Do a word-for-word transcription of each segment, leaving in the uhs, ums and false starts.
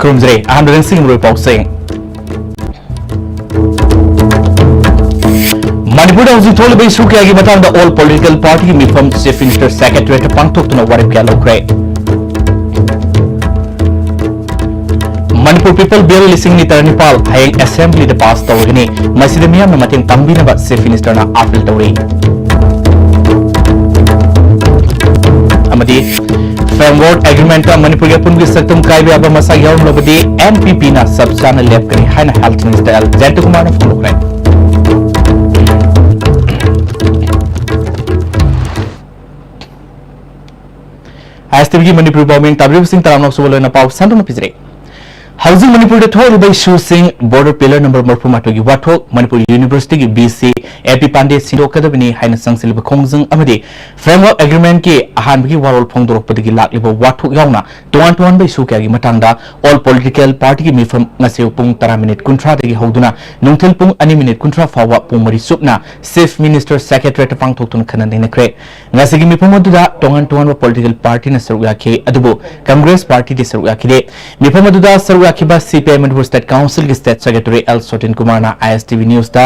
ꯈꯨꯔꯨꯝꯖꯔꯤ꯫ ꯑꯍꯥꯟꯕꯗ ꯉꯁꯤꯒꯤ ꯃꯔꯨꯑꯣꯏꯕ ꯄꯥꯎꯁꯤꯡ꯫ ꯃꯅꯤꯄꯨꯔꯗ ꯍꯧꯖꯤꯛ ꯊꯣꯛꯂꯤꯕ ꯏꯁꯨ ꯀꯌꯥꯒꯤ ꯃꯇꯥꯡꯗ all political party ꯒꯤ ꯃꯤꯐꯝ Chief Minister Secretariat ꯇ ꯄꯥꯡꯊꯣꯛꯇꯨꯅ ꯋꯥꯔꯦꯞ ꯀꯌꯥ ꯂꯧꯈ꯭ꯔꯦ꯫ ꯃꯅꯤꯄꯨꯔ People Bill ꯂꯤꯁꯤꯡ ꯑꯅꯤ ꯇꯔꯥꯅꯤꯄꯥꯜ ꯍꯌꯦꯡ Assembly ꯗ pass ꯇꯧꯔꯒꯅꯤ꯫ ꯃꯁꯤꯗ ꯃꯤꯌꯥꯝꯅ ꯃꯇꯦꯡ ꯄꯥꯡꯕꯤꯅꯕ Chief Minister ꯅ appeal ꯇꯧꯔꯤ꯫ ꯑꯃꯗꯤ Framework Agreement ꯇ ꯃꯅꯤꯄꯨꯔꯒꯤ ꯑꯄꯨꯟꯕꯒꯤ ꯁꯛꯇꯝ ꯀꯥꯏꯕ ꯌꯥꯕ ꯃꯁꯥꯒꯤ ꯌꯥꯎꯔꯝꯂꯕꯗꯤ N P P ꯅ ꯆꯞ ꯆꯥꯅ ꯂꯦꯞꯀꯅꯤ ꯍꯥꯏꯅ Health Minister ꯑꯦꯜ ꯖꯌꯟꯇꯀꯨꯃꯥꯔꯅ ꯐꯣꯡꯗꯣꯛꯈ꯭ꯔꯦ꯫ ꯑꯥꯏ ꯑꯦꯁ ꯇꯤ ꯚꯤ ꯒꯤ ꯃꯅꯤꯄꯨꯔꯤ ꯄꯥꯎꯃꯤ ꯇꯥꯕꯤꯔꯤꯕꯁꯤꯡ ꯇꯔꯥꯝꯅ ꯑꯣꯛꯆꯕ ꯂꯣꯏꯅ ꯄꯥꯎ ꯁꯟꯗꯣꯛꯅ ꯄꯤꯖꯔꯤ꯫ ꯍꯧꯖꯤꯛ ꯃꯅꯤꯄꯨꯔꯗ ꯊꯣꯛꯂꯤꯕ ꯏꯁꯨꯁꯤꯡ, Border Pillar ꯅꯝꯕꯔ ꯃꯔꯤꯐꯨ ꯃꯥꯊꯣꯏꯒꯤ ꯋꯥꯊꯣꯛ, ꯃꯅꯤꯄꯨꯔ ꯌꯨꯅꯤꯚꯔꯁꯤꯇꯤꯒꯤ ꯚꯤ ꯁꯤ ꯑꯦ ꯄꯤ ꯄꯥꯟꯗꯦ ꯁꯤꯟꯗꯣꯛꯀꯗꯕꯅꯤ ꯍꯥꯏꯅ ꯆꯪꯁꯤꯜꯂꯤꯕ ꯈꯣꯡꯖꯪ ꯑꯃꯗꯤ Framework Agreement ꯀꯤ ꯑꯍꯥꯟꯕꯒꯤ ꯋꯥꯔꯣꯜ ꯐꯣꯡꯗꯣꯔꯛꯄꯗꯒꯤ ꯂꯥꯛꯂꯤꯕ ꯋꯥꯊꯣꯛ ꯌꯥꯎꯅ ꯇꯣꯉꯥꯟ ꯇꯣꯉꯥꯟꯕ ꯏꯁꯨ ꯀꯌꯥꯒꯤ ꯃꯇꯥꯡꯗ all political party ꯒꯤ ꯃꯤꯐꯝ ꯉꯁꯤ ꯄꯨꯡ ꯇꯔꯥ ꯃꯤꯅꯤꯠ ꯀꯨꯟꯊ꯭ꯔꯥꯗꯒꯤ ꯍꯧꯗꯨꯅ ꯅꯨꯡꯊꯤꯜ ꯄꯨꯡ ꯑꯅꯤ ꯃꯤꯅꯤꯠ ꯀꯨꯟꯊ꯭ꯔꯥ ꯐꯥꯎꯕ ꯄꯨꯡ ꯃꯔꯤ ꯆꯨꯞꯅ Chief Minister Secretariat ꯇ ꯄꯥꯡꯊꯣꯛꯇꯨꯅ ꯈꯟꯅ ꯅꯩꯅꯈ꯭ꯔꯦ꯫ ꯉꯁꯤꯒꯤ ꯃꯤꯐꯝ ꯑꯗꯨꯗ ꯇꯣꯉꯥꯟ ꯇꯣꯉꯥꯟꯕ political party ꯅ ꯁꯔꯨꯛ ꯌꯥꯈꯤ, ꯑꯗꯨꯕꯨ Congress Party ꯗꯤ ꯁꯔꯨꯛ ꯌꯥꯈꯤꯗꯦ꯫ ꯃꯤꯐꯝ ꯑꯗꯨꯗ ꯁꯔꯨꯛ ꯌꯥꯈꯤꯕ C P I Manipur State Council ꯒꯤ State Secretary ꯑꯦꯜ ꯁꯣꯇꯤꯟ ꯀꯨꯃꯥꯔꯅ I S T V News ꯇ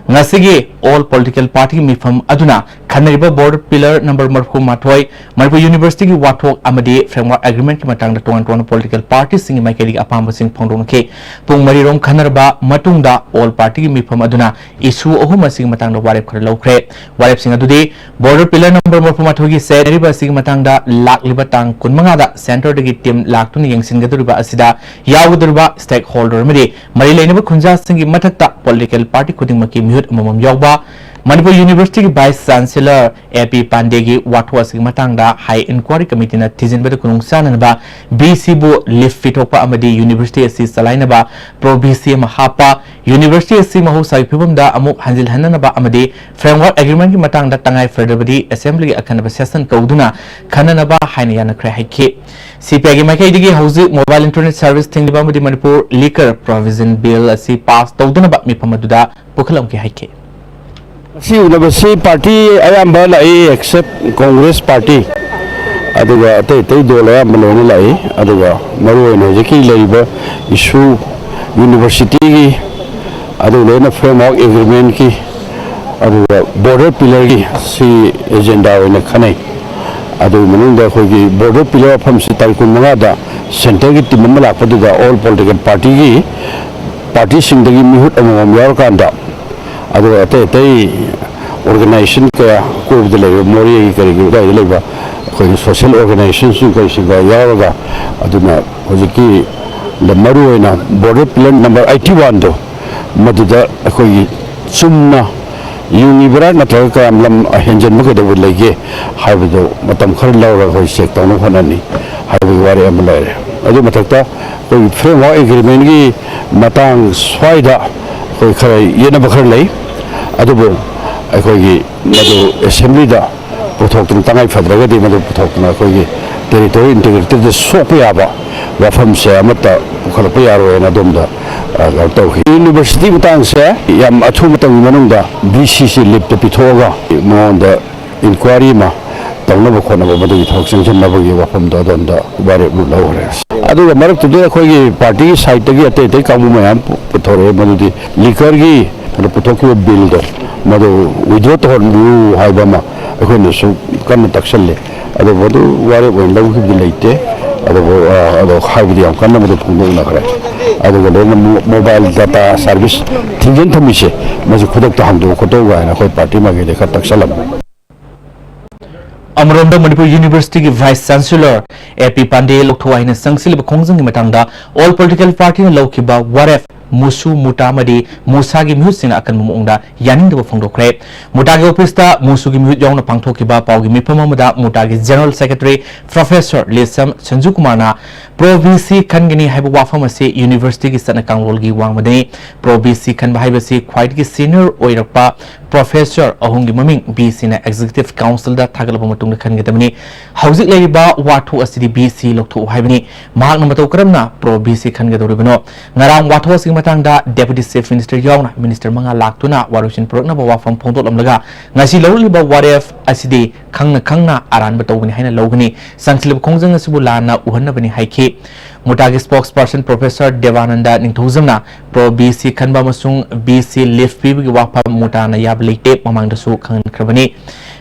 ꯉꯁꯤꯒꯤ all political party ꯒꯤ ꯃꯤꯐꯝ ꯑꯗꯨꯅ ꯈꯟꯅꯔꯤꯕ Border Pillar ꯅꯝꯕꯔ ꯃꯔꯤꯐꯨ ꯃꯥꯊꯣꯏ, ꯃꯅꯤꯄꯨꯔ ꯌꯨꯅꯤꯚꯔꯁꯤꯇꯤꯒꯤ ꯋꯥꯊꯣꯛ ꯑꯃꯗꯤ Framework Agreement ꯀꯤ ꯃꯇꯥꯡꯗ ꯇꯣꯉꯥꯟ ꯇꯣꯉꯥꯟꯕ political party ꯁꯤꯡꯒꯤ ꯃꯥꯏꯀꯩꯗꯒꯤ ꯑꯄꯥꯝꯕꯁꯤꯡ ꯐꯣꯡꯗꯣꯛꯅꯈꯤ꯫ ꯄꯨꯡ ꯃꯔꯤꯔꯣꯝ ꯈꯟꯅꯔꯕ ꯃꯇꯨꯡꯗ all party ꯒꯤ ꯃꯤꯐꯝ ꯑꯗꯨꯅ ꯏꯁꯨ ꯑꯍꯨꯝ ꯑꯁꯤꯒꯤ ꯃꯇꯥꯡꯗ ꯋꯥꯔꯦꯞ ꯈꯔ ꯂꯧꯈ꯭ꯔꯦ꯫ ꯋꯥꯔꯦꯞꯁꯤꯡ ꯑꯗꯨꯗꯤ Border Pillar ꯅꯝꯕꯔ ꯃꯔꯤꯐꯨ ꯃꯥꯊꯣꯏꯒꯤ ꯆꯌꯦꯠꯅꯔꯤꯕ ꯑꯁꯤꯒꯤ ꯃꯇꯥꯡꯗ ꯂꯥꯛꯂꯤꯕ ꯇꯥꯡ ꯀꯨꯟꯃꯉꯥꯗ centre ꯗꯒꯤ team ꯂꯥꯛꯇꯨꯅ ꯌꯦꯡꯁꯤꯟꯒꯗꯧꯔꯤꯕ ꯑꯁꯤꯗ ꯌꯥꯎꯒꯗꯧꯔꯤꯕ stakeholder ꯑꯃꯗꯤ ꯃꯔꯤ ꯂꯩꯅꯕ ꯈꯨꯟꯖꯥꯁꯤꯡꯒꯤ ꯃꯊꯛꯇ political party ꯈꯨꯗꯤꯡꯃꯛꯀꯤ ꯃꯤꯍꯨꯠ ꯑꯃꯃꯝ ꯌꯥꯎꯕ, ꯃꯅꯤꯄꯨꯔ ꯌꯨꯅꯤꯚꯔꯁꯤꯇꯤꯒꯤ Vice Chancellor ꯑꯦ ꯄꯤ ꯄꯥꯟꯗꯦꯒꯤ ꯋꯥꯊꯣꯛ ꯑꯁꯤꯒꯤ ꯃꯇꯥꯡꯗ High Inquiry Committee ꯅ ꯊꯤꯖꯤꯟꯕꯗ ꯈꯨꯗꯣꯡ ꯆꯥꯅꯅꯕ ꯚꯤ ꯁꯤ ꯕꯨ leave ꯄꯤꯊꯣꯛꯄ ꯑꯃꯗꯤ ꯌꯨꯅꯤꯚꯔꯁꯤꯇꯤ ꯑꯁꯤ ꯆꯂꯥꯏꯅꯕ Pro V C ꯑꯃ ꯍꯥꯞꯄ, ꯌꯨꯅꯤꯚꯔꯁꯤꯇꯤ ꯑꯁꯤ ꯃꯍꯧꯁꯥꯒꯤ ꯐꯤꯕꯝꯗ ꯑꯃꯨꯛ ꯍꯟꯖꯤꯜꯍꯟꯅꯅꯕ ꯑꯃꯗꯤ Framework Agreement ꯀꯤ ꯃꯇꯥꯡꯗ ꯇꯉꯥꯏ ꯐꯗ꯭ꯔꯕꯗꯤ Assembly ꯒꯤ ꯑꯈꯟꯅꯕ session ꯀꯧꯗꯨꯅ ꯈꯟꯅꯅꯕ ꯍꯥꯏꯅ ꯌꯥꯅꯈ꯭ꯔꯦ ꯍꯥꯏꯈꯤ꯫ C P I ꯒꯤ ꯃꯥꯏꯀꯩꯗꯒꯤ ꯍꯧꯖꯤꯛ mobile internet service ꯊꯤꯡꯂꯤꯕ ꯑꯃꯗꯤ Manipur Liquor Provision Bill ꯑꯁꯤ pass ꯇꯧꯗꯅꯕ ꯃꯤꯐꯝ ꯑꯗꯨꯗ ꯄꯨꯈꯠꯂꯝꯈꯤ ꯍꯥꯏꯈꯤ꯫ ꯉꯁꯤ ꯎꯅꯕꯁꯤ party ꯑꯌꯥꯝꯕ ꯂꯥꯛꯏ, except Congress Party꯫ ꯑꯗꯨꯒ ꯑꯇꯩ ꯑꯇꯩ ꯗꯣꯜ ꯑꯌꯥꯝꯕ ꯂꯣꯏꯅ ꯂꯥꯛꯏ꯫ ꯑꯗꯨꯒ ꯃꯔꯨꯑꯣꯏꯅ ꯍꯧꯖꯤꯛꯀꯤ ꯂꯩꯔꯤꯕ issue, universityꯒꯤ, ꯑꯗꯨ ꯂꯣꯏꯅ framework agreementꯀꯤ, ꯑꯗꯨꯒ border pillarꯒꯤ ꯁꯤ agenda ꯑꯣꯏꯅ ꯈꯟꯅꯩ꯫ ꯑꯗꯨꯒꯤ ꯃꯅꯨꯡꯗ ꯑꯩꯈꯣꯏꯒꯤ border pillar ꯋꯥꯐꯝꯁꯤ ꯇꯥꯔꯤꯛ ꯀꯨꯟꯃꯉꯥꯗ centreꯒꯤ team ꯑꯃ ꯂꯥꯛꯄꯗꯨꯗ all political partyꯒꯤ, partyꯁꯤꯡꯗꯒꯤ ꯃꯤꯍꯨꯠ ꯑꯃꯃꯝ ꯌꯥꯎꯔꯀꯥꯟꯗ, ꯑꯗꯨꯒ ꯑꯇꯩ ꯑꯇꯩ organization ꯀꯌꯥ, ꯑꯀꯣꯏꯕꯗ ꯂꯩꯔꯤꯕ ꯃꯣꯔꯦꯒꯤ ꯀꯔꯤꯒꯤ ꯑꯗꯨꯋꯥꯏꯗ ꯂꯩꯕ ꯑꯩꯈꯣꯏꯒꯤ social organizationꯁꯤꯡ ꯀꯔꯤꯁꯤꯡꯒ ꯌꯥꯎꯔꯒ, ꯑꯗꯨꯅ ꯍꯧꯖꯤꯛꯀꯤ ꯃꯔꯨꯑꯣꯏꯅ border pillar number eighty oneꯗꯣ, ꯃꯗꯨꯗ ꯑꯩꯈꯣꯏꯒꯤ ꯆꯨꯝꯅ ꯌꯨꯡꯉꯤꯕ꯭ꯔꯥ ꯅꯠꯇ꯭ꯔꯒ ꯀꯌꯥꯝ ꯂꯝ ꯍꯦꯟꯖꯟꯕ ꯀꯩꯗꯧꯕ ꯂꯩꯒꯦ ꯍꯥꯏꯕꯗꯨ ꯃꯇꯝ ꯈꯔ ꯂꯧꯔꯒ ꯑꯩꯈꯣꯏ check ꯇꯧꯅꯕ ꯍꯣꯠꯅꯅꯤ ꯍꯥꯏꯕꯒꯤ ꯋꯥꯔꯦꯞ ꯑꯃ ꯂꯩꯔꯦ꯫ ꯑꯗꯨ ꯃꯊꯛꯇ ꯑꯩꯈꯣꯏꯒꯤ framework agreementꯀꯤ ꯃꯇꯥꯡ ꯁ꯭ꯋꯥꯏꯗ ꯑꯩꯈꯣꯏ ꯈꯔ ꯌꯦꯠꯅꯕ ꯈꯔ ꯂꯩ꯫ ꯑꯗꯨꯕꯨ ꯑꯩꯈꯣꯏꯒꯤ ꯃꯗꯨ assemblyꯗ ꯄꯨꯊꯣꯛꯇꯨꯅ, ꯇꯉꯥꯏ ꯐꯗ꯭ꯔꯒꯗꯤ ꯃꯗꯨ ꯄꯨꯊꯣꯛꯇꯨꯅ ꯑꯩꯈꯣꯏꯒꯤ territorial integrityꯗ ꯁꯣꯛꯄ ꯌꯥꯕ ꯋꯥꯐꯝꯁꯦ ꯑꯃꯠꯇ ꯄꯨꯈꯠꯂꯛꯄ ꯌꯥꯔꯣꯏꯅ ꯑꯗꯣꯝꯗ, ꯑ, ꯀꯩꯅꯣ ꯇꯧꯈꯤ꯫ University ꯃꯇꯥꯡꯁꯦ ꯌꯥꯝ ꯑꯊꯨꯕ ꯃꯇꯝꯒꯤ ꯃꯅꯨꯡꯗ VCꯁꯤ ꯂꯤꯞꯇ ꯄꯤꯊꯣꯛꯑꯒ ꯃꯉꯣꯟꯗ inquiry ꯑꯃ ꯇꯧꯅꯕ ꯈꯣꯠꯅꯕ, ꯃꯗꯨꯒꯤ ꯊꯕꯛ ꯆꯪꯁꯤꯟꯅꯕꯒꯤ ꯋꯥꯐꯝꯗꯣ ꯑꯗꯣꯝꯗ ꯋꯥꯔꯦꯞ ꯂꯧꯈ꯭ꯔꯦ꯫ ꯑꯗꯨꯒ ꯃꯔꯛꯇꯨꯗ ꯑꯩꯈꯣꯏꯒꯤ partyꯒꯤ sideꯇꯒꯤ ꯑꯇꯩ ꯑꯇꯩ ꯀꯥꯡꯕꯨ ꯃꯌꯥꯝ ꯄꯨ-, ꯄꯨꯊꯣꯔꯛꯑꯦ꯫ ꯃꯗꯨꯗꯤ liquorꯒꯤ ꯀꯩꯅꯣ ꯄꯨꯊꯣꯛꯈꯤꯕ billꯗꯣ, ꯃꯗꯨ withdraw ꯇꯧꯍꯟꯕꯤꯌꯨ ꯍꯥꯏꯕ ꯑꯃ ꯑꯩꯈꯣꯏꯅꯁꯨ ꯀꯟꯅ ꯇꯛꯁꯜꯂꯤ꯫ ꯑꯗꯨ ꯃꯗꯨ ꯋꯥꯔꯦꯞ ꯑꯣꯏꯅ ꯂꯧꯈꯤꯕꯗꯤ ꯂꯩꯇꯦ꯫ ꯑꯗꯨꯕꯨ, ꯑ, ꯑꯗꯣ ꯍꯥꯏꯕꯗꯤ ꯌꯥꯝ ꯀꯟꯅ ꯃꯗꯨ ꯐꯣꯡꯗꯣꯛꯅꯈ꯭ꯔꯦ꯫ ꯑꯗꯨꯒ ꯂꯣꯏꯅ mo-, mobile data service ꯊꯤꯡꯖꯤꯟ ꯊꯝꯃꯤꯁꯦ, ꯃꯁꯤ ꯈꯨꯗꯛꯇ ꯍꯟꯗꯣꯛꯎ ꯈꯣꯠꯇꯣꯛꯎ ꯍꯥꯏꯅ ꯑꯩꯈꯣꯏ party ꯃꯥꯏꯀꯩꯗꯒꯤ ꯈꯔ ꯇꯛꯁꯜꯂꯝꯃꯤ꯫ ꯑꯃꯔꯣꯝꯗ Manipur Universityꯒꯤ Vice Chancellor A P ꯄꯥꯟꯗꯦ ꯂꯧꯊꯣꯛ ꯍꯥꯏꯅ ꯆꯪꯁꯤꯜꯂꯤꯕ ꯈꯣꯡꯖꯪꯒꯤ ꯃꯇꯥꯡꯗ all political partyꯅ ꯂꯧꯈꯤꯕ ꯋꯥꯔꯦꯞ ꯃꯨꯁꯨ, ꯃꯨꯇꯥ ꯑꯃꯗꯤ ꯃꯨꯁꯥꯒꯤ ꯃꯤꯍꯨꯠꯁꯤꯡꯅ ꯑꯀꯟꯕ ꯃꯑꯣꯡꯗ ꯌꯥꯅꯤꯡꯗꯕ ꯐꯣꯡꯗꯣꯛꯈ꯭ꯔꯦ꯫ ꯃꯨꯇꯥꯒꯤ officeꯇ ꯃꯨꯁꯨꯒꯤ ꯃꯤꯍꯨꯠ ꯌꯥꯎꯅ ꯄꯥꯡꯊꯣꯛꯈꯤꯕ ꯄꯥꯎꯒꯤ ꯃꯤꯐꯝ ꯑꯃꯗ ꯃꯨꯇꯥꯒꯤ General Secretary Professor ꯂꯦꯁꯝ ꯁꯟꯖꯨ ꯀꯨꯃꯥꯔꯅ Pro VC ꯈꯟꯒꯅꯤ ꯍꯥꯏꯕ ꯋꯥꯐꯝ ꯑꯁꯤ Universityꯒꯤ ꯆꯠꯅ ꯀꯥꯡꯂꯣꯟꯒꯤ ꯋꯥꯡꯃꯗꯅꯤ꯫ Pro VC ꯈꯟꯕ ꯍꯥꯏꯕꯁꯤ ꯈ꯭ꯋꯥꯏꯗꯒꯤ senior ꯑꯣꯏꯔꯛꯄ professor ꯑꯍꯨꯝꯒꯤ ꯃꯃꯤꯡ VCꯅ Executive Councilꯗ ꯊꯥꯒꯠꯂꯕ ꯃꯇꯨꯡꯗ ꯈꯟꯒꯗꯕꯅꯤ꯫ ꯍꯧꯖꯤꯛ ꯂꯩꯔꯤꯕ ꯋꯥꯊꯣꯛ ꯑꯁꯤꯗꯤ VC ꯂꯧꯊꯣꯛꯎ ꯍꯥꯏꯕꯅꯤ꯫ ꯃꯍꯥꯛꯅ ꯃꯇꯧ ꯀꯔꯝꯅ Pro VC ꯈꯟꯒꯗꯧꯔꯤꯕꯅꯣ? ꯉꯔꯥꯡ ꯋꯥꯊꯣꯛ ꯑꯁꯤꯒꯤ ꯃꯇꯥꯡꯗ Deputy Chief Minister ꯌꯥꯎꯅ minister ꯃꯉꯥ ꯂꯥꯛꯇꯨꯅ ꯋꯥꯔꯣꯏꯁꯤꯟ ꯄꯨꯔꯛꯅꯕ ꯋꯥꯐꯝ ꯐꯣꯡꯗꯣꯛꯂꯝꯂꯒ, ꯉꯁꯤ ꯂꯧꯔꯛꯂꯤꯕ ꯋꯥꯔꯦꯞ ꯑꯁꯤꯗꯤ ꯈꯪꯅ ꯈꯪꯅ ꯑꯔꯥꯟꯕ ꯇꯧꯕꯅꯤ ꯍꯥꯏꯅ ꯂꯧꯒꯅꯤ꯫ ꯆꯪꯁꯤꯜꯂꯤꯕ ꯈꯣꯡꯖꯪ ꯑꯁꯤꯕꯨ ꯂꯥꯟꯅ ꯎꯍꯟꯅꯕꯅꯤ ꯍꯥꯏꯈꯤ꯫ ꯃꯨꯇꯥꯒꯤ spokesperson Professor ꯗꯦꯕꯥꯅꯟꯗ ꯅꯤꯡꯊꯧꯖꯝꯅ pro B C ꯈꯟꯕ ꯑꯃꯁꯨꯡ B C leave ꯄꯤꯕꯒꯤ ꯋꯥꯐꯝ ꯃꯨꯇꯥꯅ ꯌꯥꯕ ꯂꯩꯇꯦ, ꯃꯃꯥꯡꯗꯁꯨ ꯈꯪꯍꯟꯈ꯭ꯔꯕꯅꯤ꯫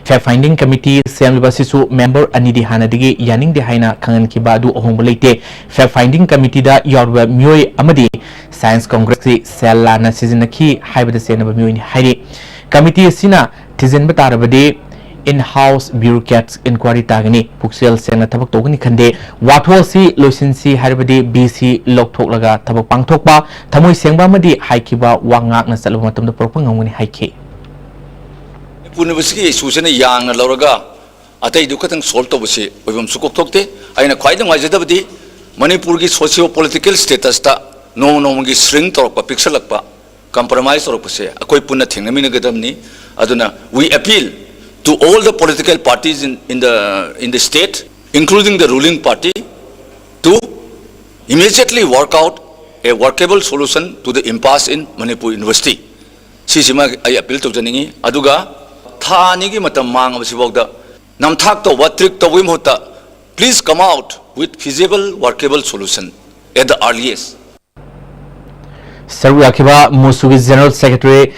Fact finding committee ꯁꯦꯝꯂꯤꯕ ꯑꯁꯤꯁꯨ member ꯑꯅꯤꯗꯤ ꯍꯥꯟꯅꯗꯒꯤ ꯌꯥꯅꯤꯡꯗꯦ ꯍꯥꯏꯅ ꯈꯪꯍꯟꯈꯤꯕ ꯑꯗꯨ ꯑꯍꯣꯡꯕ ꯂꯩꯇꯦ꯫ Fact finding committeeꯗ ꯌꯥꯎꯔꯤꯕ ꯃꯤꯑꯣꯏ ꯑꯃꯗꯤ Science Congressꯀꯤ ꯁꯦꯜ ꯂꯥꯟꯅ ꯁꯤꯖꯤꯟꯅꯈꯤ ꯍꯥꯏꯕꯗ ꯆꯦꯟꯅꯕ ꯃꯤꯑꯣꯏꯅꯤ ꯍꯥꯏꯔꯤ꯫ Committee ꯑꯁꯤꯅ ꯊꯤꯖꯤꯟꯕ ꯇꯥꯔꯕꯗꯤ in-house bureaucrats inquiry ꯇꯥꯒꯅꯤ꯫ ꯄꯨꯛꯆꯦꯜ ꯁꯦꯡꯅ ꯊꯕꯛ ꯇꯧꯒꯅꯤ ꯈꯟꯗꯦ꯫ ꯋꯥꯊꯣꯛ ꯑꯁꯤ ꯂꯣꯏꯁꯤꯟꯁꯤ ꯍꯥꯏꯔꯕꯗꯤ B C ꯂꯧꯊꯣꯛꯂꯒ ꯊꯕꯛ ꯄꯥꯡꯊꯣꯛꯄ, ꯊꯃꯣꯏ ꯁꯦꯡꯕ ꯑꯃꯗꯤ ꯍꯥꯏꯈꯤꯕ ꯋꯥ ꯉꯥꯛꯅ ꯆꯠꯂꯕ ꯃꯇꯝꯗ ꯄꯨꯔꯛꯄ ꯉꯝꯒꯅꯤ ꯍꯥꯏꯈꯤ꯫ ꯃꯅꯤꯄꯨꯔ ꯌꯨꯅꯤꯚꯔꯁꯤꯇꯤꯒꯤ issueꯁꯤꯅ ꯌꯥꯡꯅ ꯂꯧꯔꯒ ꯑꯇꯩꯗꯨ ꯈꯛꯇꯪ solve ꯇꯧꯕꯁꯤ ꯑꯣꯏꯐꯝꯁꯨ ꯀꯣꯛꯊꯣꯛꯇꯦ꯫ ꯑꯩꯅ ꯈ꯭ꯋꯥꯏꯗꯒꯤ ꯅꯨꯡꯉꯥꯏꯖꯗꯕꯗꯤ ꯃꯅꯤꯄꯨꯔꯒꯤ socio political statusꯇ ꯅꯣꯡꯃ ꯅꯣꯡꯃꯒꯤ shrink ꯇꯧꯔꯛꯄ, ꯄꯤꯛꯁꯜꯂꯛꯄ, compromise ꯇꯧꯔꯛꯄꯁꯦ ꯑꯩꯈꯣꯏ ꯄꯨꯟꯅ ꯊꯦꯡꯅꯃꯤꯟꯅꯒꯗꯕꯅꯤ꯫ ꯑꯗꯨꯅ we appeal to all the political parties in, in the, in the state, including the ruling party, to immediately work out a workable solution to the impasse in Manipur University꯫ ꯁꯤꯁꯤꯃ ꯑꯩ appeal ꯇꯧꯖꯅꯤꯡꯉꯤ꯫ ꯑꯗꯨꯒ ꯊꯥ ꯑꯅꯤꯒꯤ ꯃꯇꯝ ꯃꯥꯡꯉꯕꯁꯤꯐꯥꯎꯗ ꯅꯝꯊꯥꯛ ꯇꯧꯕ, trick ꯇꯧꯕꯒꯤ ꯃꯍꯨꯠꯇ please come out with feasible, workable solution at the earliest꯫ ꯁꯔꯨꯛ ꯌꯥꯈꯤꯕ ꯃꯨꯁꯨꯒꯤ General Secretary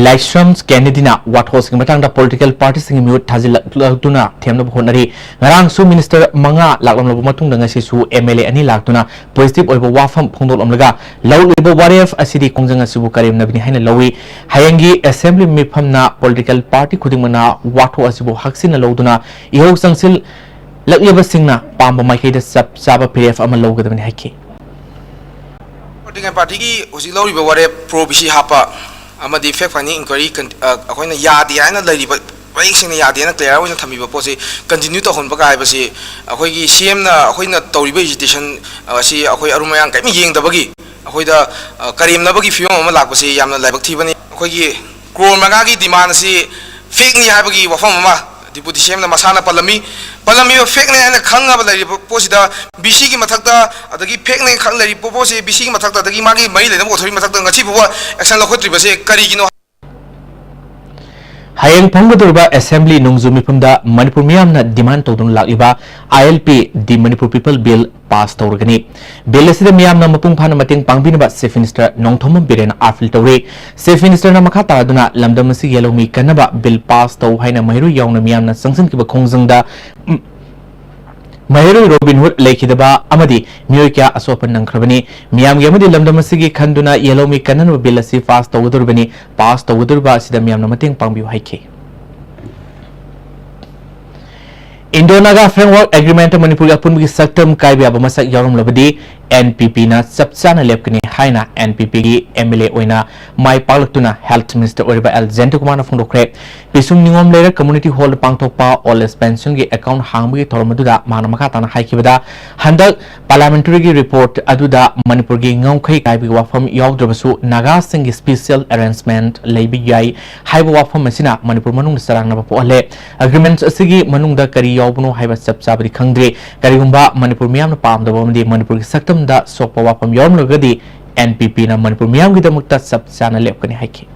ꯂꯥꯏꯁ꯭ꯔꯝ ꯀꯦꯅꯦꯗꯤꯅ ꯋꯥꯊꯣꯛꯁꯤꯡꯒꯤ ꯃꯇꯥꯡꯗ political partyꯁꯤꯡꯒꯤ ꯃꯤꯍꯨꯠ ꯊꯥꯖꯤꯜꯂꯛꯇꯨꯅ ꯊꯦꯝꯅꯕ ꯍꯣꯠꯅꯔꯤ꯫ ꯉꯔꯥꯡꯁꯨ minister ꯃꯉꯥ ꯂꯥꯛꯂꯝꯂꯕ ꯃꯇꯨꯡꯗ ꯉꯁꯤꯁꯨ M L A ꯑꯅꯤ ꯂꯥꯛꯇꯨꯅ positive ꯑꯣꯏꯕ ꯋꯥꯐꯝ ꯐꯣꯡꯗꯣꯛꯂꯝꯂꯒ, ꯂꯧꯔꯤꯕ ꯋꯥꯔꯦꯞ ꯑꯁꯤꯗꯤ ꯈꯣꯡꯖꯪ ꯑꯁꯤꯕꯨ ꯀꯔꯦꯝꯅꯕꯅꯤ ꯍꯥꯏꯅ ꯂꯧꯏ꯫ ꯍꯌꯦꯡꯒꯤ assembly ꯃꯤꯐꯝꯅ political party ꯈꯨꯗꯤꯡꯃꯛꯅ ꯋꯥꯊꯣꯛ ꯑꯁꯤꯕꯨ ꯍꯛꯆꯤꯟꯅ ꯂꯧꯗꯨꯅ ꯏꯍꯧ ꯆꯪꯁꯤꯜꯂꯛꯂꯤꯕꯁꯤꯡꯅ ꯄꯥꯝꯕ ꯃꯥꯏꯀꯩꯗ ꯆꯞ ꯆꯥꯕ ꯐꯤꯔꯦꯞ ꯑꯃ ꯂꯧꯒꯗꯕꯅꯤ ꯍꯥꯏꯈꯤ꯫ Political partyꯒꯤ ꯍꯧꯖꯤꯛ ꯂꯧꯔꯤꯕ ꯋꯥꯔꯦꯞ pro B C ꯍꯥꯞꯄ ꯑꯃꯗꯤ fact finding inquiry ꯀꯟ-, ꯑ, ꯑꯩꯈꯣꯏꯅ ꯌꯥꯗꯦ ꯍꯥꯏꯅ ꯂꯩꯔꯤꯕ, ꯃꯌꯦꯛ ꯁꯦꯡꯅ ꯌꯥꯗꯦꯅ clear ꯑꯣꯏꯅ ꯊꯝꯕꯤꯕ ꯄꯣꯠꯁꯤ continue ꯇꯧꯍꯟꯕ ꯀꯥꯏꯕꯁꯤ ꯑꯩꯈꯣꯏꯒꯤ C Mꯅ ꯑꯩꯈꯣꯏꯅ ꯇꯧꯔꯤꯕ agitation ꯑꯁꯤ ꯑꯩꯈꯣꯏ ꯑꯔꯨꯝ ꯑꯌꯥꯡ ꯀꯔꯤꯝ ꯌꯦꯡꯗꯕꯒꯤ ꯑꯩꯈꯣꯏꯗ, ꯑ, ꯀꯔꯦꯝꯅꯕꯒꯤ ꯐꯤꯕꯝ ꯑꯃ ꯂꯥꯛꯄꯁꯤ ꯌꯥꯝꯅ ꯂꯥꯏꯕꯛ ꯊꯤꯕꯅꯤ꯫ ꯑꯩꯈꯣꯏꯒꯤ crore ꯃꯉꯥꯒꯤ demand ꯑꯁꯤ fakeꯅꯤ ꯍꯥꯏꯕꯒꯤ ꯋꯥꯐꯝ ꯑꯃ ꯗꯤꯄꯨꯇꯤ ꯁꯤ ꯑꯦꯝꯅ ꯃꯁꯥꯅ ꯄꯜꯂꯝꯃꯤ꯫ ꯄꯜꯂꯝꯃꯤꯕ ꯐꯦꯛꯅꯦ ꯍꯥꯏꯅ ꯈꯪꯉꯕ ꯂꯩꯔꯤꯕ ꯄꯣꯠꯁꯤꯗ ꯕꯤ ꯁꯤꯒꯤ ꯃꯊꯛꯇ, ꯑꯗꯒꯤ ꯐꯦꯛꯅꯦ ꯈꯪ ꯂꯩꯔꯤꯕ ꯄꯣꯠꯁꯤ ꯕꯤ ꯁꯤꯒꯤ ꯃꯊꯛꯇ, ꯑꯗꯒꯤ ꯃꯥꯒꯤ ꯃꯔꯤ ꯂꯩꯅꯕ ꯑꯣꯊꯣꯔꯤꯇꯤ ꯃꯊꯛꯇ ꯉꯁꯤ ꯐꯥꯎꯕ ꯑꯦꯛꯁꯟ ꯂꯧꯈꯠꯇ꯭ꯔꯤꯕꯁꯦ ꯀꯔꯤꯒꯤꯅꯣ? ꯍꯌꯦꯡ ꯐꯝꯒꯗꯧꯔꯤꯕ ꯑꯦꯁꯦꯝꯕ꯭ꯂꯤ ꯅꯣꯡꯖꯨ ꯃꯤꯐꯝꯗ ꯃꯅꯤꯄꯨꯔ ꯃꯤꯌꯥꯝꯅ ꯗꯤꯃꯥꯟ ꯇꯧꯗꯨꯅ ꯂꯥꯛꯂꯤꯕ I L P, the Manipur people bill pass ꯇꯧꯔꯒꯅꯤ꯫ ꯕꯤꯜ ꯑꯁꯤꯗ ꯃꯤꯌꯥꯝꯅ ꯃꯄꯨꯡ ꯐꯥꯅ ꯃꯇꯦꯡ ꯄꯥꯡꯕꯤꯅꯕ ꯆꯤꯐ ꯃꯤꯅꯤꯁꯇꯔ ꯅꯣꯡꯊꯣꯝꯕꯝ ꯕꯤꯔꯦꯟꯅ ꯑꯥꯄꯤꯜ ꯇꯧꯔꯤ꯫ ꯆꯤꯐ ꯃꯤꯅꯤꯁꯇꯔꯅ ꯃꯈꯥ ꯇꯥꯗꯨꯅ ꯂꯝꯗꯝ ꯑꯁꯤꯒꯤ ꯌꯦꯜꯍꯧꯃꯤ ꯀꯟꯅꯕ ꯕꯤꯜ ꯄꯥꯁ ꯇꯧ ꯍꯥꯏꯅ ꯃꯍꯩꯔꯣꯏ ꯌꯥꯎꯅ ꯃꯤꯌꯥꯝꯅ ꯆꯪꯁꯤꯟꯈꯤꯕ ꯈꯣꯡꯖꯪꯗ ꯃꯍꯩꯔꯣꯏ ꯔꯣꯕꯤꯟ ꯍꯨꯗ ꯂꯩꯈꯤꯗꯕ ꯑꯃꯗꯤ ꯃꯤꯑꯣꯏ ꯀꯌꯥ ꯑꯁꯣꯛ ꯑꯄꯟ ꯅꯪꯈ꯭ꯔꯕꯅꯤ꯫ ꯃꯤꯌꯥꯝꯒꯤ ꯑꯃꯗꯤ ꯂꯝꯗꯝ ꯑꯁꯤꯒꯤ ꯈꯟꯗꯨꯅ ꯌꯦꯜꯍꯧꯃꯤ ꯀꯟꯅꯅꯕ ꯕꯤꯜ ꯑꯁꯤ ꯄꯥꯁ ꯇꯧꯒꯗꯧꯔꯤꯕꯅꯤ꯫ ꯄꯥꯁ ꯇꯧꯒꯗꯧꯔꯤꯕ ꯑꯁꯤꯗ ꯃꯤꯌꯥꯝꯅ ꯃꯇꯦꯡ ꯄꯥꯡꯕꯤꯌꯨ ꯍꯥꯏꯈꯤ꯫ ꯏꯟꯗꯣ ꯅꯥꯒꯥ ꯐ꯭ꯔꯦꯝꯋꯔꯛ ꯑꯦꯒ꯭ꯔꯤꯃꯦꯟꯠꯇ ꯃꯅꯤꯄꯨꯔꯒꯤ ꯑꯄꯨꯟꯕꯒꯤ ꯁꯛꯇꯝ ꯀꯥꯏꯕ ꯌꯥꯕ ꯃꯁꯛ ꯌꯥꯎꯔꯝꯂꯕꯗꯤ ꯑꯦꯟ ꯄꯤ ꯄꯤꯅ ꯆꯞ ꯆꯥꯅ ꯂꯦꯞꯀꯅꯤ ꯍꯥꯏꯅ ꯑꯦꯟ ꯄꯤ ꯄꯤꯒꯤ ꯑꯦꯝ ꯑꯦꯜ ꯑꯦ ꯑꯣꯏꯅ ꯃꯥꯏ ꯄꯥꯛꯂꯛꯇꯨꯅ ꯍꯦꯜꯊ ꯃꯤꯅꯤꯁꯇꯔ ꯑꯣꯏꯔꯤꯕ ꯑꯦꯜ ꯖꯌꯟꯇꯀꯨꯃꯥꯔꯅ ꯐꯣꯡꯗꯣꯛꯈ꯭ꯔꯦ꯫ ꯄꯤꯁꯨꯝ ꯅꯤꯉꯣꯝ ꯂꯩꯔꯛ ꯀꯝꯃ꯭ꯌꯨꯅꯤꯇꯤ ꯍꯣꯜꯗ ꯄꯥꯡꯊꯣꯛꯄ ꯑꯣꯜ ꯑꯦꯖ ꯄꯦꯟꯁꯟꯒꯤ ꯑꯦꯀꯥꯎꯟꯠ ꯍꯥꯡꯕꯒꯤ ꯊꯧꯔꯝ ꯑꯗꯨꯗ ꯃꯍꯥꯛꯅ ꯃꯈꯥ ꯇꯥꯅ ꯍꯥꯏꯈꯤꯕꯗ, ꯍꯟꯗꯛ ꯄꯥꯔꯂꯤꯌꯥꯃꯦꯟꯇꯔꯤꯒꯤ ꯔꯤꯄꯣꯔꯠ ꯑꯗꯨꯗ ꯃꯅꯤꯄꯨꯔꯒꯤ ꯉꯝꯈꯩ ꯀꯥꯏꯕꯒꯤ ꯋꯥꯐꯝ ꯌꯥꯎꯗ꯭ꯔꯕꯁꯨ ꯅꯥꯒꯥꯁꯤꯡꯒꯤ ꯁ꯭ꯄꯦꯁꯤꯌꯦꯜ ꯑꯦꯔꯦꯟꯖꯃꯦꯟꯠ ꯂꯩꯕ ꯌꯥꯏ ꯍꯥꯏꯕ ꯋꯥꯐꯝ ꯑꯁꯤꯅ ꯃꯅꯤꯄꯨꯔ ꯃꯅꯨꯡꯗ ꯆꯔꯥꯡꯅꯕ ꯄꯣꯛꯍꯜꯂꯦ꯫ ꯑꯦꯒ꯭ꯔꯤꯃꯦꯟꯠ ꯑꯁꯤꯒꯤ ꯃꯅꯨꯡꯗ ꯀꯔꯤ ꯌꯥꯎꯕꯅꯣ ꯍꯥꯏꯕ ꯆꯞ ꯆꯥꯕꯗꯤ ꯈꯪꯗ꯭ꯔꯤ꯫ ꯀꯔꯤꯒꯨꯝꯕ ꯃꯅꯤꯄꯨꯔ ꯃꯤꯌꯥꯝꯅ ꯄꯥꯝꯗꯕ ꯑꯃꯗꯤ ꯃꯅꯤꯄꯨꯔꯒꯤ ꯁꯛꯇꯝꯗ ꯁꯣꯛꯄ ꯋꯥꯐꯝ ꯌꯥꯎꯔꯝꯂꯒꯗꯤ ꯑꯦꯟ ꯄꯤ ꯄꯤꯅ ꯃꯅꯤꯄꯨꯔ ꯃꯤꯌꯥꯝꯒꯤꯗꯃꯛꯇ ꯆꯞ ꯆꯥꯅ ꯂꯦꯞꯀꯅꯤ ꯍꯥꯏꯈꯤ꯫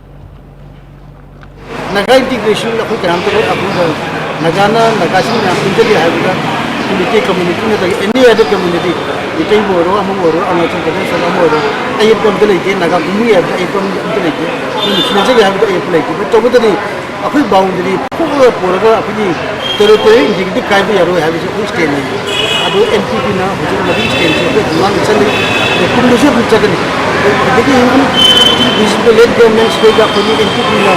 ꯅꯥꯒꯥ ꯏꯟꯇꯤꯒ꯭ꯔꯦꯁꯟ ꯑꯩꯈꯣꯏ ꯀꯅꯥꯝꯇ ꯑꯩꯈꯣꯏꯗ ꯅꯥꯒꯥꯅ ꯅꯥꯒꯥꯁꯤꯡ ꯃꯌꯥꯝ ꯄꯨꯟꯖꯒꯦ ꯍꯥꯏꯕꯗ ꯑꯩꯈꯣꯏ ꯃꯩꯇꯩ ꯀꯝꯃ꯭ꯌꯨꯅꯤꯇꯤ ꯅꯠꯇ꯭ꯔꯒ ꯑꯦꯅꯤ ꯑꯗꯔ ꯀꯝꯃ꯭ꯌꯨꯅꯤꯇꯤ, ꯃꯩꯇꯩꯕꯨ ꯑꯣꯏꯔꯣ, ꯑꯃꯕꯨ ꯑꯣꯏꯔꯣ, ꯑꯔꯨꯅꯥꯆꯜ ꯄ꯭ꯔꯗꯦꯁ ꯑꯣꯏꯔꯣ, ꯑꯃ ꯑꯣꯏꯔꯣ, ꯑꯌꯦꯠꯄ ꯑꯝꯇ ꯂꯩꯇꯦ꯫ ꯅꯥꯒꯥ ꯄꯨꯝꯕꯒꯤ ꯍꯥꯏꯕꯗ ꯑꯌꯦꯠꯄ ꯑꯝꯇ ꯂꯩꯇꯦ꯫ ꯑꯩꯈꯣꯏ ꯅꯨꯡꯁꯤꯅꯖꯒꯦ ꯍꯥꯏꯕꯗ ꯑꯌꯦꯠꯄ ꯂꯩꯇꯦ꯫ But ꯇꯧꯕꯇꯗꯤ ꯑꯩꯈꯣꯏ ꯕꯥꯎꯟꯗꯔꯤ ꯐꯨꯛꯂꯒ ꯄꯨꯔꯒ ꯑꯩꯈꯣꯏꯒꯤ ꯇꯦꯔꯤꯇꯣꯔꯤꯌꯦꯜ ꯏꯟꯇꯤꯒ꯭ꯔꯤꯇꯤ ꯀꯥꯏꯕ ꯌꯥꯔꯣꯏ ꯍꯥꯏꯕꯁꯤ ꯑꯩꯈꯣꯏ ꯁ꯭ꯇꯦꯟꯅꯤ꯫ ꯑꯗꯨ ꯑꯦꯟ ꯄꯤ ꯄꯤꯅ ꯍꯧꯖꯤꯛ ꯃꯗꯨꯒꯤ ꯁ꯭ꯇꯦꯟꯁꯤ ꯑꯩꯈꯣꯏ ꯗꯤꯃꯥꯟ ꯆꯠꯂꯤ꯫ ꯑꯗꯨ ꯀꯨꯝꯗꯁꯨ ꯑꯗꯨꯝ ꯆꯠꯀꯅꯤ꯫ ꯑꯗꯒꯤ even ꯍꯧꯖꯤꯛ ꯂꯦꯠ ꯒꯚꯔꯟꯃꯦꯟꯠꯁꯤꯗꯩꯗ ꯑꯩꯈꯣꯏꯒꯤ ꯑꯦꯟ ꯄꯤ ꯄꯤꯅ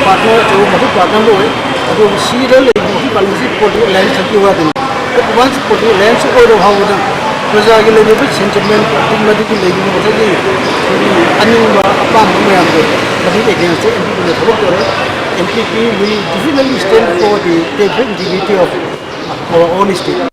ꯄꯥꯔꯠꯅꯔ ꯑꯆꯧꯕ ꯃꯊꯧ ꯄꯥꯔꯠꯅꯔ ꯑꯃ ꯑꯣꯏ꯫ ꯑꯗꯨꯒ ꯁꯤꯗ ꯂꯩꯔꯤꯕ ꯍꯧꯖꯤꯛ ꯄꯥꯜꯂꯤꯕꯁꯤ ꯄꯣꯂꯤꯇꯤꯀꯦꯜ ꯑꯦꯂꯥꯏꯟꯁ ꯈꯛꯀꯤ ꯋꯥꯗꯅꯤ꯫ ꯑꯗꯨ ꯋꯥꯟꯁ ꯄꯣꯂꯤꯇꯤꯀꯦꯜ ꯑꯦꯂꯥꯏꯟꯁ ꯑꯣꯏꯔꯕ ꯐꯥꯎꯕꯗ ꯄ꯭ꯔꯖꯥꯒꯤ ꯂꯩꯔꯤꯕ ꯁꯦꯟꯇꯤꯃꯦꯟꯠ, ꯃꯗꯨꯒꯤ ꯂꯩꯔꯤꯕ ꯉꯁꯥꯏꯒꯤ ꯑꯩꯈꯣꯏꯒꯤ ꯑꯅꯤꯡꯕ ꯑꯄꯥꯝꯕ ꯃꯌꯥꯝꯗꯣ ꯃꯗꯨꯒꯤ ꯑꯦꯒꯦꯟꯁꯇ ꯑꯦꯟ ꯄꯤ ꯄꯤꯅ ꯊꯕꯛ ꯇꯧꯔꯦ꯫ N P P will definitely stand for the territorial integrity of our own state.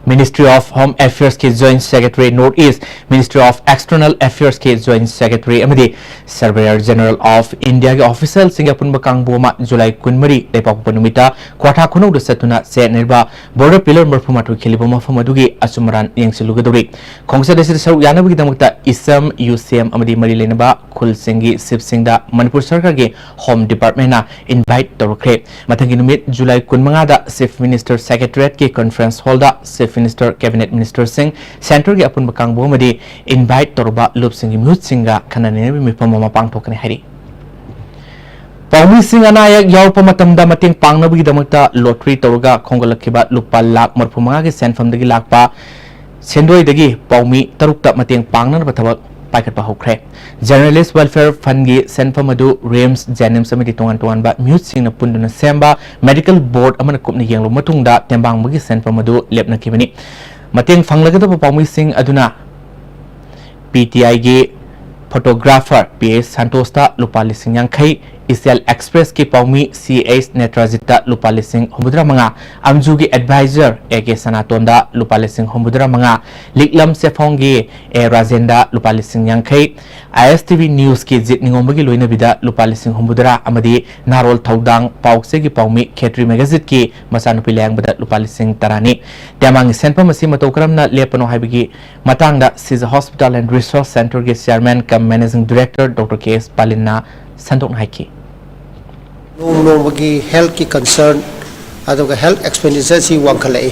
Ministry of Home Affairs ꯀꯤ Joint Secretary, North East Ministry of External Affairs ꯀꯤ Joint Secretary ꯑꯃꯗꯤ Surveyor General of India ꯒꯤ official ꯁꯤꯡꯒꯤ ꯑꯄꯨꯟꯕ ꯀꯥꯡꯕꯨ ꯑꯃ July ꯀꯨꯟꯃꯔꯤ ꯂꯩꯕꯥꯛꯄꯣꯛꯄ ꯅꯨꯃꯤꯠꯇ ꯀ꯭ꯋꯥꯊꯥ ꯈꯨꯅꯧꯗ ꯆꯠꯇꯨꯅ ꯆꯦꯟꯅꯔꯤꯕ border pillar ꯃꯔꯤꯐꯨ ꯃꯥꯊꯣꯏ ꯈꯤꯜꯂꯤꯕ ꯃꯐꯝ ꯑꯗꯨꯒꯤ ꯑꯆꯨꯝ ꯑꯔꯥꯟ ꯌꯦꯡꯁꯤꯜꯂꯨꯒꯗꯧꯔꯤ꯫ ꯈꯣꯡꯆꯠ ꯑꯁꯤꯗ ꯁꯔꯨꯛ ꯌꯥꯅꯕꯒꯤꯗꯃꯛꯇ ꯏꯁꯝ, ꯌꯨꯁꯦꯝ ꯑꯃꯗꯤ ꯃꯔꯤ ꯂꯩꯅꯕ ꯈꯨꯜꯁꯤꯡꯒꯤ chief ꯁꯤꯡꯗ ꯃꯅꯤꯄꯨꯔ ꯁꯔꯀꯥꯔꯒꯤ Home Department ꯅ invite ꯇꯧꯔꯛꯈ꯭ꯔꯦ꯫ ꯃꯊꯪꯒꯤ ꯅꯨꯃꯤꯠ ꯖꯨꯂꯥꯏ ꯀꯨꯟꯃꯉꯥꯗ Chief Minister Secretariat ꯀꯤ conference hall ꯗ Chief Minister, Cabinet Minister ꯁꯤꯡ, centre ꯒꯤ ꯑꯄꯨꯟꯕ ꯀꯥꯡꯕꯨ ꯑꯃꯗꯤ invite ꯇꯧꯔꯕ ꯂꯨꯞꯁꯤꯡꯒꯤ ꯃꯤꯍꯨꯠꯁꯤꯡꯒ ꯈꯟꯅ ꯅꯩꯅꯕꯒꯤ ꯃꯤꯐꯝ ꯑꯃ ꯄꯥꯡꯊꯣꯛꯀꯅꯤ ꯍꯥꯏꯔꯤ꯫ ꯄꯥꯎꯃꯤꯁꯤꯡ ꯑꯅꯥ ꯑꯌꯦꯛ ꯌꯥꯎꯔꯛꯄ ꯃꯇꯝꯗ ꯃꯇꯦꯡ ꯄꯥꯡꯅꯕꯒꯤꯗꯃꯛꯇ lottery ꯇꯧꯔꯒ ꯈꯣꯝꯒꯠꯂꯛꯈꯤꯕ ꯂꯨꯄꯥ ꯂꯥꯈ ꯃꯔꯤꯐꯨ ꯃꯉꯥꯒꯤ ꯁꯦꯟꯐꯝꯗꯒꯤ ꯂꯥꯛꯄ ꯁꯦꯟꯗꯣꯏꯗꯒꯤ ꯄꯥꯎꯃꯤ ꯇꯔꯨꯛꯇ ꯃꯇꯦꯡ ꯄꯥꯡꯅꯅꯕ ꯊꯕꯛ ꯄꯥꯏꯈꯠꯄ ꯍꯧꯈ꯭ꯔꯦ꯫ Generalist Welfare Fund ꯒꯤ ꯁꯦꯟꯐꯝ ꯑꯗꯨ RIMS, JNIMS ꯑꯃꯗꯤ ꯇꯣꯉꯥꯟ ꯇꯣꯉꯥꯟꯕ ꯃꯤꯍꯨꯠꯁꯤꯡꯅ ꯄꯨꯟꯗꯨꯅ ꯁꯦꯝꯕ medical board ꯑꯃꯅ ꯀꯨꯞꯅ ꯌꯦꯡꯂꯕ ꯃꯇꯨꯡꯗ ꯇꯦꯡꯕꯥꯡꯕꯒꯤ ꯁꯦꯟꯐꯝ ꯑꯗꯨ ꯂꯦꯞꯅꯈꯤꯕꯅꯤ꯫ ꯃꯇꯦꯡ ꯐꯪꯂꯒꯗꯕ ꯄꯥꯎꯃꯤꯁꯤꯡ ꯑꯗꯨꯅ PTI ꯒꯤ photographer ꯄꯤ ꯑꯦꯁ ꯁꯟꯇꯣꯁꯇ ꯂꯨꯄꯥ ꯂꯤꯁꯤꯡ ꯌꯥꯡꯈꯩ, ꯏꯆꯦꯜ Express ꯀꯤ ꯄꯥꯎꯃꯤ ꯁꯤ ꯑꯩꯆ ꯅꯦꯇ꯭ꯔꯥꯖꯤꯠꯇ ꯂꯨꯄꯥ ꯂꯤꯁꯤꯡ ꯍꯨꯝꯐꯨꯇꯔꯥ ꯃꯉꯥ, ꯑꯝꯖꯨꯒꯤ advisor ꯑꯦ ꯀꯦ ꯁꯅꯥꯇꯣꯟꯗ ꯂꯨꯄꯥ ꯂꯤꯁꯤꯡ ꯍꯨꯝꯐꯨꯇꯔꯥ ꯃꯉꯥ, ꯂꯤꯛꯂꯝ ꯆꯦꯐꯣꯡꯒꯤ ꯑꯦ ꯔꯥꯖꯦꯟꯗ ꯂꯨꯄꯥ ꯂꯤꯁꯤꯡ ꯌꯥꯡꯈꯩ, ISTV News ꯀꯤ ꯖꯤꯠ ꯅꯤꯉꯣꯝꯕꯒꯤ ꯂꯣꯏꯅꯕꯤꯗ ꯂꯨꯄꯥ ꯂꯤꯁꯤꯡ ꯍꯨꯝꯐꯨꯇꯔꯥ ꯑꯃꯗꯤ ꯅꯥꯔꯣꯜ ꯊꯧꯗꯥꯡ ꯄꯥꯎꯆꯦꯒꯤ ꯄꯥꯎꯃꯤ ꯈꯦꯇ꯭ꯔꯤ ꯃꯦꯒꯥꯖꯤꯠꯀꯤ ꯃꯆꯥꯅꯨꯄꯤ ꯂꯥꯌꯦꯡꯕꯗ ꯂꯨꯄꯥ ꯂꯤꯁꯤꯡ ꯇꯔꯥꯅꯤ꯫ ꯇꯦꯡꯕꯥꯡꯒꯤ ꯁꯦꯟꯐꯝ ꯑꯁꯤ ꯃꯇꯧ ꯀꯔꯝꯅ ꯂꯦꯞꯄꯅꯣ ꯍꯥꯏꯕꯒꯤ ꯃꯇꯥꯡꯗ Sija Hospital and Research Centre ꯒꯤ Chairman cum Managing Director Doctor ꯀꯦ ꯑꯦꯁ ꯄꯥꯂꯤꯟꯅ ꯁꯟꯗꯣꯛꯅ ꯍꯥꯏꯈꯤ꯫ ꯅꯣꯡ ꯅꯣꯡꯃꯒꯤ health ꯀꯤ concern ꯑꯗꯨꯒ health expenditure ꯁꯤ ꯋꯥꯡꯈꯠꯂꯛꯏ꯫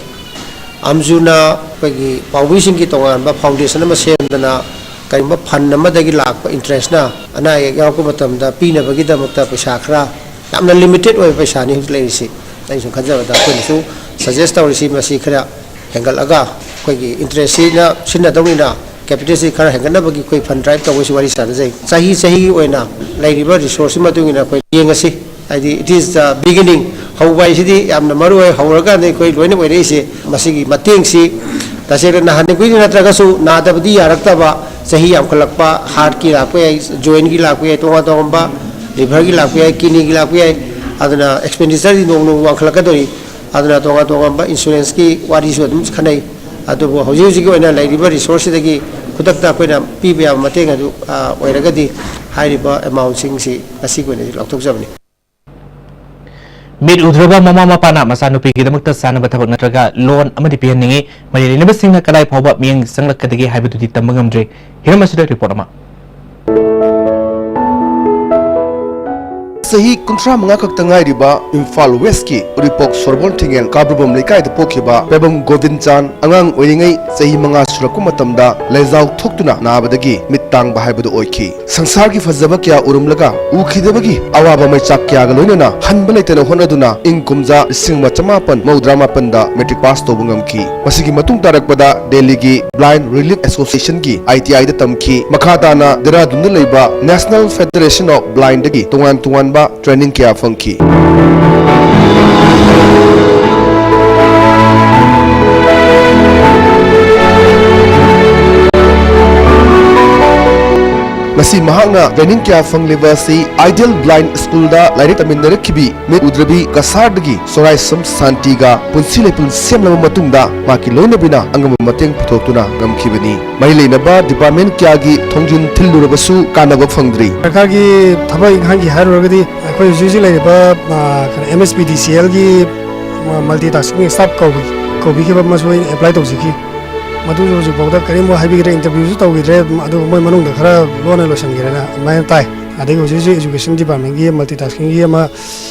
ꯑꯝꯖꯨꯅ ꯑꯩꯈꯣꯏꯒꯤ ꯄꯥꯎꯃꯤꯁꯤꯡꯒꯤ ꯇꯣꯉꯥꯟꯕ foundation ꯑꯃ ꯁꯦꯝꯗꯅ ꯀꯔꯤꯒꯨꯝꯕ fund ꯑꯃꯗꯒꯤ ꯂꯥꯛꯄ interest ꯅ ꯑꯅꯥ ꯑꯌꯦꯛ ꯌꯥꯎꯔꯛꯄ ꯃꯇꯝꯗ ꯄꯤꯅꯕꯒꯤꯗꯃꯛꯇ ꯄꯩꯁꯥ ꯈꯔ, ꯌꯥꯝꯅ limited ꯑꯣꯏꯕ ꯄꯩꯁꯥꯅꯤ ꯍꯧꯖꯤꯛ ꯂꯩꯔꯤꯁꯤ꯫ ꯑꯩꯅ ꯁꯨꯝ ꯈꯟꯖꯕꯗ ꯑꯩꯈꯣꯏꯅꯁꯨ suggest ꯇꯧꯔꯤꯁꯤ ꯃꯁꯤ ꯈꯔ ꯍꯦꯟꯒꯠꯂꯒ ꯑꯩꯈꯣꯏꯒꯤ interest ꯁꯤꯅ ꯁꯤꯖꯤꯟꯅꯗꯧꯅꯤꯅ capital ꯁꯤ ꯈꯔ ꯍꯦꯟꯒꯠꯅꯕꯒꯤ ꯑꯩꯈꯣꯏ fund drive ꯇꯧꯕꯒꯤꯁꯨ ꯋꯥꯔꯤ ꯁꯥꯟꯅꯖꯩ꯫ ꯆꯍꯤ ꯆꯍꯤꯒꯤ ꯑꯣꯏꯅ ꯂꯩꯔꯤꯕ resource ꯁꯤ ꯃꯇꯨꯡ ꯏꯟꯅ ꯑꯩꯈꯣꯏ ꯌꯦꯡꯉꯁꯤ꯫ ꯍꯥꯏꯗꯤ it is the beginning. ꯍꯧꯕ ꯍꯥꯏꯁꯤꯗꯤ ꯌꯥꯝꯅ ꯃꯔꯨ ꯑꯣꯏ꯫ ꯍꯧꯔꯀꯥꯟꯗ ꯑꯩꯈꯣꯏ ꯂꯣꯏꯅ ꯑꯣꯏꯔꯛꯏꯁꯦ꯫ ꯃꯁꯤꯒꯤ ꯃꯇꯦꯡꯁꯤ ꯇꯁꯦꯡꯅ ꯅꯍꯥꯟ ꯑꯩꯈꯣꯏꯗꯤ ꯅꯠꯇ꯭ꯔꯒꯁꯨ ꯅꯥꯗꯕꯗꯤ ꯌꯥꯔꯛꯇꯕ, ꯆꯍꯤ ꯌꯥꯝꯈꯠꯂꯛꯄ, heart ꯀꯤ ꯂꯥꯛꯄ ꯌꯥꯏ, joint ꯀꯤ ꯂꯥꯛꯄ ꯌꯥꯏ, ꯇꯣꯉꯥꯟ ꯇꯣꯉꯥꯟꯕ liver ꯒꯤ ꯂꯥꯛꯄ ꯌꯥꯏ, kidney ꯒꯤ ꯂꯥꯛꯄ ꯌꯥꯏ꯫ ꯑꯗꯨꯅ expenditure ꯗꯤ ꯅꯣꯡ ꯅꯣꯡ ꯋꯥꯡꯈꯠꯂꯛꯀꯗꯧꯔꯤ꯫ ꯑꯗꯨꯅ ꯇꯣꯉꯥꯟ ꯇꯣꯉꯥꯟꯕ ꯏꯟꯁꯨꯔꯦꯟꯁꯀꯤ ꯋꯥꯔꯤꯁꯨ ꯑꯗꯨꯝ ꯈꯟꯅꯩ꯫ ꯑꯗꯨꯕꯨ ꯍꯧꯖꯤꯛ ꯍꯧꯖꯤꯛꯀꯤ ꯑꯣꯏꯅ ꯂꯩꯔꯤꯕ ꯔꯤꯁꯣꯔꯁꯁꯤꯗꯒꯤ ꯈꯨꯗꯛꯇ ꯑꯩꯈꯣꯏꯅ ꯄꯤꯕ ꯌꯥꯕ ꯃꯇꯦꯡ ꯑꯗꯨ, ꯑ, ꯑꯣꯏꯔꯒꯗꯤ ꯍꯥꯏꯔꯤꯕ ꯑꯦꯃꯥꯎꯟꯁꯤꯡꯁꯤ ꯉꯁꯤꯒꯤ ꯑꯣꯏꯅꯗꯤ ꯂꯧꯊꯣꯛꯆꯕꯅꯤ꯫ ꯃꯤꯠ ꯎꯗ꯭ꯔꯕ ꯃꯃꯥ ꯃꯄꯥꯅ ꯃꯆꯥꯅꯨꯄꯤꯒꯤꯗꯃꯛꯇ ꯆꯥꯅꯕ ꯊꯕꯛ ꯅꯠꯇ꯭ꯔꯒ ꯂꯣꯟ ꯑꯃꯗꯤ ꯄꯤꯍꯟꯅꯤꯡꯏ꯫ ꯃꯔꯤ ꯂꯩꯅꯕꯁꯤꯡꯅ ꯀꯗꯥꯏ ꯐꯥꯎꯕ ꯃꯤꯠꯌꯦꯡ ꯆꯪꯂꯛꯀꯗꯒꯦ ꯍꯥꯏꯕꯗꯨꯗꯤ ꯇꯝꯕ ꯉꯝꯗ꯭ꯔꯤ꯫ ꯍꯤꯔꯝ ꯑꯁꯤꯗ ꯔꯤꯄꯣꯔꯠ ꯑꯃ꯫ ꯆꯍꯤ ꯀꯨꯟꯊ꯭ꯔꯥ ꯃꯉꯥ ꯈꯛꯇ ꯉꯥꯏꯔꯤꯕ ꯏꯝꯐꯥꯜ ꯋꯦꯁꯀꯤ ꯎꯔꯤꯄꯣꯛ ꯁꯣꯔꯕꯣꯟ ꯊꯤꯡꯉꯦꯜ ꯀꯥꯕ꯭ꯔꯨꯕꯝ ꯂꯩꯀꯥꯏꯗ ꯄꯣꯛꯈꯤꯕ ꯄꯦꯕꯝ ꯒꯣꯕꯤꯟ ꯆꯥꯟ ꯑꯉꯥꯡ ꯑꯣꯏꯔꯤꯉꯩ ꯆꯍꯤ ꯃꯉꯥ ꯁꯨꯔꯛꯄ ꯃꯇꯝꯗ ꯂꯩꯖꯥꯎ ꯊꯣꯛꯇꯨꯅ ꯅꯥꯕꯗꯒꯤ ꯃꯤꯠ ꯇꯥꯡꯕ ꯍꯥꯏꯕꯗꯨ ꯑꯣꯏꯈꯤ꯫ ꯁꯪꯁꯥꯔꯒꯤ ꯐꯖꯕ ꯀꯌꯥ ꯎꯔꯨꯝꯂꯒ ꯎꯈꯤꯗꯕꯒꯤ ꯑꯋꯥꯕ ꯃꯩꯆꯥꯛ ꯀꯌꯥꯒ ꯂꯣꯏꯅꯅ ꯍꯟꯕ ꯂꯩꯇꯅ ꯍꯣꯠꯅꯗꯨꯅ ꯏꯪ ꯀꯨꯝꯖꯥ ꯂꯤꯁꯤꯡ ꯑꯃ ꯆꯃꯥꯄꯟ ꯃꯧꯗ꯭ꯔꯥ ꯃꯥꯄꯟꯗ ꯃꯦꯇ꯭ꯔꯤꯛ ꯄꯥꯁ ꯇꯧꯕ ꯉꯝꯈꯤ꯫ ꯃꯁꯤꯒꯤ ꯃꯇꯨꯡ ꯇꯥꯔꯛꯄꯗ ꯗꯦꯜꯂꯤꯒꯤ ꯕ꯭ꯂꯥꯏꯟ ꯔꯤꯂꯤꯐ ꯑꯦꯁꯣꯁꯤꯌꯦꯁꯟꯒꯤ ꯑꯥꯏ ꯇꯤ ꯑꯥꯏꯗ ꯇꯝꯈꯤ꯫ ꯃꯈꯥ ꯇꯥꯅ ꯗꯦꯔꯥꯗꯨꯟꯗ ꯂꯩꯕ ꯅꯦꯁꯅꯦꯜ ꯐꯦꯗꯔꯦꯁꯟ ꯑꯣꯐ ꯕ꯭ꯂꯥꯏꯟꯗꯒꯤ ꯇꯣꯉꯥꯟ ꯇꯣꯉꯥꯟꯕ ꯇ꯭ꯔꯦꯅꯤꯡ ꯀꯌꯥ ꯐꯪꯈꯤ꯫ ꯉꯁꯤ ꯃꯍꯥꯛꯅ ꯇ꯭ꯔꯦꯅꯤꯡ ꯀꯌꯥ ꯐꯪꯂꯤꯕ ꯑꯁꯤ ꯑꯥꯏꯗꯤꯌꯦꯜ ꯕ꯭ꯂꯥꯏꯟ ꯁ꯭ꯀꯨꯜꯗ ꯂꯥꯏꯔꯤꯛ ꯇꯝꯃꯤꯟꯅꯔꯛꯈꯤꯕꯤ ꯃꯤꯠ ꯎꯗ꯭ꯔꯕꯤ ꯀꯁꯥꯔꯗꯒꯤ ꯁꯣꯔꯥꯏꯁꯝ ꯁꯥꯟꯇꯤꯒ ꯄꯨꯟꯁꯤ ꯂꯩꯄꯨꯟ ꯁꯦꯝꯂꯕ ꯃꯇꯨꯡꯗ ꯃꯍꯥꯛꯀꯤ ꯂꯣꯏꯅꯕꯤꯅ ꯑꯉꯝꯕ ꯃꯇꯦꯡ ꯄꯨꯊꯣꯛꯇꯨꯅ ꯉꯝꯈꯤꯕꯅꯤ꯫ ꯃꯔꯤ ꯂꯩꯅꯕ ꯗꯤꯄꯥꯔꯠꯃꯦꯟ ꯀꯌꯥꯒꯤ ꯊꯣꯡꯖꯤꯟ ꯊꯤꯜꯂꯨꯔꯕꯁꯨ ꯀꯥꯟꯅꯕ ꯐꯪꯗ꯭ꯔꯤ꯫ ꯁꯔꯀꯥꯔꯒꯤ ꯊꯕꯛ ꯏꯪꯈꯥꯡꯒꯤ ꯍꯥꯏꯔꯨꯔꯒꯗꯤ ꯑꯩꯈꯣꯏ ꯍꯧꯖꯤꯛ ꯍꯧꯖꯤꯛ ꯂꯩꯔꯤꯕ ꯑꯦꯝ ꯑꯦꯁ ꯄꯤ ꯗꯤ ꯁꯤ ꯑꯦꯜꯒꯤ ꯃꯜꯇꯤ ꯇꯥꯁꯀꯤꯡ ꯁ꯭ꯇꯥꯐ ꯀꯧꯕꯤ ꯀꯧꯕꯤꯈꯤꯕ ꯑꯃꯁꯨ ꯑꯩꯅ ꯑꯦꯄ꯭ꯂꯥꯏ ꯇꯧꯖꯈꯤ꯫ ꯃꯗꯨꯁꯨ ꯍꯧꯖꯤꯛꯐꯥꯎꯗ ꯀꯔꯤꯝꯐꯥꯎ ꯍꯥꯏꯕꯤꯈꯤꯗ꯭ꯔꯦ, ꯏꯟꯇꯔꯚ꯭ꯌꯨꯁꯨ ꯇꯧꯈꯤꯗ꯭ꯔꯦ꯫ ꯑꯗꯨ ꯃꯣꯏ ꯃꯅꯨꯡꯗ ꯈꯔ ꯂꯣꯟꯅ ꯂꯣꯏꯁꯤꯟꯈꯤꯔꯦꯅ ꯑꯗꯨꯃꯥꯏꯅ ꯇꯥꯏ꯫ ꯑꯗꯒꯤ ꯍꯧꯖꯤꯛ ꯍꯧꯖꯤꯛ ꯏꯖꯨꯀꯦꯁꯟ ꯗꯤꯄꯥꯔꯠꯃꯦꯟꯒꯤ ꯃꯜꯇꯤ ꯇꯥꯁꯀꯤꯡꯒꯤ ꯑꯃ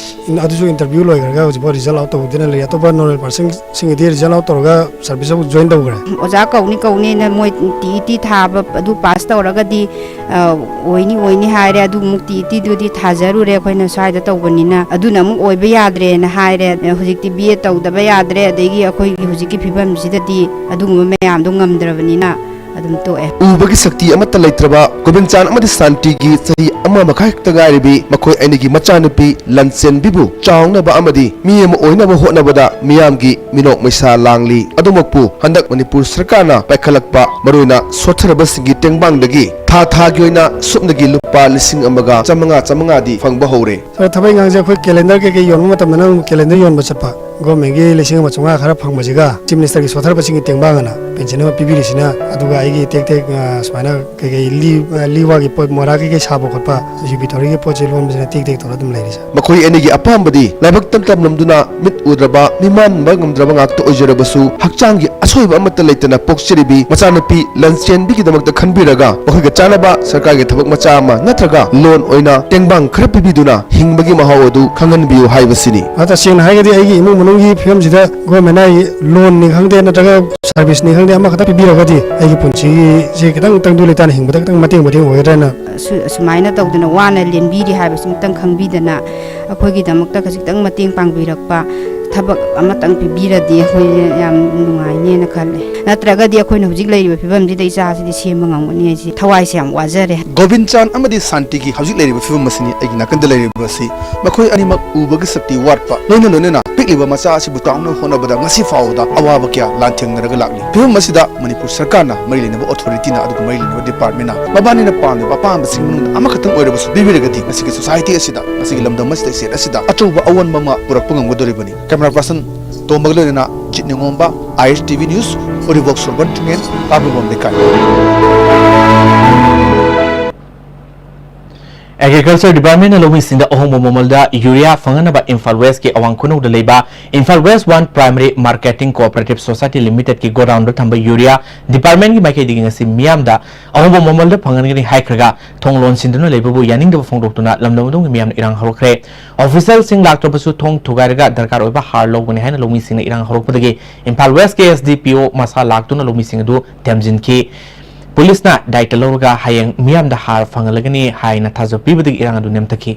ꯑꯗꯨꯁꯨ ꯏꯟꯇꯔꯚ꯭ꯌꯨ ꯂꯣꯏꯈ꯭ꯔꯒ ꯍꯧꯖꯤꯛꯐꯥꯎ ꯔꯤꯖꯜ ꯑꯥꯎꯠ ꯇꯧꯗꯅ ꯂꯩꯔꯤ꯫ ꯑꯇꯣꯞꯄ ꯅꯣꯔꯃꯦꯜ ꯄꯥꯔꯁꯟꯁꯤꯡꯒꯤꯗꯤ ꯔꯤꯖꯜ ꯑꯥꯎꯠ ꯇꯧꯔꯒ ꯁꯥꯔꯚꯤꯁ ꯑꯃꯨꯛ ꯖꯣꯏꯟ ꯇꯧꯈ꯭ꯔꯦ꯫ ꯑꯣꯖꯥ ꯀꯧꯅꯤ ꯀꯧꯅꯤꯅ ꯃꯣꯏ ꯇꯤ ꯏ ꯇꯤ ꯊꯥꯕ ꯑꯗꯨ ꯄꯥꯁ ꯇꯧꯔꯒꯗꯤ ꯑ, ꯑꯣꯏꯅꯤ ꯑꯣꯏꯅꯤ ꯍꯥꯏꯔꯦ꯫ ꯑꯗꯨꯃꯨꯛ ꯇꯤ ꯏ ꯇꯤꯗꯨꯗꯤ ꯊꯥꯖꯔꯨꯔꯦ ꯑꯩꯈꯣꯏꯅ ꯁ꯭ꯋꯥꯏꯗ ꯇꯧꯕꯅꯤꯅ, ꯑꯗꯨꯅ ꯑꯃꯨꯛ ꯑꯣꯏꯕ ꯌꯥꯗ꯭ꯔꯦꯅ ꯍꯥꯏꯔꯦ꯫ ꯑ, ꯍꯧꯖꯤꯛꯇꯤ ꯕꯤ ꯑꯦ ꯇꯧꯗꯕ ꯌꯥꯗ꯭ꯔꯦ, ꯑꯗꯒꯤ ꯑꯩꯈꯣꯏꯒꯤ ꯍꯧꯖꯤꯛꯀꯤ ꯐꯤꯕꯝꯁꯤꯗꯗꯤ ꯑꯗꯨꯒꯨꯝꯕ ꯃꯌꯥꯝꯗꯣ ꯉꯝꯗ꯭ꯔꯕꯅꯤꯅ ꯑꯗꯨꯝ ꯇꯣꯛꯑꯦ꯫ ꯎꯕꯒꯤ ꯁꯛꯇꯤ ꯑꯃꯠꯇ ꯂꯩꯇ꯭ꯔꯕ ꯒꯣꯕꯤꯟꯆꯥꯟ ꯑꯃꯗꯤ ꯁꯥꯟꯇꯤꯒꯤ ꯆꯍꯤ ꯑꯃ ꯃꯈꯥꯏ ꯈꯛꯇ ꯉꯥꯏꯔꯤꯕꯤ ꯃꯈꯣꯏ ꯑꯅꯤꯒꯤ ꯃꯆꯥꯅꯨꯄꯤ ꯂꯟꯆꯦꯟꯕꯤꯕꯨ ꯆꯥꯎꯅꯕ ꯑꯃꯗꯤ ꯃꯤ ꯑꯃ ꯑꯣꯏꯅꯕ ꯍꯣꯠꯅꯕꯗ ꯃꯤꯌꯥꯝꯒꯤ ꯃꯤꯅꯣꯛ ꯃꯩꯁꯥ ꯂꯥꯡꯂꯤ꯫ ꯑꯗꯨꯃꯛꯄꯨ ꯍꯟꯗꯛ ꯃꯅꯤꯄꯨꯔ ꯁꯔꯀꯥꯔꯅ ꯄꯥꯏꯈꯠꯂꯛꯄ ꯃꯔꯨꯑꯣꯏꯅ ꯁꯣꯠꯊꯔꯕꯁꯤꯡꯒꯤ ꯇꯦꯡꯕꯥꯡꯗꯒꯤ ꯊꯥ ꯊꯥꯒꯤ ꯑꯣꯏꯅ ꯁꯨꯞꯅꯒꯤ ꯂꯨꯄꯥ ꯂꯤꯁꯤꯡ ꯑꯃꯒ ꯆꯥꯃꯉꯥ ꯆꯥꯃꯉꯥꯗꯤ ꯐꯪꯕ ꯍꯧꯔꯦ꯫ ꯁꯥꯔ, ꯊꯕꯛ ꯏꯪꯈꯥꯡꯁꯦ ꯑꯩꯈꯣꯏ ꯀꯦꯂꯦꯟꯗꯔ ꯀꯩꯀꯩ ꯌꯣꯟꯕ ꯃꯇꯝꯗꯅ ꯑꯗꯨꯝ ꯀꯦꯂꯦꯟꯗꯔ ꯌꯣꯟꯕ ꯆꯠꯄ, ꯒꯣꯔꯃꯦꯟꯒꯤ ꯂꯤꯁꯤꯡ ꯑꯃ ꯆꯥꯝꯃꯉꯥ ꯈꯔ ꯐꯪꯕꯁꯤꯒ ꯆꯤꯐ ꯃꯤꯅꯤꯁꯇꯔꯒꯤ ꯁꯣꯊꯔꯛꯄꯁꯤꯡꯒꯤ ꯇꯦꯡꯕꯥꯡ ꯑꯅ ꯄꯦꯟꯁꯤꯟ ꯑꯃ ꯄꯤꯕꯤꯔꯤꯁꯤꯅ, ꯑꯗꯨꯒ ꯑꯩꯒꯤ ꯇꯦꯛ ꯇꯦꯛ, ꯑ, ꯁꯨꯃꯥꯏꯅ ꯀꯩꯀꯩ ꯂꯤ-, ꯑ, ꯂꯤꯋꯥꯒꯤ ꯄꯣꯠ, ꯃꯣꯔꯥ ꯀꯩꯀꯩ ꯁꯥꯕ ꯈꯣꯠꯄ, ꯌꯨꯕꯤ ꯊꯧꯔꯤꯒꯤ ꯄꯣꯠꯁꯦ ꯂꯣꯟꯕꯁꯤꯅ ꯇꯦꯛ ꯇꯦꯛ ꯇꯧꯔ ꯑꯗꯨꯝ ꯂꯩꯔꯤꯁꯦ꯫ ꯃꯈꯣꯏ ꯑꯅꯤꯒꯤ ꯑꯄꯥꯝꯕꯗꯤ ꯂꯥꯏꯕꯛ ꯇꯝ ꯇꯝꯂꯝꯗꯨꯅ ꯃꯤꯠ ꯎꯗ꯭ꯔꯕ, ꯃꯤꯃꯥꯟꯕ ꯉꯝꯗ꯭ꯔꯕ ꯉꯥꯛꯇ ꯑꯣꯏꯖꯔꯕꯁꯨ, ꯍꯛꯆꯥꯡꯒꯤ ꯑꯁꯣꯏꯕ ꯑꯃꯠꯇ ꯂꯩꯇꯅ ꯄꯣꯛꯆꯔꯤꯕꯤ ꯃꯆꯥꯅꯨꯄꯤ ꯂꯟꯆꯦꯟꯕꯤꯒꯤꯗꯃꯛꯇ ꯈꯟꯕꯤꯔꯒ, ꯃꯈꯣꯏꯒ ꯆꯥꯟꯅꯕ ꯁꯔꯀꯥꯔꯒꯤ ꯊꯕꯛ ꯃꯆꯥ ꯑꯃ ꯅꯠꯇ꯭ꯔꯒ ꯂꯣꯟ ꯑꯣꯏꯅ ꯇꯦꯡꯕꯥꯡ ꯈꯔ ꯄꯤꯕꯤꯗꯨꯅ ꯍꯤꯡꯕꯒꯤ ꯃꯍꯥꯎ ꯑꯗꯨ ꯈꯪꯍꯟꯕꯤꯌꯨ ꯍꯥꯏꯕꯁꯤꯅꯤ꯫ ꯑ, ꯇꯁꯦꯡꯅ ꯍꯥꯏꯔꯒꯗꯤ ꯑꯩꯒꯤ ꯏꯃꯨꯡ ꯃꯅꯨꯡꯒꯤ ꯐꯤꯕꯝꯁꯤꯗ ꯒꯣꯔꯃꯦꯟꯅ ꯑꯩ ꯂꯣꯟꯅꯤ ꯈꯪꯗꯦ ꯅꯠꯇ꯭ꯔꯒ ꯁꯥꯔꯚꯤꯁꯁꯅꯤ ꯈꯪꯗꯦ ꯑꯃꯈꯛꯇ ꯄꯤꯕꯤꯔꯒꯗꯤ ꯑꯩꯒꯤ ꯄꯨꯟꯁꯤꯁꯦ ꯈꯤꯇꯪ ꯇꯪꯗꯨ ꯂꯩꯇꯥꯅ ꯍꯤꯡꯕꯗ ꯈꯤꯇꯪ ꯃꯇꯦꯡ, ꯃꯇꯦꯡ ꯑꯣꯏꯒꯗ꯭ꯔꯥꯅ꯫ ꯑꯁꯨ-, ꯑꯁꯨꯃꯥꯏꯅ ꯇꯧꯗꯅ ꯋꯥꯅ ꯂꯦꯟꯕꯤꯔꯤ ꯍꯥꯏꯕꯁꯤꯃꯇꯪ ꯈꯪꯕꯤꯗꯅ ꯑꯩꯈꯣꯏꯒꯤꯗꯃꯛꯇ ꯈꯖꯤꯛꯇꯪ ꯃꯇꯦꯡ ꯄꯥꯡꯕꯤꯔꯛꯄ ꯊꯕꯛ ꯑꯃꯇꯪ ꯄꯤꯕꯤꯔꯗꯤ ꯑꯩꯈꯣꯏ ꯌꯥꯝ ꯅꯨꯡꯉꯥꯏꯅꯦꯅ ꯈꯜꯂꯦ꯫ ꯅꯠꯇ꯭ꯔꯒꯗꯤ ꯑꯩꯈꯣꯏꯅ ꯍꯧꯖꯤꯛ ꯂꯩꯔꯤꯕ ꯐꯤꯕꯝꯁꯤꯗ ꯏꯆꯥꯁꯤꯗꯤ ꯁꯦꯝꯕ ꯉꯝꯒꯅꯤ ꯍꯥꯏꯁꯤ ꯊꯋꯥꯏꯁꯦ ꯌꯥꯝ ꯋꯥꯖꯔꯦ꯫ ꯒꯣꯕꯤꯟ ꯆꯥꯟ ꯑꯃꯗꯤ ꯁꯥꯟꯇꯤꯒꯤ ꯍꯧꯖꯤꯛ ꯂꯩꯔꯤꯕ ꯐꯤꯕꯝ ꯑꯁꯤꯅꯤ ꯑꯩꯒꯤ ꯅꯥꯀꯟꯗ ꯂꯩꯔꯤꯕ ꯑꯁꯤ꯫ ꯃꯈꯣꯏ ꯑꯅꯤꯃꯛ ꯎꯕꯒꯤ ꯁꯛꯇꯤ ꯋꯥꯠꯄ, ꯂꯣꯏꯅ ꯂꯣꯏꯅꯅ ꯄꯤꯛꯂꯤꯕ ꯃꯆꯥ ꯑꯁꯤꯕꯨ ꯆꯥꯎꯅꯕ ꯍꯣꯠꯅꯕꯗ ꯉꯁꯤ ꯐꯥꯎꯕꯗ ꯑꯋꯥꯕ ꯀꯌꯥ ꯂꯥꯟꯊꯦꯡꯅꯔꯒ ꯂꯥꯛꯂꯤ꯫ ꯐꯤꯕꯝ ꯑꯁꯤꯗ ꯃꯅꯤꯄꯨꯔ ꯁꯔꯀꯥꯔꯅ, ꯃꯔꯤ ꯂꯩꯅꯕ ꯑꯣꯊꯣꯔꯤꯇꯤꯅ ꯑꯗꯨꯒ ꯃꯔꯤ ꯂꯩꯅꯕ ꯗꯤꯄꯥꯔꯠꯃꯦꯟꯅ ꯃꯕꯥꯅꯤꯅ ꯄꯥꯝꯂꯤꯕ ꯑꯄꯥꯝꯕꯁꯤꯡ ꯃꯅꯨꯡꯗ ꯑꯃꯈꯛꯇꯪ ꯑꯣꯏꯔꯕꯁꯨ ꯄꯤꯕꯤꯔꯒꯗꯤ ꯉꯁꯤꯒꯤ ꯁꯣꯁꯥꯏꯇꯤ ꯑꯁꯤꯗ, ꯉꯁꯤꯒꯤ ꯂꯝꯗꯝ ꯑꯁꯤꯗ, ꯏꯁꯇꯦꯠ ꯑꯁꯤꯗ ꯑꯆꯧꯕ ꯑꯑꯣꯟꯕ ꯑꯃ ꯄꯨꯔꯛꯄ ꯉꯝꯒꯗꯧꯔꯤꯕꯅꯤ꯫ ꯀꯦꯃꯦꯔꯥ ꯄꯥꯔꯁꯟ ꯇꯣꯝꯕꯒ ꯂꯣꯏꯅꯅ ꯖꯤꯠ ꯅꯤꯉꯣꯝꯕ, ꯑꯥꯏ ꯑꯦꯁ ꯇꯤ ꯚꯤ ꯅ꯭ꯌꯨꯁ, ꯎꯔꯤꯄꯣꯛ ꯁꯣꯔꯣꯛ ꯇꯨꯔꯦꯜ, ꯀꯥꯡꯄꯣꯛꯄꯝ ꯂꯩꯀꯥꯏ꯫ ꯑꯦꯒ꯭ꯔꯤꯀꯜꯆꯔ ꯗꯤꯄꯥꯔꯠꯃꯦꯟꯅ ꯂꯧꯃꯤꯁꯤꯡꯗ ꯑꯍꯣꯡꯕ ꯃꯃꯜꯗ ꯌꯨꯔꯤꯌꯥ ꯐꯪꯍꯟꯅꯕ ꯏꯝꯐꯥꯜ ꯋꯦꯁꯀꯤ ꯑꯋꯥꯡ ꯈꯨꯅꯧꯗ ꯂꯩꯕ Imphal west one primary marketing cooperative society ꯂꯤꯃꯤꯇꯦꯗꯀꯤ ꯒꯣꯗꯥꯎꯟꯗ ꯊꯝꯕ ꯌꯨꯔꯤꯌꯥ ꯗꯤꯄꯥꯔꯠꯃꯦꯟꯒꯤ ꯃꯥꯏꯀꯩꯗꯒꯤ ꯉꯁꯤ ꯃꯤꯌꯥꯝꯗ ꯑꯍꯣꯡꯕ ꯃꯃꯜꯗ ꯐꯪꯍꯟꯒꯅꯤ ꯍꯥꯏꯈ꯭ꯔꯒ ꯊꯣꯡ ꯂꯣꯟꯁꯤꯟꯗꯨꯅ ꯂꯩꯕꯕꯨ ꯌꯥꯅꯤꯡꯗꯕ ꯐꯣꯡꯗꯣꯛꯇꯨꯅ ꯂꯝꯗꯝ ꯑꯗꯨꯒꯤ ꯃꯤꯌꯥꯝꯅ ꯏꯔꯥꯡ ꯍꯧꯔꯛꯈ꯭ꯔꯦ꯫ ꯑꯣꯐꯤꯁꯤꯌꯦꯜꯁꯤꯡ ꯂꯥꯛꯇ꯭ꯔꯕꯁꯨ ꯊꯣꯡ ꯊꯨꯒꯥꯏꯔꯒ ꯗꯔꯀꯥꯔ ꯑꯣꯏꯕ ꯍꯥꯔ ꯂꯧꯒꯅꯤ ꯍꯥꯏꯅ ꯂꯧꯃꯤꯁꯤꯡꯅ ꯏꯔꯥꯡ ꯍꯧꯔꯛꯄꯗꯒꯤ ꯏꯝꯐꯥꯜ ꯋꯦꯁꯀꯤ ꯑꯦꯁ ꯗꯤ ꯄꯤ ꯑꯣ ꯃꯁꯥ ꯂꯥꯛꯇꯨꯅ ꯂꯧꯃꯤꯁꯤꯡ ꯑꯗꯨ ꯊꯦꯝꯖꯤꯟꯈꯤ꯫ ꯄꯨꯂꯤꯁꯅ ꯗꯥꯏꯇ ꯂꯧꯔꯒ ꯍꯌꯦꯡ ꯃꯤꯌꯥꯝꯗ ꯍꯥꯔ ꯐꯪꯍꯜꯂꯒꯅꯤ ꯍꯥꯏꯅ ꯊꯥꯖꯕ ꯄꯤꯕꯗꯒꯤ ꯏꯔꯥꯡ ꯑꯗꯨ ꯅꯦꯝꯊꯈꯤ꯫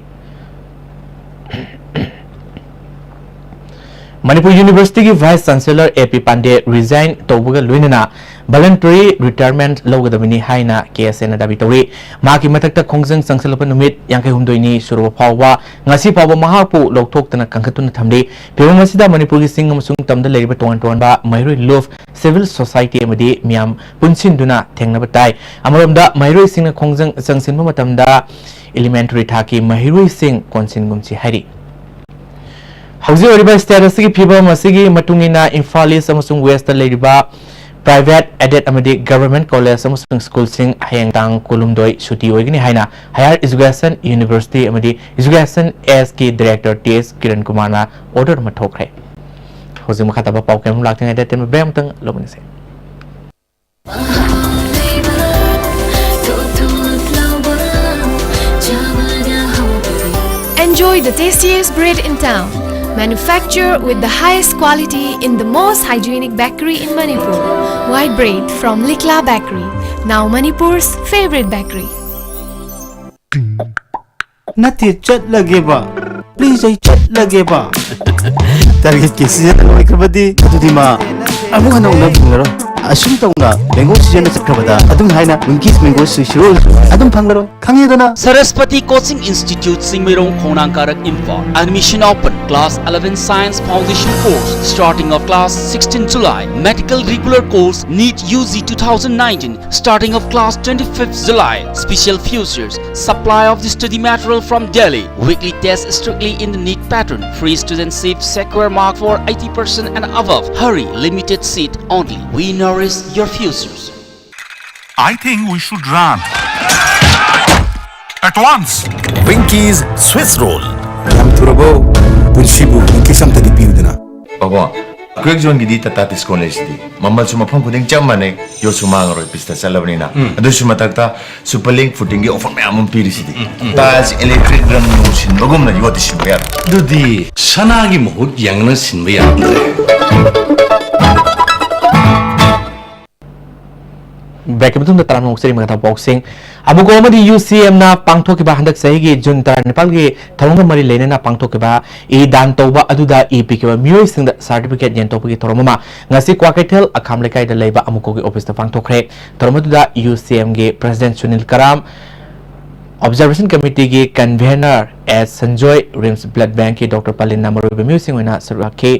ꯃꯅꯤꯄꯨꯔ ꯌꯨꯅꯤꯚꯔꯁꯤꯇꯤꯒꯤ ꯚꯥꯏꯁ ꯆꯥꯟꯁꯦꯂꯔ ꯑꯦ ꯄꯤ ꯄꯥꯟꯗꯦ ꯔꯤꯖꯥꯏꯟ ꯇꯧꯕꯒ ꯂꯣꯏꯅꯅ ꯚꯣꯂꯟꯇꯔꯤ ꯔꯤꯇꯥꯌꯔꯃꯦꯟꯠ ꯂꯧꯒꯗꯕꯅꯤ ꯍꯥꯏꯅ ꯀꯦ ꯑꯦꯁ ꯑꯦꯅ ꯗꯥꯕꯤ ꯇꯧꯔꯤ꯫ ꯃꯍꯥꯛꯀꯤ ꯃꯊꯛꯇ ꯈꯣꯡꯖꯪ ꯆꯪꯁꯤꯜꯂꯛꯄ ꯅꯨꯃꯤꯠ ꯌꯥꯡꯈꯩ ꯍꯨꯝꯗꯣꯏꯅꯤ ꯁꯨꯔꯕ ꯐꯥꯎꯕ, ꯉꯁꯤ ꯐꯥꯎꯕ ꯃꯍꯥꯛꯄꯨ ꯂꯧꯊꯣꯛꯇꯅ ꯀꯟꯈꯠꯇꯨꯅ ꯊꯝꯂꯤ꯫ ꯐꯤꯕꯝ ꯑꯁꯤꯗ ꯃꯅꯤꯄꯨꯔꯒꯤ ꯆꯤꯡ ꯑꯃꯁꯨꯡ ꯇꯝꯗ ꯂꯩꯔꯤꯕ ꯇꯣꯉꯥꯟ ꯇꯣꯉꯥꯟꯕ ꯃꯍꯩꯔꯣꯏ ꯂꯨꯞ, ꯁꯤꯚꯤꯜ ꯁꯣꯁꯥꯏꯇꯤ ꯑꯃꯗꯤ ꯃꯤꯌꯥꯝ ꯄꯨꯟꯁꯤꯟꯗꯨꯅ ꯊꯦꯡꯅꯕ ꯇꯥꯏ꯫ ꯑꯃꯔꯣꯝꯗ ꯃꯍꯩꯔꯣꯏꯁꯤꯡꯅ ꯈꯣꯡꯖꯪ ꯆꯪꯁꯤꯟꯕ ꯃꯇꯝꯗ ꯏꯂꯤꯃꯦꯟꯇꯔꯤ ꯊꯥꯛꯀꯤ ꯃꯍꯩꯔꯣꯏꯁꯤꯡ ꯀꯣꯟꯁꯤꯟꯒꯨꯝꯁꯤ ꯍꯥꯏꯔꯤ꯫ ꯍꯧꯖꯤꯛ ꯑꯣꯏꯔꯤꯕ state ꯑꯁꯤꯒꯤ ꯐꯤꯕꯝ ꯑꯁꯤꯒꯤ ꯃꯇꯨꯡ ꯏꯟꯅ ꯏꯝꯐꯥꯜ ꯏꯁ ꯑꯃꯁꯨꯡ ꯋꯦꯁꯇ ꯂꯩꯔꯤꯕ private, aided ꯑꯃꯗꯤ government college ꯑꯃꯁꯨꯡ schoolꯁꯤꯡ ꯍꯌꯦꯡ ꯇꯥꯡ ꯀꯨꯟꯍꯨꯝꯗꯣꯏ ꯁꯨꯇꯤ ꯑꯣꯏꯒꯅꯤ ꯍꯥꯏꯅ Higher Education University ꯑꯃꯗꯤ Education Sꯒꯤ director ꯇꯤ ꯑꯦꯁ ꯀꯤꯔꯟ ꯀꯨꯃꯥꯔꯅ order ꯑꯃ ꯊꯣꯛꯈ꯭ꯔꯦ꯫ ꯍꯧꯖꯤꯛ ꯃꯈꯥ ꯇꯥꯕ ꯄꯥꯎ ꯀꯌꯥ ꯑꯃ ꯂꯥꯛꯇ꯭ꯔꯤꯉꯩꯗ ꯑꯇꯦꯟꯕ break ꯑꯃꯇꯪ ꯂꯧꯃꯤꯟꯅꯁꯤ꯫ Enjoy the tastiest bread in town. Manufactured with the highest quality in the most hygienic bakery in Manipur. White bread from Likla Bakery, now Manipur's favorite bakery. ꯅꯠꯇꯦ, ꯆꯠꯂꯒꯦꯕ꯫ Please, ꯑꯩ ꯆꯠꯂꯒꯦꯕ꯫ Targetꯀꯤ season ꯂꯣꯏꯈ꯭ꯔꯕꯗꯤ ꯑꯗꯨꯗꯤ ꯃꯥ ꯑꯃꯨꯛ ꯍꯟꯅ ꯎꯅꯕ ꯐꯪꯂꯔꯣꯏ꯫ ꯑꯁꯨꯝ ꯇꯧꯅ mango seasonꯅ ꯆꯠꯈ꯭ꯔꯕꯗ ꯑꯗꯨꯝ ꯍꯥꯏꯅ Winkies mango sweet rolls ꯑꯗꯨꯝ ꯐꯪꯂꯔꯣꯏ꯫ ꯈꯪꯉꯦꯗꯅ? Saraswati Coaching Institute, Singmeirong, Khongnang Karak, Imphal. Admission open. Class eleven Science Foundation course. Starting of class sixteen July. Medical regular course, NEET U G two thousand nineteen. Starting of class twenty-fifth July. Special futures. Supply of the study material from Delhi. Weekly test strictly in the NEET pattern. Free student seat, secure mark for eighty percent and above. Hurry, limited seat only. We nourish your futures. I think we should run. At once. Winkies Swiss Roll. ꯌꯥꯝ ꯊꯨꯔꯕꯣ? ꯄꯨꯟꯁꯤꯕꯨ Winkies ꯑꯝꯇꯗꯤ ꯄꯤꯌꯨꯗꯅ꯫ ꯄꯥꯕꯣ, Crack Zoneꯒꯤꯗꯤ Tata Discount ꯂꯩꯁꯤꯗꯤ꯫ ꯃꯃꯜꯁꯨ ꯃꯐꯝ ꯈꯨꯗꯤꯡ ꯆꯞ ꯃꯥꯟꯅꯩ, ꯌꯣꯠꯁꯨ ꯃꯥꯡꯉꯔꯣꯏ, ꯄꯤꯁꯇ ꯆꯠꯂꯕꯅꯤꯅ꯫ ꯑꯗꯨꯁꯨ ꯃꯊꯛꯇ Super Link Foodingꯒꯤ offer ꯃꯌꯥꯝ ꯑꯃ ꯄꯤꯔꯤꯁꯤꯗꯤ꯫ Tiles, electric, ꯔꯪ ꯅꯨꯡ ꯁꯤꯟꯕꯒꯨꯝꯅ ꯌꯣꯠꯇꯤ ꯁꯤꯟꯕ ꯌꯥꯔꯣꯏ꯫ ꯑꯗꯨꯗꯤ ꯁꯅꯥꯒꯤ ꯃꯍꯨꯠ ꯌꯥꯡꯅ ꯁꯤꯟꯕ ꯌꯥꯗ꯭ꯔꯦ꯫ Breakꯀꯤ ꯃꯇꯨꯡꯗ ꯇꯔꯥꯝꯅ ꯑꯣꯛꯆꯔꯤ ꯃꯈꯥ ꯊꯥꯕ ꯄꯥꯎꯁꯤꯡ꯫ ꯑꯃꯨꯀꯣ ꯑꯃꯗꯤ ꯌꯨ ꯁꯤ ꯑꯦꯝꯅ ꯄꯥꯡꯊꯣꯛꯈꯤꯕ ꯍꯟꯗꯛ ꯆꯍꯤꯒꯤ ꯖꯨꯟ ꯇꯔꯥꯅꯤꯄꯥꯜꯒꯤ ꯊꯧꯔꯝꯒ ꯃꯔꯤ ꯂꯩꯅꯅ ꯄꯥꯡꯊꯣꯛꯈꯤꯕ ꯏ ꯗꯥꯟ ꯇꯧꯕ ꯑꯗꯨꯗ ꯏ ꯄꯤꯈꯤꯕ ꯃꯤꯑꯣꯏꯁꯤꯡꯗ certificate ꯌꯦꯟꯊꯣꯛꯄꯒꯤ ꯊꯧꯔꯝ ꯑꯃ ꯉꯁꯤ ꯀ꯭ꯋꯥꯀꯩꯊꯦꯜ ꯑꯈꯥꯝ ꯂꯩꯀꯥꯏꯗ ꯂꯩꯕ ꯑꯃꯨꯀꯣꯒꯤ officeꯇ ꯄꯥꯡꯊꯣꯛꯈ꯭ꯔꯦ꯫ ꯊꯧꯔꯝ ꯑꯗꯨꯗ ꯌꯨ ꯁꯤ ꯑꯦꯝꯒꯤ president ꯁꯨꯅꯤꯜ ꯀꯔꯥꯝ, observation committeeꯒꯤ convener ꯑꯦꯁ ꯁꯟꯖꯣꯏ, RIMS blood bankꯀꯤ Doctor ꯄꯥꯂꯤꯟꯅ ꯃꯔꯨꯑꯣꯏꯕ ꯃꯤꯑꯣꯏꯁꯤꯡ ꯑꯣꯏꯅ ꯁꯔꯨꯛ ꯌꯥꯈꯤ꯫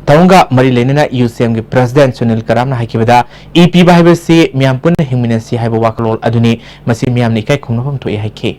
ꯊꯧꯔꯝꯒ ꯃꯔꯤ ꯂꯩꯅꯅ ꯌꯨ ꯁꯤ ꯑꯦꯝꯒꯤ president ꯁꯨꯅꯤꯜ ꯀꯔꯥꯝꯅ ꯍꯥꯏꯈꯤꯕꯗ, ꯏ ꯄꯤꯕ ꯍꯥꯏꯕꯁꯤ ꯃꯤꯌꯥꯝ ꯄꯨꯟꯅ ꯍꯤꯡꯃꯤꯟꯅꯁꯤ ꯍꯥꯏꯕ ꯋꯥꯈꯜꯂꯣꯟ ꯑꯗꯨꯅꯤ, ꯃꯁꯤ ꯃꯤꯌꯥꯝꯅ ꯏꯀꯥꯏ ꯈꯨꯝꯅꯐꯝ ꯊꯣꯛꯏ ꯍꯥꯏꯈꯤ꯫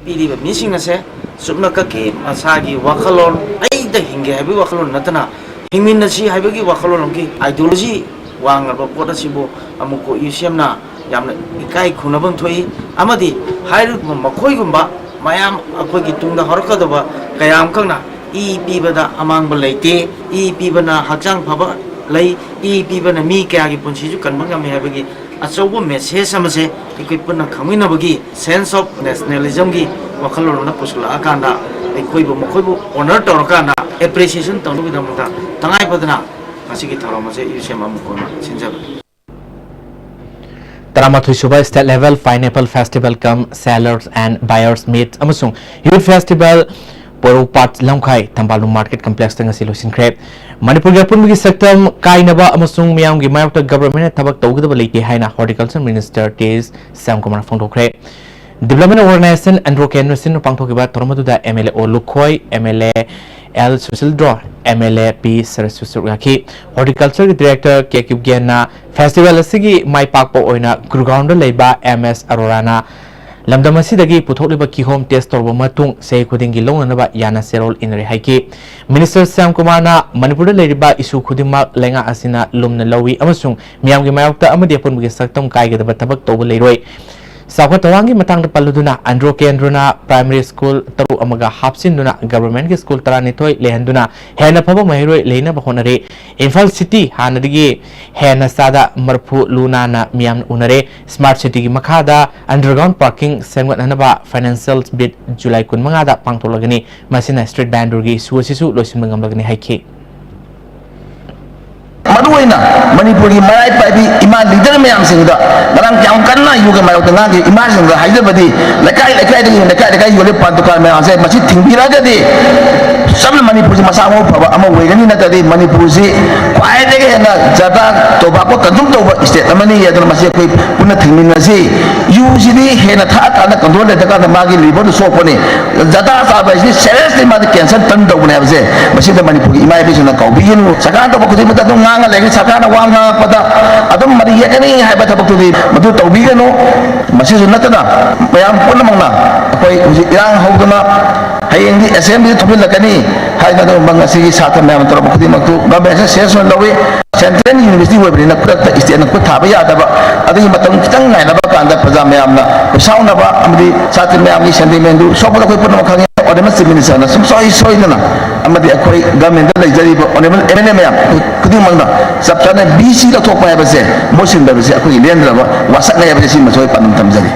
ꯄꯤꯔꯤꯕ ꯃꯤꯁꯤꯡ ꯑꯁꯦ ꯆꯨꯞꯅ ꯀꯛꯀꯤ ꯃꯁꯥꯒꯤ ꯋꯥꯈꯜꯂꯣꯟ, ꯑꯩꯗ ꯍꯤꯡꯒꯦ ꯍꯥꯏꯕꯒꯤ ꯋꯥꯈꯜꯂꯣꯟ ꯅꯠꯇꯅ, ꯍꯤꯡꯃꯤꯟꯅꯁꯤ ꯍꯥꯏꯕꯒꯤ ꯋꯥꯈꯜꯂꯣꯟ ꯑꯃꯒꯤ ideology ꯋꯥꯡꯂꯕ ꯄꯣꯠ ꯑꯁꯤꯕꯨ ꯑꯃꯨꯛꯀ ꯌꯨ ꯁꯤ ꯑꯦꯝꯅ ꯌꯥꯝꯅ ꯏꯀꯥꯏ ꯈꯨꯝꯅꯐꯝ ꯊꯣꯛꯏ꯫ ꯑꯃꯗꯤ ꯍꯥꯏꯔꯤꯕ ꯃꯈꯣꯏꯒꯨꯝꯕ ꯃꯌꯥꯝ ꯑꯩꯈꯣꯏꯒꯤ ꯇꯨꯡꯗ ꯍꯧꯔꯛꯀꯗꯕ ꯀꯌꯥ ꯑꯃꯈꯛꯅ ꯏ ꯄꯤꯕꯗ ꯑꯃꯥꯡꯕ ꯂꯩꯇꯦ, ꯏ ꯄꯤꯕꯅ ꯍꯛꯆꯥꯡ ꯐꯕ ꯂꯩ, ꯏ ꯄꯤꯕꯅ ꯃꯤ ꯀꯌꯥꯒꯤ ꯄꯨꯟꯁꯤꯁꯨ ꯀꯟꯕ ꯉꯝꯃꯤ ꯍꯥꯏꯕꯒꯤ ꯑꯆꯧꯕ message ꯑꯃꯁꯦ ꯑꯩꯈꯣꯏ ꯄꯨꯟꯅ ꯈꯪꯃꯤꯟꯅꯕꯒꯤ sense of nationalismꯒꯤ ꯋꯥꯈꯜꯂꯣꯟ ꯑꯃ ꯄꯨꯁꯤꯜꯂꯛꯑꯀꯥꯟꯗ, ꯑꯩꯈꯣꯏꯕꯨ ꯃꯈꯣꯏꯕꯨ honour ꯇꯧꯔꯀꯥꯟꯗ appreciation ꯇꯧꯅꯕꯒꯤꯗꯃꯛꯇ ꯇꯉꯥꯏ ꯐꯗꯅ ꯉꯁꯤꯒꯤ ꯊꯧꯔꯝ ꯑꯁꯦ ꯌꯨ ꯁꯤ ꯑꯦꯝ ꯑꯃꯨꯛ ꯀꯣꯟꯅ ꯁꯤꯟꯖꯕꯅꯤ꯫ ꯇꯔꯥꯃꯥꯊꯣꯏ ꯁꯨꯕ State Level Pineapple Festival cum Sellers and Buyers Meet ꯑꯃꯁꯨꯡ Youth Festival ꯄꯣꯔꯣꯝꯄꯥꯠ ꯂꯝꯈꯥꯏ ꯊꯝꯕꯥꯂꯨ Market Complexꯇ ꯉꯁꯤ ꯂꯣꯏꯁꯤꯟꯈ꯭ꯔꯦ꯫ ꯃꯅꯤꯄꯨꯔꯒꯤ ꯑꯄꯨꯟꯕꯒꯤ ꯁꯛꯇꯝ ꯀꯥꯏꯅꯕ ꯑꯃꯁꯨꯡ ꯃꯤꯌꯥꯝꯒꯤ ꯃꯥꯌꯣꯛꯇ governmentꯅ ꯊꯕꯛ ꯇꯧꯒꯗꯕ ꯂꯩꯇꯦ ꯍꯥꯏꯅ Horticulture Minister ꯇꯤ ꯑꯦꯁ ꯁ꯭ꯌꯥꯝꯀꯨꯃꯥꯔꯅ ꯐꯣꯡꯗꯣꯛꯈ꯭ꯔꯦ꯫ Development Organization Andro Kendra ꯁꯤꯟꯅ ꯄꯥꯡꯊꯣꯛꯈꯤꯕ ꯊꯧꯔꯝ ꯑꯗꯨꯗ M L A O Lukhoi, M L A L ꯁꯨꯁꯤꯜꯗ꯭ꯔꯣ, ꯑꯦꯝ ꯑꯦꯜ ꯑꯦ ꯄꯤ ꯁꯔꯁꯨ ꯁꯔꯨꯛ ꯌꯥꯈꯤ꯫ Horticultureꯒꯤ Director ꯀꯦ ꯀ꯭ꯌꯨꯕ ꯒꯦꯟꯅ festival ꯑꯁꯤꯒꯤ ꯃꯥꯏ ꯄꯥꯛꯄ ꯑꯣꯏꯅ ꯒꯨꯔꯒꯥꯎꯟꯗ ꯂꯩꯕ ꯑꯦꯝ ꯑꯦꯁ ꯑꯔꯣꯔꯥꯅ ꯂꯝꯗꯝ ꯑꯁꯤꯗꯒꯤ ꯄꯨꯊꯣꯛꯂꯤꯕ ꯀꯤꯍꯣꯝ test ꯇꯧꯔꯕ ꯃꯇꯨꯡ ꯆꯍꯤ ꯈꯨꯗꯤꯡꯒꯤ ꯂꯧꯅꯅꯕ ꯌꯥꯅ ꯆꯦꯔꯣꯜ ꯏꯅꯔꯦ ꯍꯥꯏꯈꯤ꯫ Minister ꯁ꯭ꯌꯥꯝ ꯀꯨꯃꯥꯔꯅ ꯃꯅꯤꯄꯨꯔꯗ ꯂꯩꯔꯤꯕ issue ꯈꯨꯗꯤꯡꯃꯛ ꯂꯩꯉꯥꯛ ꯑꯁꯤꯅ ꯂꯨꯝꯅ ꯂꯧꯏ ꯑꯃꯁꯨꯡ ꯃꯤꯌꯥꯝꯒꯤ ꯃꯥꯌꯣꯛꯇ ꯑꯃꯗꯤ ꯑꯄꯨꯟꯕꯒꯤ ꯁꯛꯇꯝ ꯀꯥꯏꯒꯗꯕ ꯊꯕꯛ ꯇꯧꯕ ꯂꯩꯔꯣꯏ꯫ ꯆꯥꯎꯈꯠ ꯊꯧꯔꯥꯡꯒꯤ ꯃꯇꯥꯡꯗ ꯄꯜꯂꯗꯨꯅ ꯑꯟꯗ꯭ꯔꯣ ꯀꯦꯟꯗ꯭ꯔꯅ primary school ꯇꯔꯨꯛ ꯑꯃꯒ ꯍꯥꯞꯆꯤꯟꯗꯨꯅ governmentꯀꯤ school ꯇꯔꯥꯅꯤꯊꯣꯏ ꯂꯩꯍꯟꯗꯨꯅ ꯍꯦꯟꯅ ꯐꯕ ꯃꯍꯩꯔꯣꯏ ꯂꯩꯅꯕ ꯍꯣꯠꯅꯔꯤ꯫ ꯏꯝꯐꯥꯜ city ꯍꯥꯟꯅꯗꯒꯤ ꯍꯦꯟꯅ ꯆꯥꯗ ꯃꯔꯐꯨ ꯂꯨ ꯅꯥꯟꯅ ꯃꯤꯌꯥꯝꯅ ꯎꯅꯔꯦ꯫ Smart cityꯒꯤ ꯃꯈꯥꯗ underground parking ꯁꯦꯝꯒꯠꯅꯅꯕ financial meet July ꯀꯨꯟꯃꯉꯥꯗ ꯄꯥꯡꯊꯣꯛꯂꯒꯅꯤ꯫ ꯃꯁꯤꯅ street vendorꯒꯤ issue ꯑꯁꯤꯁꯨ ꯂꯣꯏꯁꯤꯟꯕ ꯉꯝꯂꯒꯅꯤ ꯍꯥꯏꯈꯤ꯫ ꯃꯔꯨꯑꯣꯏꯅ ꯃꯅꯤꯄꯨꯔꯒꯤ ꯃꯔꯥꯏ ꯄꯥꯏꯕꯤ ꯏꯃꯥ leader ꯃꯌꯥꯝꯁꯤꯡꯗ ꯉꯔꯥꯡ ꯀꯌꯥꯝ ꯀꯟꯅ ꯌꯨꯒꯤ ꯃꯥꯌꯣꯛꯇ ꯉꯥꯡꯈꯤ꯫ ꯏꯃꯥꯁꯤꯡꯗ ꯍꯥꯏꯖꯕꯗꯤ, ꯂꯩꯀꯥꯏ ꯂꯩꯀꯥꯏꯗꯒꯤ ꯂꯩꯀꯥꯏ ꯂꯩꯀꯥꯏ ꯌꯣꯜꯂꯤꯕ ꯄꯥꯟ ꯗꯨꯀꯥꯟ ꯃꯌꯥꯝꯁꯦ ꯃꯁꯤ ꯊꯤꯡꯕꯤꯔꯒꯗꯤ ꯆꯞꯅ ꯃꯅꯤꯄꯨꯔꯁꯤ ꯃꯁꯥ ꯃꯎ ꯐꯕ ꯑꯃ ꯑꯣꯏꯒꯅꯤ꯫ ꯅꯠꯇ꯭ꯔꯗꯤ ꯃꯅꯤꯄꯨꯔꯁꯤ ꯈ꯭ꯋꯥꯏꯗꯒꯤ ꯍꯦꯟꯅ ꯖꯔꯗꯥ tobacco consume ꯇꯧꯕ state ꯑꯃꯅꯤ꯫ ꯑꯗꯨꯅ ꯃꯁꯤ ꯑꯩꯈꯣꯏ ꯄꯨꯟꯅ ꯊꯤꯡꯃꯤꯟꯅꯁꯤ꯫ ꯌꯨꯁꯤꯗꯤ ꯍꯦꯟꯅ ꯊꯛꯑꯀꯥꯟꯗ control ꯂꯩꯇ꯭ꯔꯀꯥꯟꯗ ꯃꯥꯒꯤ liverꯗꯨ ꯁꯣꯛꯄꯅꯤ꯫ ꯖꯔꯗꯥ ꯆꯥꯕ ꯍꯥꯏꯁꯤꯗꯤ seriously ꯃꯥꯗꯤ cancer turn ꯇꯧꯕꯅꯦ ꯍꯥꯏꯕꯁꯦ ꯃꯁꯤꯗ ꯃꯅꯤꯄꯨꯔꯒꯤ ꯏꯃꯥ ꯏꯕꯦꯁꯤꯡꯅ ꯀꯥꯎꯕꯤꯒꯅꯨ꯫ ꯁꯔꯀꯥꯔꯅ ꯇꯧꯕ ꯈꯨꯗꯤꯡꯃꯛꯇ ꯑꯗꯨꯝ ꯉꯥꯡꯉ ꯂꯩꯒꯅꯤ꯫ ꯁꯔꯀꯥꯔꯅ ꯋꯥ ꯉꯥꯡꯉꯛꯄꯗ ꯑꯗꯨꯝ ꯃꯔꯩ ꯌꯦꯠꯀꯅꯤ ꯍꯥꯏꯕ ꯊꯕꯛꯇꯨꯗꯤ ꯃꯗꯨ ꯇꯧꯕꯤꯒꯅꯨ꯫ ꯃꯁꯤꯁꯨ ꯅꯠꯇꯅ ꯃꯌꯥꯝ ꯄꯨꯝꯅꯃꯛꯅ ꯑꯩꯈꯣꯏ ꯍꯧꯖꯤꯛ ꯏꯔꯥꯡ ꯍꯧꯗꯅ ꯍꯌꯦꯡꯗꯤ ꯑꯦꯁꯦꯝꯕ꯭ꯂꯤꯗ ꯊꯣꯛꯆꯤꯜꯂꯛꯀꯅꯤ ꯍꯥꯏꯗꯅ ꯑꯗꯨꯒꯨꯝꯕ ꯉꯁꯤꯒꯤ ꯁꯥꯇ꯭ꯔ ꯃꯌꯥꯝꯅ ꯇꯧꯔꯛꯄ ꯈꯨꯗꯤꯡꯃꯛꯇꯨ ꯒꯚꯔꯟꯃꯦꯟꯠꯁꯦ ꯁꯦꯔꯤꯌꯁ ꯑꯣꯏꯅ ꯂꯧꯏ꯫ ꯁꯦꯟꯇ꯭ꯔꯦꯜ ꯌꯨꯅꯤꯚꯔꯁꯤꯇꯤ ꯑꯣꯏꯕꯅꯤꯅ ꯈꯨꯗꯛꯇ ꯁ꯭ꯇꯦꯠꯅ ꯈꯨꯠ ꯊꯥꯕ ꯌꯥꯗꯕ, ꯑꯗꯨꯒꯤ ꯃꯇꯝ ꯈꯤꯇꯪ ꯉꯥꯏꯅꯕ ꯀꯥꯟꯗ ꯄ꯭ꯔꯖꯥ ꯃꯌꯥꯝꯅ ꯈꯣꯏꯁꯥꯎꯅꯕ ꯑꯃꯗꯤ ꯁꯥꯇ꯭ꯔ ꯃꯌꯥꯝꯒꯤ ꯁꯦꯟꯇꯤꯃꯦꯟꯗꯨ ꯁꯣꯛꯄꯗ ꯑꯩꯈꯣꯏ ꯄꯨꯝꯅꯃꯛ ꯈꯪꯉꯤ꯫ ꯑꯣꯅꯦꯕꯜ ꯆꯤꯐ ꯃꯤꯅꯤꯁꯇꯔꯅ ꯁꯨꯡꯁꯣꯏ ꯁꯣꯏꯗꯅ ꯑꯃꯗꯤ ꯑꯩꯈꯣꯏ ꯒꯚꯔꯟꯃꯦꯟꯠꯇ ꯂꯩꯖꯔꯤꯕ ꯑꯣꯅꯦꯕꯜ ꯑꯦꯝ ꯑꯦꯜ ꯑꯦ ꯃꯌꯥꯝ ꯈꯨꯗꯤꯡꯃꯛꯅ ꯆꯞ ꯆꯥꯅ ꯕꯤ ꯁꯤ ꯂꯧꯊꯣꯛꯄ ꯍꯥꯏꯕꯁꯦ ꯃꯍꯨꯠ ꯁꯤꯟꯕ ꯍꯥꯏꯕꯁꯦ ꯑꯩꯈꯣꯏꯒꯤ ꯂꯦꯡꯗ꯭ꯔꯕ ꯋꯥꯁꯛꯅꯤ ꯍꯥꯏꯕꯁꯦ ꯁꯤꯃꯁꯨ ꯑꯩ ꯄꯥꯟꯗꯝ ꯊꯝꯖꯔꯤ꯫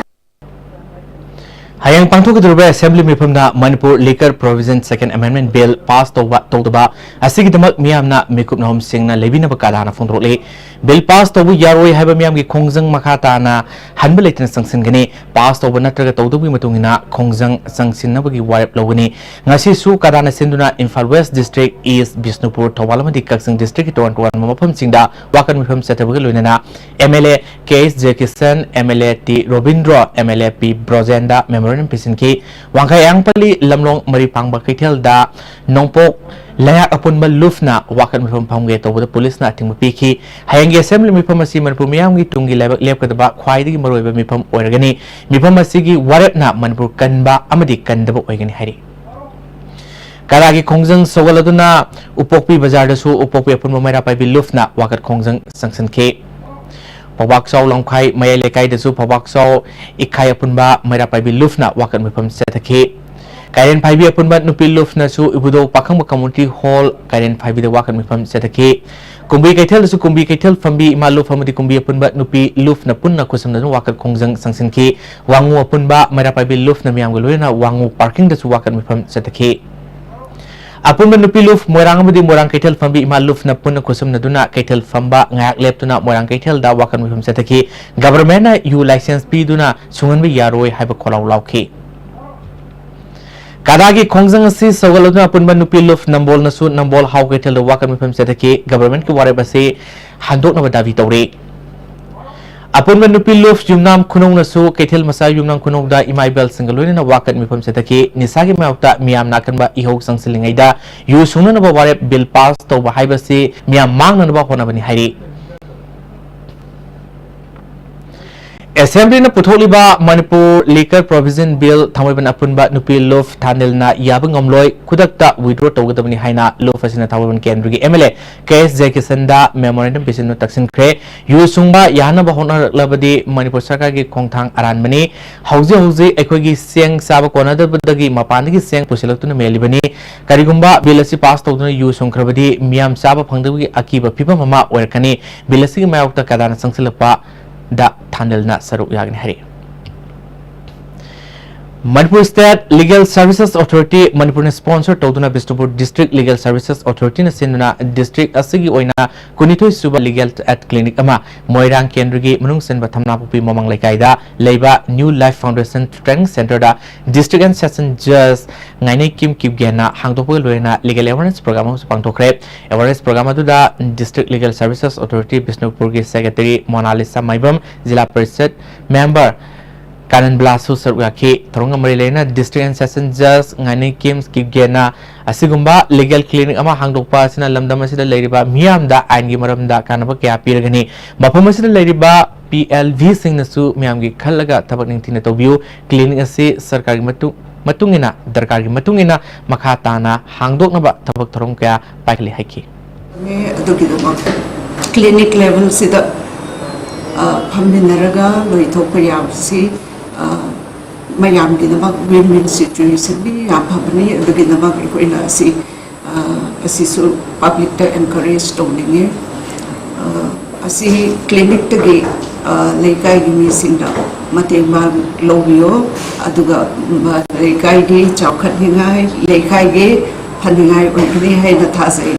ꯍꯌꯦꯡ ꯄꯥꯡꯊꯣꯛꯀꯗꯧꯔꯤꯕ ꯑꯦꯁꯦꯝꯕ꯭ꯂꯤ ꯃꯤꯐꯝꯗ Manipur Liquor Provision Second Amendment Bill pass ꯇꯧꯕ ꯇꯧꯗꯕ ꯑꯁꯤꯒꯤꯗꯃꯛ ꯃꯤꯌꯥꯝꯅ ꯃꯤꯀꯨꯞ ꯅꯍꯨꯝ ꯁꯦꯡꯅ ꯂꯩꯕꯤꯅꯕ ꯀꯥꯗꯥꯅ ꯐꯣꯡꯗꯣꯔꯛꯂꯤ꯫ Bill pass ꯇꯧꯕ ꯌꯥꯔꯣꯏ ꯍꯥꯏꯕ ꯃꯤꯌꯥꯝꯒꯤ ꯈꯣꯡꯖꯪ ꯃꯈꯥ ꯇꯥꯅ ꯍꯟꯕ ꯂꯩꯇꯅ ꯆꯪꯁꯤꯟꯒꯅꯤ꯫ Pass ꯇꯧꯕ ꯅꯠꯇ꯭ꯔꯒ ꯇꯧꯗꯕꯒꯤ ꯃꯇꯨꯡ ꯏꯟꯅ ꯈꯣꯡꯖꯪ ꯆꯪꯁꯤꯟꯅꯕꯒꯤ ꯋꯥꯔꯦꯞ ꯂꯧꯒꯅꯤ꯫ ꯉꯁꯤꯁꯨ ꯀꯥꯗꯥꯅ ꯁꯤꯟꯗꯨꯅ Imphal West District, East Bishnupur, Thoubal ꯑꯃꯗꯤ ꯀꯛꯆꯤꯡ district ꯀꯤ ꯇꯣꯉꯥꯟ ꯇꯣꯉꯥꯟꯕ ꯃꯐꯝꯁꯤꯡꯗ ꯋꯥꯀꯠ ꯃꯤꯐꯝ ꯆꯠꯊꯕꯒ ꯂꯣꯏꯅꯅ M L A K S ꯖꯦꯀꯤꯁꯟ, M L A T Robindro, M L A P ꯕ꯭ꯔꯣꯖꯦꯟꯗ memorandum ꯄꯤꯁꯤꯟꯈꯤ꯫ ꯋꯥꯡꯈꯩ ꯑꯌꯥꯡꯄꯜꯂꯤ ꯂꯝꯂꯣꯡ ꯃꯔꯤ ꯄꯥꯡꯕ ꯀꯩꯊꯦꯜꯗ ꯅꯣꯡꯄꯣꯛ ꯂꯩꯉꯥꯛ ꯑꯄꯨꯟꯕ ꯂꯨꯞꯅ ꯋꯥꯀꯠ ꯃꯤꯐꯝ ꯐꯝꯒꯦ ꯇꯧꯕꯗ ꯄꯨꯂꯤꯁꯅ ꯑꯊꯤꯡꯕ ꯄꯤꯈꯤ꯫ ꯍꯌꯦꯡꯒꯤ ꯑꯦꯁꯦꯝꯕ꯭ꯂꯤ ꯃꯤꯐꯝ ꯑꯁꯤ ꯃꯅꯤꯄꯨꯔ ꯃꯤꯌꯥꯝꯒꯤ ꯇꯨꯡꯒꯤ ꯂꯩꯕꯥꯛ ꯂꯦꯞꯀꯗꯕ ꯈ꯭ꯋꯥꯏꯗꯒꯤ ꯃꯔꯨꯑꯣꯏꯕ ꯃꯤꯐꯝ ꯑꯣꯏꯔꯒꯅꯤ꯫ ꯃꯤꯐꯝ ꯑꯁꯤꯒꯤ ꯋꯥꯔꯦꯞꯅ ꯃꯅꯤꯄꯨꯔ ꯀꯟꯕ ꯑꯃꯗꯤ ꯀꯟꯗꯕ ꯑꯣꯏꯒꯅꯤ ꯍꯥꯏꯔꯤ꯫ ꯀꯥꯗꯥꯒꯤ ꯈꯣꯡꯖꯪ ꯁꯧꯒꯠꯂꯗꯨꯅ ꯎꯄꯣꯛꯄꯤ ꯕꯖꯥꯔꯗꯁꯨ ꯎꯄꯣꯛꯄꯤ ꯑꯄꯨꯟꯕ ꯃꯩꯔꯥ ꯄꯥꯏꯕꯤ ꯂꯨꯞꯅ ꯋꯥꯀꯠ ꯈꯣꯡꯖꯪ ꯆꯪꯁꯤꯟꯈꯤ꯫ ꯐꯧꯕꯥꯛꯆꯥꯎ ꯂꯝꯈꯥꯏ ꯃꯌꯥꯏ ꯂꯩꯀꯥꯏꯗꯁꯨ ꯐꯧꯕꯥꯛꯆꯥꯎ ꯏꯈꯥꯏ ꯑꯄꯨꯟꯕ ꯃꯩꯔꯥ ꯄꯥꯏꯕꯤ ꯂꯨꯞꯅ ꯋꯥꯀꯠ ꯃꯤꯐꯝ ꯆꯠꯊꯈꯤ꯫ ꯀꯥꯏꯔꯦꯟ ꯐꯥꯏꯕꯤ ꯑꯄꯨꯟꯕ ꯅꯨꯄꯤ ꯂꯨꯞꯅꯁꯨ ꯏꯕꯨꯙꯧ ꯄꯥꯈꯪꯕ community hall ꯀꯥꯏꯔꯦꯟ ꯐꯥꯏꯕꯤꯗ ꯋꯥꯀꯠ ꯃꯤꯐꯝ ꯆꯠꯊꯈꯤ꯫ ꯀꯨꯝꯕꯤ ꯀꯩꯊꯦꯜꯗꯁꯨ ꯀꯨꯝꯕꯤ ꯀꯩꯊꯦꯜ ꯐꯝꯕꯤ ꯏꯃꯥ ꯂꯨꯞ ꯑꯃꯗꯤ ꯀꯨꯝꯕꯤ ꯑꯄꯨꯟꯕ ꯅꯨꯄꯤ ꯂꯨꯞꯅ ꯄꯨꯟꯅ ꯈꯨꯠꯁꯝꯅꯗꯨꯅ ꯋꯥꯀꯠ ꯈꯣꯡꯖꯪ ꯆꯪꯁꯤꯟꯈꯤ꯫ ꯋꯥꯉꯨ ꯑꯄꯨꯟꯕ ꯃꯩꯔꯥ ꯄꯥꯏꯕꯤ ꯂꯨꯞꯅ ꯃꯤꯌꯥꯝꯒ ꯂꯣꯏꯅꯅ ꯋꯥꯉꯨ parking ꯗꯁꯨ ꯋꯥꯀꯠ ꯃꯤꯐꯝ ꯆꯠꯊꯈꯤ꯫ ꯑꯄꯨꯟꯕ ꯅꯨꯄꯤ ꯂꯨꯞ ꯃꯣꯏꯔꯥꯡ ꯑꯃꯗꯤ ꯃꯣꯏꯔꯥꯡ ꯀꯩꯊꯦꯜ ꯐꯝꯕꯤ ꯏꯃꯥ ꯂꯨꯞꯅ ꯄꯨꯟꯅ ꯈꯨꯠꯁꯝꯅꯗꯨꯅ ꯀꯩꯊꯦꯜ ꯐꯝꯕ ꯉꯥꯏꯍꯥꯛ ꯂꯦꯞꯇꯨꯅ ꯃꯣꯏꯔꯥꯡ ꯀꯩꯊꯦꯜꯗ ꯋꯥꯀꯠ ꯃꯤꯐꯝ ꯆꯠꯊꯈꯤ꯫ Government ꯅ ꯌꯨ license ꯄꯤꯗꯨꯅ ꯁꯨꯡꯍꯟꯕ ꯌꯥꯔꯣꯏ ꯍꯥꯏꯕ ꯈꯣꯜꯂꯥꯎ ꯂꯥꯎꯈꯤ꯫ ꯀꯥꯗꯥꯒꯤ ꯈꯣꯡꯖꯪ ꯑꯁꯤ ꯁꯧꯒꯠꯂꯗꯨꯅ ꯑꯄꯨꯟꯕ ꯅꯨꯄꯤ ꯂꯨꯞ ꯅꯝꯕꯣꯜꯅꯁꯨ ꯅꯝꯕꯣꯜ ꯍꯥꯎ ꯀꯩꯊꯦꯜꯗ ꯋꯥꯀꯠ ꯃꯤꯐꯝ ꯆꯠꯊꯈꯤ꯫ Government ꯀꯤ ꯋꯥꯔꯦꯞ ꯑꯁꯤ ꯍꯟꯗꯣꯛꯅꯕ ꯗꯥꯕꯤ ꯇꯧꯔꯤ꯫ ꯑꯄꯨꯟꯕ ꯅꯨꯄꯤ ꯂꯨꯞ ꯌꯨꯝꯅꯥꯝ ꯈꯨꯅꯧꯅꯁꯨ ꯀꯩꯊꯦꯜ ꯃꯆꯥ ꯌꯨꯝꯅꯥꯝ ꯈꯨꯅꯧꯗ ꯏꯃꯥ ꯏꯕꯦꯜꯁꯤꯡꯒ ꯂꯣꯏꯅꯅ ꯋꯥꯀꯠ ꯃꯤꯐꯝ ꯆꯠꯊꯈꯤ꯫ ꯅꯤꯁꯥꯒꯤ ꯃꯥꯌꯣꯛꯇ ꯃꯤꯌꯥꯝ ꯅꯥꯀꯟꯕ ꯏꯍꯧ ꯆꯪꯁꯤꯜꯂꯤꯉꯩꯗ ꯌꯨ ꯁꯨꯡꯅꯅꯕ ꯋꯥꯔꯦꯞ bill pass ꯇꯧꯕ ꯍꯥꯏꯕꯁꯤ ꯃꯤꯌꯥꯝ ꯃꯥꯡꯅꯅꯕ ꯍꯣꯠꯅꯕꯅꯤ ꯍꯥꯏꯔꯤ꯫ ꯑꯦꯁꯦꯝꯕ꯭ꯂꯤꯅ ꯄꯨꯊꯣꯛꯂꯤꯕ ꯃꯅꯤꯄꯨꯔ Liquor Provision Bill ꯊꯥꯡꯃꯩꯕꯟ ꯑꯄꯨꯟꯕ ꯅꯨꯄꯤ ꯂꯨꯞ ꯊꯥꯅꯤꯜꯅ ꯌꯥꯕ ꯉꯝꯂꯣꯏ, ꯈꯨꯗꯛꯇ withdraw ꯇꯧꯒꯗꯕꯅꯤ ꯍꯥꯏꯅ ꯂꯨꯞ ꯑꯁꯤꯅ ꯊꯥꯡꯃꯩꯕꯟ ꯀꯦꯟꯗ꯭ꯔꯒꯤ M L A K S ꯖꯌꯀꯤꯁꯟꯗ memorandum ꯄꯤꯁꯤꯟꯗꯨꯅ ꯇꯛꯁꯤꯟꯈ꯭ꯔꯦ꯫ ꯌꯨ ꯁꯨꯡꯕ ꯌꯥꯍꯟꯅꯕ ꯍꯣꯠꯅꯔꯛꯂꯕꯗꯤ ꯃꯅꯤꯄꯨꯔ ꯁꯔꯀꯥꯔꯒꯤ ꯈꯣꯡꯊꯥꯡ ꯑꯔꯥꯟꯕꯅꯤ꯫ ꯍꯧꯖꯤꯛ ꯍꯧꯖꯤꯛ ꯑꯩꯈꯣꯏꯒꯤ ꯆꯦꯡ ꯆꯥꯕ ꯀꯣꯟꯅꯗꯕꯗꯒꯤ ꯃꯄꯥꯟꯗꯒꯤ ꯆꯦꯡ ꯄꯨꯁꯤꯜꯂꯛꯇꯨꯅ ꯃꯦꯜꯂꯤꯕꯅꯤ꯫ ꯀꯔꯤꯒꯨꯝꯕ bill ꯑꯁꯤ pass ꯇꯧꯗꯨꯅ ꯌꯨ ꯁꯨꯡꯈ꯭ꯔꯕꯗꯤ ꯃꯤꯌꯥꯝ ꯆꯥꯕ ꯐꯪꯗꯕꯒꯤ ꯑꯀꯤꯕ ꯐꯤꯕꯝ ꯑꯃ ꯑꯣꯏꯔꯛꯀꯅꯤ꯫ Bill ꯑꯁꯤꯒꯤ ꯃꯥꯌꯣꯛꯇ ꯀꯗꯥꯅ ꯆꯪꯁꯤꯜꯂꯛꯄ ꯗ ꯊꯥꯅꯤꯜꯅ ꯁꯔꯨꯛ ꯌꯥꯒꯅꯤ ꯍꯥꯏꯔꯤ꯫ Manipur State Legal Services Authority ꯃꯅꯤꯄꯨꯔꯅ sponsor ꯇꯧꯗꯨꯅ Bishnupur District Legal Services Authority ꯅ ꯁꯤꯟꯗꯨꯅ district ꯑꯁꯤꯒꯤ ꯑꯣꯏꯅ ꯀꯨꯟꯅꯤꯊꯣꯏ ꯁꯨꯕ Legal Aid Clinic ꯑꯃ ꯃꯣꯏꯔꯥꯡ ꯀꯦꯟꯗ꯭ꯔꯒꯤ ꯃꯅꯨꯡ ꯆꯟꯕ ꯊꯝꯅꯥꯄꯣꯛꯄꯤ ꯃꯃꯥꯡ ꯂꯩꯀꯥꯏꯗ ꯂꯩꯕ New Life Foundation Training Center the District and Session Judge ꯉꯥꯏꯅꯩꯀꯤꯝ ꯀꯤꯞꯒꯦꯟꯅ ꯍꯥꯡꯗꯣꯛꯄꯒ ꯂꯣꯏꯅꯅ legal awareness program ꯑꯃꯁꯨ ꯄꯥꯡꯊꯣꯛꯈ꯭ꯔꯦ꯫ Awareness program ꯑꯗꯨꯗ District Legal Services Authority ꯕꯤꯁꯅꯨꯄꯨꯔꯒꯤ Secretary ꯃꯣꯅꯥꯂꯤꯁꯥ ꯃꯥꯏꯕꯝ, ꯖꯤꯂꯥ ꯄꯔꯤꯁꯠ member ꯀꯥꯅꯟ ꯕꯤꯂꯥꯁꯁꯨ ꯁꯔꯨꯛ ꯌꯥꯈꯤ꯫ ꯊꯧꯔꯝꯒ ꯃꯔꯤ ꯂꯩꯅꯅ District and Session Judge ꯉꯥꯏꯅꯩꯀꯤꯝ ꯀꯤꯞꯒꯦꯟꯅ ꯑꯁꯤꯒꯨꯝꯕ legal clinic ꯑꯃ ꯍꯥꯡꯗꯣꯛꯄ ꯑꯁꯤꯅ ꯂꯝꯗꯝ ꯑꯁꯤꯗ ꯂꯩꯔꯤꯕ ꯃꯤꯌꯥꯝꯗ ꯑꯥꯏꯟꯒꯤ ꯃꯔꯝꯗ ꯀꯥꯟꯅꯕ ꯀꯌꯥ ꯄꯤꯔꯒꯅꯤ꯫ ꯃꯐꯝ ꯑꯁꯤꯗ ꯂꯩꯔꯤꯕ P L V ꯁꯤꯡꯅꯁꯨ ꯃꯤꯌꯥꯝꯒꯤ ꯈꯜꯂꯒ ꯊꯕꯛ ꯅꯤꯡꯊꯤꯅ ꯇꯧꯕꯤꯌꯨ꯫ Clinic ꯑꯁꯤ ꯁꯔꯀꯥꯔꯒꯤ ꯃꯇꯨꯡ ꯃꯇꯨꯡ ꯏꯟꯅ, ꯗꯔꯀꯥꯔꯒꯤ ꯃꯇꯨꯡ ꯏꯟꯅ ꯃꯈꯥ ꯇꯥꯅ ꯍꯥꯡꯗꯣꯛꯅꯕ ꯊꯕꯛ ꯊꯧꯔꯝ ꯀꯌꯥ ꯄꯥꯏꯈꯠꯂꯤ ꯍꯥꯏꯈꯤ꯫ ꯑꯗꯨꯒꯤꯗꯃꯛ clinic level ꯁꯤꯗ, ꯑ, ꯐꯝꯃꯤꯟꯅꯔꯒ ꯂꯣꯏꯊꯣꯛꯄ ꯌꯥꯕꯁꯤ, ꯑ, ꯃꯌꯥꯝꯒꯤꯗꯃꯛ win-win situation ꯅꯤ, ꯌꯥꯝ ꯐꯕꯅꯤ꯫ ꯑꯗꯨꯒꯤꯗꯃꯛ ꯑꯩꯈꯣꯏꯅ ꯑꯁꯤ, ꯑ, ꯑꯁꯤꯁꯨ public ꯇ encourage ꯇꯧꯅꯤꯡꯉꯤ꯫ ꯑ, ꯑꯁꯤ clinic ꯇꯒꯤ, ꯑ, ꯂꯩꯀꯥꯏꯒꯤ ꯃꯤꯁꯤꯡꯅ ꯃꯇꯦꯡ ꯃꯥꯡ ꯂꯧꯕꯤꯌꯣ, ꯑꯗꯨꯒ, ꯎꯝ, ꯂꯩꯀꯥꯏꯒꯤ ꯆꯥꯎꯈꯠꯅꯤꯡꯉꯥꯏ, ꯂꯩꯀꯥꯏꯒꯤ ꯐꯅꯤꯡꯉꯥꯏ ꯑꯣꯏꯒꯅꯤ ꯍꯥꯏꯅ ꯊꯥꯖꯩ꯫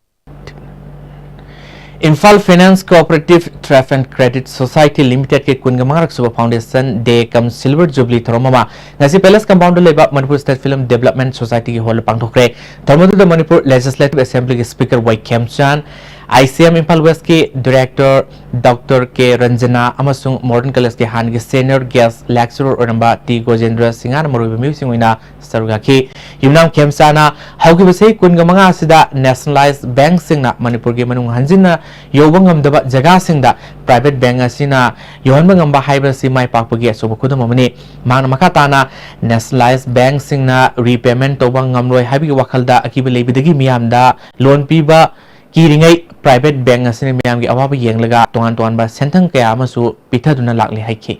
Imphal Finance Cooperative Trust and Credit Society Limited ꯀꯤ ꯀꯨꯟꯒ ꯃꯉꯥꯔꯛ ꯁꯨꯕ Foundation Day cum Silver Jubilee ꯊꯧꯔꯝ ꯑꯃ ꯉꯁꯤ Palace Compound ꯗ ꯂꯩꯕ Manipur State Film Development Society ꯒꯤ hall ꯗ ꯄꯥꯡꯊꯣꯛꯈ꯭ꯔꯦ꯫ ꯊꯧꯔꯝ ꯑꯗꯨꯗ Manipur Legislative Assembly ꯒꯤ Speaker Y ꯈꯦꯝꯆꯥꯟ, I C M Imphal ꯋꯦꯁꯀꯤ ꯗꯤꯔꯦꯛꯇꯔ ꯗꯣꯛꯇꯔ ꯀꯦ ꯔꯟꯖꯅꯥ ꯑꯃꯁꯨꯡ ꯃꯣꯗꯔꯟ ꯀꯣꯂꯦꯖꯀꯤ ꯍꯥꯟꯅꯒꯤ ꯁꯦꯅꯤꯌꯔ ꯒꯦꯁ ꯂꯦꯛꯆꯔꯔ ꯑꯣꯏꯔꯝꯕ ꯇꯤ ꯒꯣꯖꯦꯟꯗ꯭ꯔ ꯁꯤꯡꯍꯅ ꯃꯔꯨꯑꯣꯏꯕ ꯃꯤꯑꯣꯏꯁꯤꯡ ꯑꯣꯏꯅ ꯁꯔꯨꯛ ꯌꯥꯈꯤ꯫ ꯌꯨꯝꯅꯥꯝ ꯈꯦꯝꯆꯥꯅ ꯍꯧꯈꯤꯕ ꯆꯍꯤ ꯀꯨꯟꯒ ꯃꯉꯥ ꯑꯁꯤꯗ ꯅꯦꯁꯅꯦꯂꯥꯏꯖ ꯕꯦꯡꯛꯁꯤꯡꯅ ꯃꯅꯤꯄꯨꯔꯒꯤ ꯃꯅꯨꯡ ꯍꯟꯖꯤꯟꯅ ꯌꯧꯕ ꯉꯝꯗꯕ ꯖꯒꯥꯁꯤꯡꯗ ꯄ꯭ꯔꯥꯏꯚꯦꯠ ꯕꯦꯡꯛ ꯑꯁꯤꯅ ꯌꯧꯍꯟꯕ ꯉꯝꯕ ꯍꯥꯏꯕꯁꯤ ꯃꯥꯏ ꯄꯥꯛꯄꯒꯤ ꯑꯆꯧꯕ ꯈꯨꯗꯝ ꯑꯃꯅꯤ꯫ ꯃꯍꯥꯛꯅ ꯃꯈꯥ ꯇꯥꯅ ꯅꯦꯁꯅꯦꯂꯥꯏꯖ ꯕꯦꯡꯛꯁꯤꯡꯅ ꯔꯤꯄꯦꯃꯦꯟꯠ ꯇꯧꯕ ꯉꯝꯂꯣꯏ ꯍꯥꯏꯕꯒꯤ ꯋꯥꯈꯜꯗ ꯑꯀꯤꯕ ꯂꯩꯕꯗꯒꯤ ꯃꯤꯌꯥꯝꯗ ꯂꯣꯟ ꯄꯤꯕ ꯀꯤꯔꯤꯉꯩ ꯄ꯭ꯔꯥꯏꯚꯦꯠ ꯕꯦꯡꯛ ꯑꯁꯤꯅ ꯃꯤꯌꯥꯝꯒꯤ ꯑꯋꯥꯕ ꯌꯦꯡꯂꯒ ꯇꯣꯉꯥꯟ ꯇꯣꯉꯥꯟꯕ ꯁꯦꯟꯊꯪ ꯀꯌꯥ ꯑꯃꯁꯨ ꯄꯤꯊꯗꯨꯅ ꯂꯥꯛꯂꯤ ꯍꯥꯏꯈꯤ꯫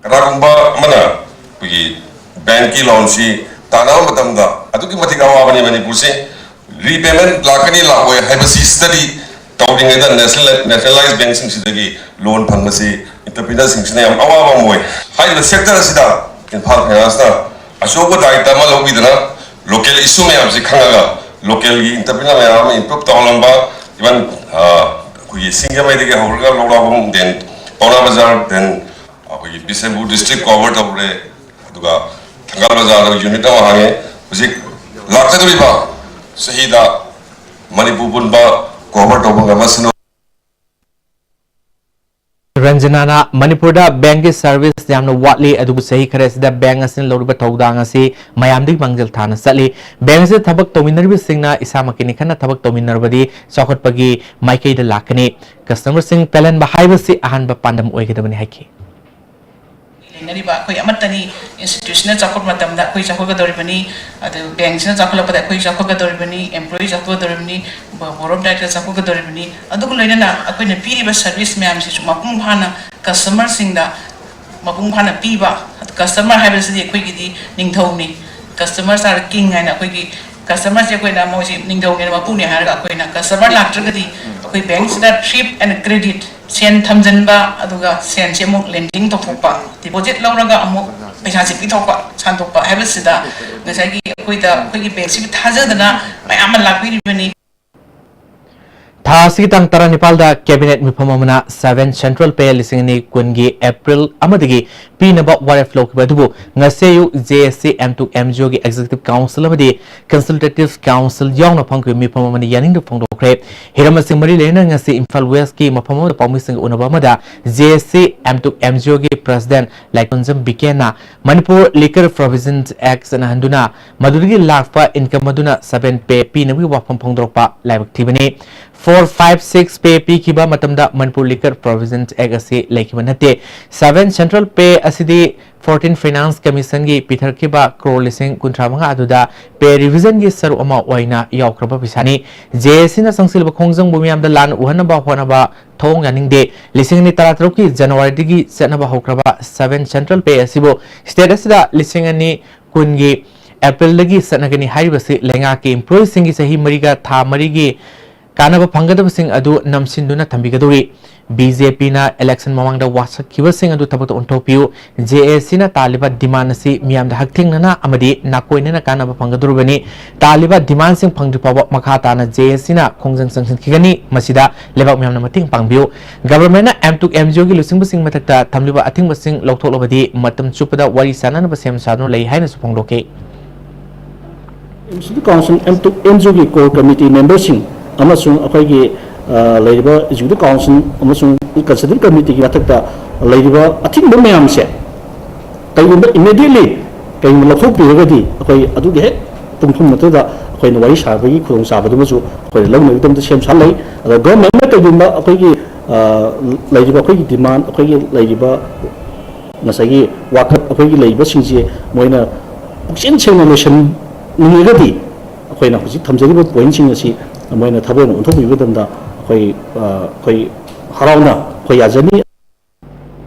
ꯀꯅꯥꯒꯨꯝꯕ ꯑꯃꯅ ꯑꯩꯈꯣꯏꯒꯤ ꯕꯦꯡꯛꯀꯤ ꯂꯣꯟꯁꯤ ꯇꯥꯟꯅꯕ ꯃꯇꯝꯗ ꯑꯗꯨꯛꯀꯤ ꯃꯇꯤꯛ ꯑꯋꯥꯕꯅꯤ ꯃꯅꯤꯄꯨꯔꯁꯦ꯫ ꯔꯤꯄꯦꯃꯦꯟꯠ ꯂꯥꯛꯀꯅꯤ ꯂꯥꯛꯑꯣꯏ ꯍꯥꯏꯕꯁꯤ ꯁ꯭ꯇꯗꯤ ꯇꯧꯔꯤꯉꯩꯗ ꯅꯦꯁꯅꯦꯜ, ꯅꯦꯁꯅꯦꯂꯥꯏꯖ ꯕꯦꯡꯛꯁꯤꯡꯁꯤꯗꯒꯤ ꯂꯣꯟ ꯐꯪꯕꯁꯤ ꯏꯟꯇꯔꯄ꯭ꯔꯤꯅꯔꯁꯤꯡꯁꯤꯅ ꯌꯥꯝ ꯑꯋꯥꯕ ꯑꯃ ꯑꯣꯏ꯫ ꯍꯥꯏꯔꯤꯕ ꯁꯦꯛꯇꯔ ꯑꯁꯤꯗ ꯏꯝꯐꯥꯜ ꯐꯥꯏꯅꯥꯟꯁꯅ ꯑꯆꯧꯕ ꯗꯥꯌꯤꯠꯇ ꯑꯃ ꯂꯧꯕꯤꯗꯅ ꯂꯣꯀꯦꯜ ꯏꯁꯨ ꯃꯌꯥꯝꯁꯤ ꯈꯪꯉꯒ ꯂꯣꯀꯦꯜꯒꯤ ꯏꯟꯇꯔꯄ꯭ꯔꯤꯅꯔ ꯃꯌꯥꯝ ꯑꯃ ꯏꯝꯄ꯭ꯔꯨꯞ ꯇꯧꯍꯜꯂꯝꯕ, ꯏꯚꯟ ꯑꯩꯈꯣꯏꯒꯤ ꯁꯤꯡꯖꯃꯩꯗꯒꯤ ꯍꯧꯔꯒ ꯂꯧꯔꯥꯛꯕꯝ, ꯗꯦꯟ ꯄꯥꯎꯅꯥ ꯕꯖꯥꯔ, ꯗꯦꯟ ꯑꯩꯈꯣꯏꯒꯤ ꯕꯤꯁꯦꯝꯄꯨꯔ ꯗꯤꯁꯇ꯭ꯔꯤꯛ ꯀꯣꯚꯔ ꯇꯧꯔꯦ, ꯑꯗꯨꯒ ꯊꯪꯒꯥꯜ ꯕꯖꯥꯔꯗ ꯌꯨꯅꯤꯠ ꯑꯃ ꯍꯥꯡꯉꯦ꯫ ꯍꯧꯖꯤꯛ ꯂꯥꯛꯀꯗꯧꯔꯤꯕ ꯆꯍꯤꯗ ꯃꯅꯤꯄꯨꯔ ꯄꯨꯝꯕ ꯀꯣꯚꯔ ꯇꯧꯕ ꯉꯝꯃꯁꯅꯨ꯫ ꯔꯟꯖꯅꯥꯅ ꯃꯅꯤꯄꯨꯔꯗ ꯕꯦꯡꯛꯀꯤ ꯁꯔꯚꯤꯁ ꯌꯥꯝꯅ ꯋꯥꯠꯂꯤ, ꯑꯗꯨꯕꯨ ꯆꯍꯤ ꯈꯔ ꯑꯁꯤꯗ ꯕꯦꯡꯛ ꯑꯁꯤꯅ ꯂꯧꯔꯤꯕ ꯊꯧꯗꯥꯡ ꯑꯁꯤ ꯃꯌꯥꯝꯗꯒꯤ ꯃꯥꯡꯖꯤꯜ ꯊꯥꯅ ꯆꯠꯂꯤ꯫ ꯕꯦꯡꯛ ꯑꯁꯤꯗ ꯊꯕꯛ ꯇꯧꯃꯤꯟꯅꯔꯤꯕꯁꯤꯡꯅ ꯏꯁꯥꯃꯛꯀꯤ ꯅꯤꯡꯈꯠꯅ ꯊꯕꯛ ꯇꯧꯃꯤꯟꯅꯔꯕꯗꯤ ꯆꯥꯎꯈꯠꯄꯒꯤ ꯃꯥꯏꯀꯩꯗ ꯂꯥꯛꯀꯅꯤ꯫ ꯀꯁꯇꯃꯔꯁꯤꯡ ꯄꯦꯜꯍꯟꯕ ꯍꯥꯏꯕꯁꯤ ꯑꯍꯥꯟꯕ ꯄꯥꯟꯗꯝ ꯑꯣꯏꯒꯗꯕꯅꯤ ꯍꯥꯏꯈꯤ꯫ ꯂꯩꯅꯔꯤꯕ ꯑꯩꯈꯣꯏ ꯑꯃꯠꯇꯅꯤ꯫ ꯏꯟꯁꯇꯤꯇ꯭ꯌꯨꯁꯟꯅ ꯆꯥꯎꯈꯠꯄ ꯃꯇꯝꯗ ꯑꯩꯈꯣꯏ ꯆꯥꯎꯈꯠꯀꯗꯧꯔꯤꯕꯅꯤ, ꯑꯗꯨ ꯕꯦꯡꯛꯁꯤꯅ ꯆꯥꯎꯈꯠꯂꯛꯄꯗ ꯑꯩꯈꯣꯏ ꯆꯥꯎꯈꯠꯀꯗꯧꯔꯤꯕꯅꯤ, ꯑꯦꯝꯄ꯭ꯂꯣꯌꯤ ꯆꯥꯎꯈꯠꯀꯗꯧꯔꯤꯕꯅꯤ, ꯕꯣ-, ꯕꯣꯔꯗ ꯑꯣꯐ ꯗꯥꯏꯔꯦꯛꯇꯔ ꯆꯥꯎꯈꯠꯀꯗꯧꯔꯤꯕꯅꯤ꯫ ꯑꯗꯨꯒ ꯂꯣꯏꯅꯅ ꯑꯩꯈꯣꯏꯅ ꯄꯤꯔꯤꯕ ꯁꯔꯚꯤꯁ ꯃꯌꯥꯝꯁꯤꯁꯨ ꯃꯄꯨꯡ ꯐꯥꯅ ꯀꯁꯇꯃꯔꯁꯤꯡꯗ ꯃꯄꯨꯡ ꯐꯥꯅ ꯄꯤꯕ꯫ ꯀꯁꯇꯃꯔ ꯍꯥꯏꯕꯁꯤꯗꯤ ꯑꯩꯈꯣꯏꯒꯤꯗꯤ ꯅꯤꯡꯊꯧꯅꯤ꯫ Customers are king ꯍꯥꯏꯅ ꯑꯩꯈꯣꯏꯒꯤ ꯀꯁꯇꯃꯔꯁꯦ ꯑꯩꯈꯣꯏꯅ ꯃꯣꯏꯁꯤ ꯅꯤꯡꯊꯧꯅꯦꯅ ꯃꯄꯨꯅꯦ ꯍꯥꯏꯔꯒ ꯑꯩꯈꯣꯏꯅ ꯀꯁꯇꯃꯔ ꯂꯥꯛꯇ꯭ꯔꯒꯗꯤ ꯑꯩꯈꯣꯏ ꯕꯦꯡꯛꯁꯤꯗ ꯊ꯭ꯔꯤꯐ ꯑꯦꯟ ꯀ꯭ꯔꯦꯗꯤꯠ, ꯁꯦꯟ ꯊꯝꯖꯤꯟꯕ ꯑꯗꯨꯒ ꯁꯦꯟꯁꯦ ꯑꯃꯨꯛ ꯂꯦꯟꯗꯤꯡ ꯇꯧꯊꯣꯛꯄ, ꯗꯤꯄꯣꯖꯤꯠ ꯂꯧꯔꯒ ꯑꯃꯨꯛ ꯄꯩꯁꯥꯁꯦ ꯄꯤꯊꯣꯛꯄ, ꯁꯥꯟꯗꯣꯛꯄ ꯍꯥꯏꯕꯁꯤꯗ ꯉꯁꯥꯏꯒꯤ ꯑꯩꯈꯣꯏꯗ ꯑꯩꯈꯣꯏꯒꯤ ꯕꯦꯡꯛꯁꯤꯕꯨ ꯊꯥꯖꯗꯅ ꯃꯌꯥꯝ ꯑꯃ ꯂꯥꯛꯄꯤꯔꯤꯕꯅꯤ꯫ ꯊꯥ ꯑꯁꯤꯒꯤ ꯇꯥꯡ ꯇꯔꯥꯅꯤꯄꯥꯜꯗ Cabinet ꯃꯤꯐꯝ ꯑꯃꯅ seven Central Pay ꯂꯤꯁꯤꯡ ꯑꯅꯤ ꯀꯨꯟꯒꯤ April ꯑꯃꯗꯒꯤ ꯄꯤꯅꯕ ꯋꯥꯔꯦꯞ ꯂꯧꯈꯤꯕ ꯑꯗꯨꯕꯨ ꯉꯁꯤ ꯑꯌꯨꯛ J S C M two M G ꯑꯣꯒꯤ Executive Council ꯑꯃꯗꯤ Consultative Council ꯌꯥꯎꯅ ꯐꯝꯈꯤꯕ ꯃꯤꯐꯝ ꯑꯃꯅ ꯌꯥꯅꯤꯡꯗꯕ ꯐꯣꯡꯗꯣꯛꯈ꯭ꯔꯦ꯫ ꯍꯤꯔꯝ ꯑꯁꯤꯒ ꯃꯔꯤ ꯂꯩꯅꯅ ꯉꯁꯤ ꯏꯝꯐꯥꯜ ꯋꯦꯁꯀꯤ ꯃꯐꯝ ꯑꯃꯗ ꯄꯥꯎꯃꯤꯁꯤꯡꯒ ꯎꯅꯕ ꯑꯃꯗ J S C M two M G O ꯒꯤ President ꯂꯥꯏꯀꯣꯟꯖꯝ ꯕꯤꯀꯦꯟꯅ Manipur Liquor Provision Act ꯆꯠꯅꯍꯟꯗꯨꯅ ꯃꯗꯨꯗꯒꯤ ꯂꯥꯛꯄ income ꯑꯗꯨꯅ seven Pay ꯄꯤꯅꯕꯒꯤ ꯋꯥꯐꯝ ꯐꯣꯡꯗꯣꯔꯛꯄ ꯂꯥꯏꯕꯛ ꯊꯤꯕꯅꯤ꯫ Four five six Pay ꯄꯤꯈꯤꯕ ꯃꯇꯝꯗ ꯃꯅꯤꯄꯨꯔ Liquor Provision Act ꯑꯁꯤ ꯂꯩꯈꯤꯕ ꯅꯠꯇꯦ꯫ Seven Central Pay ꯑꯁꯤꯗꯤ fourteen Finance Commission ꯒꯤ ꯄꯤꯊꯔꯛꯈꯤꯕ ꯀ꯭ꯔꯣꯔ ꯂꯤꯁꯤꯡ ꯀꯨꯟꯊ꯭ꯔꯥ ꯃꯉꯥ ꯑꯗꯨꯗ Pay Revision ꯒꯤ ꯁꯔꯨꯛ ꯑꯃ ꯑꯣꯏꯅ ꯌꯥꯎꯈ꯭ꯔꯕ ꯄꯩꯁꯥꯅꯤ꯫ J S C ꯅ ꯆꯪꯁꯤꯜꯂꯤꯕ ꯈꯣꯡꯖꯪꯕꯨ ꯃꯤꯌꯥꯝꯗ ꯂꯥꯟꯅ ꯎꯍꯟꯅꯕ ꯍꯣꯠꯅꯕ ꯊꯑꯣꯡ ꯌꯥꯅꯤꯡꯗꯦ꯫ ꯂꯤꯁꯤꯡ ꯑꯅꯤ ꯇꯔꯥꯇꯔꯨꯛꯀꯤ January ꯗꯒꯤ ꯆꯠꯅꯕ ꯍꯧꯈ꯭ꯔꯕ seven Central Pay ꯑꯁꯤꯕꯨ state ꯑꯁꯤꯗ ꯂꯤꯁꯤꯡ ꯑꯅꯤ ꯀꯨꯟꯒꯤ April ꯗꯒꯤ ꯆꯠꯅꯒꯅꯤ ꯍꯥꯏꯔꯤꯕꯁꯤ ꯂꯩꯉꯥꯛꯀꯤ employee ꯁꯤꯡꯒꯤ ꯆꯍꯤ ꯃꯔꯤꯒ ꯊꯥ ꯃꯔꯤꯒꯤ ꯀꯥꯟꯅꯕ ꯐꯪꯒꯗꯕꯁꯤꯡ ꯑꯗꯨ ꯅꯝꯁꯤꯟꯗꯨꯅ ꯊꯝꯕꯤꯒꯗꯧꯔꯤ꯫ B J P ꯅ election ꯃꯃꯥꯡꯗ ꯋꯥꯁꯛꯈꯤꯕꯁꯤꯡ ꯑꯗꯨ ꯊꯕꯛꯇ ꯑꯣꯟꯊꯣꯛꯄꯤꯌꯨ꯫ J S C ꯅ ꯇꯥꯜꯂꯤꯕ demand ꯑꯁꯤ ꯃꯤꯌꯥꯝꯗ ꯍꯛꯊꯦꯡꯅꯅ ꯑꯃꯗꯤ ꯅꯥꯀꯣꯏꯅꯅ ꯀꯥꯟꯅꯕ ꯐꯪꯒꯗꯧꯔꯤꯕꯅꯤ꯫ ꯇꯥꯜꯂꯤꯕ demand ꯁꯤꯡ ꯐꯪꯗ꯭ꯔꯤ ꯐꯥꯎꯕ ꯃꯈꯥ ꯇꯥꯅ J S C ꯅ ꯈꯣꯡꯖꯪ ꯆꯪꯁꯤꯟꯈꯤꯒꯅꯤ꯫ ꯃꯁꯤꯗ ꯂꯩꯕꯥꯛ ꯃꯤꯌꯥꯝꯅ ꯃꯇꯦꯡ ꯄꯥꯡꯕꯤꯌꯨ꯫ Government ꯅ M two M G O ꯒꯤ ꯂꯨꯆꯤꯡꯕꯁꯤꯡ ꯃꯊꯛꯇ ꯊꯝꯂꯤꯕ ꯑꯊꯤꯡꯕꯁꯤꯡ ꯂꯧꯊꯣꯛꯂꯕꯗꯤ ꯃꯇꯝ ꯆꯨꯞꯄꯗ ꯋꯥꯔꯤ ꯁꯥꯅꯅꯕ ꯁꯦꯝ ꯁꯥꯗꯨꯅ ꯂꯩ ꯍꯥꯏꯅꯁꯨ ꯐꯣꯡꯗꯣꯛꯈꯤ꯫ Executive Council M two M G O ꯒꯤ core committee member ꯁꯤꯡ ꯑꯃꯁꯨꯡ ꯑꯩꯈꯣꯏꯒꯤ, ꯑ, ꯂꯩꯔꯤꯕ Executive Council ꯑꯃꯁꯨꯡ Consultative Committee ꯒꯤ ꯃꯊꯛꯇ ꯂꯩꯔꯤꯕ ꯑꯊꯤꯡꯕ ꯃꯌꯥꯝꯁꯦ ꯀꯩꯒꯨꯝꯕ immediately ꯀꯩꯒꯨꯝꯕ ꯂꯧꯊꯣꯛꯄꯤꯔꯒꯗꯤ ꯑꯩꯈꯣꯏ ꯑꯗꯨꯒꯤ ꯍꯦꯛ ꯄꯨꯡꯐꯝ ꯅꯠꯇꯗ ꯑꯩꯈꯣꯏꯅ ꯋꯥꯔꯤ ꯁꯥꯕꯒꯤ ꯈꯨꯗꯣꯡꯆꯥꯕꯗꯨꯃꯁꯨ ꯑꯩꯈꯣꯏꯅ ꯂꯧꯅꯕꯒꯤꯗꯃꯛꯇ ꯁꯦꯝ ꯁꯥ ꯂꯩ꯫ ꯑꯗꯣ government ꯅ ꯀꯩꯒꯨꯝꯕ ꯑꯩꯈꯣꯏꯒꯤ, ꯑ, ꯂꯩꯔꯤꯕ ꯑꯩꯈꯣꯏꯒꯤ demand, ꯑꯩꯈꯣꯏꯒꯤ ꯂꯩꯔꯤꯕ ꯉꯁꯥꯏꯒꯤ ꯋꯥꯀꯠ ꯑꯩꯈꯣꯏꯒꯤ ꯂꯩꯔꯤꯕꯁꯤꯡꯁꯦ ꯃꯣꯏꯅ ꯄꯨꯛꯆꯦꯟ ꯁꯦꯡꯅ ꯂꯣꯏꯁꯤꯟꯅꯤꯡꯉꯒꯗꯤ ꯑꯩꯈꯣꯏꯅ ꯍꯧꯖꯤꯛ ꯊꯝꯖꯔꯤꯕ point ꯁꯤꯡ ꯑꯁꯤ ꯃꯣꯏꯅ ꯊꯕꯛ ꯑꯣꯏꯅ ꯑꯣꯟꯊꯣꯛꯄꯤꯕ ꯃꯇꯝꯗ ꯑꯩꯈꯣꯏ, ꯑ, ꯑꯩꯈꯣꯏ ꯍꯔꯥꯎꯅ ꯑꯩꯈꯣꯏ ꯌꯥꯖꯅꯤ꯫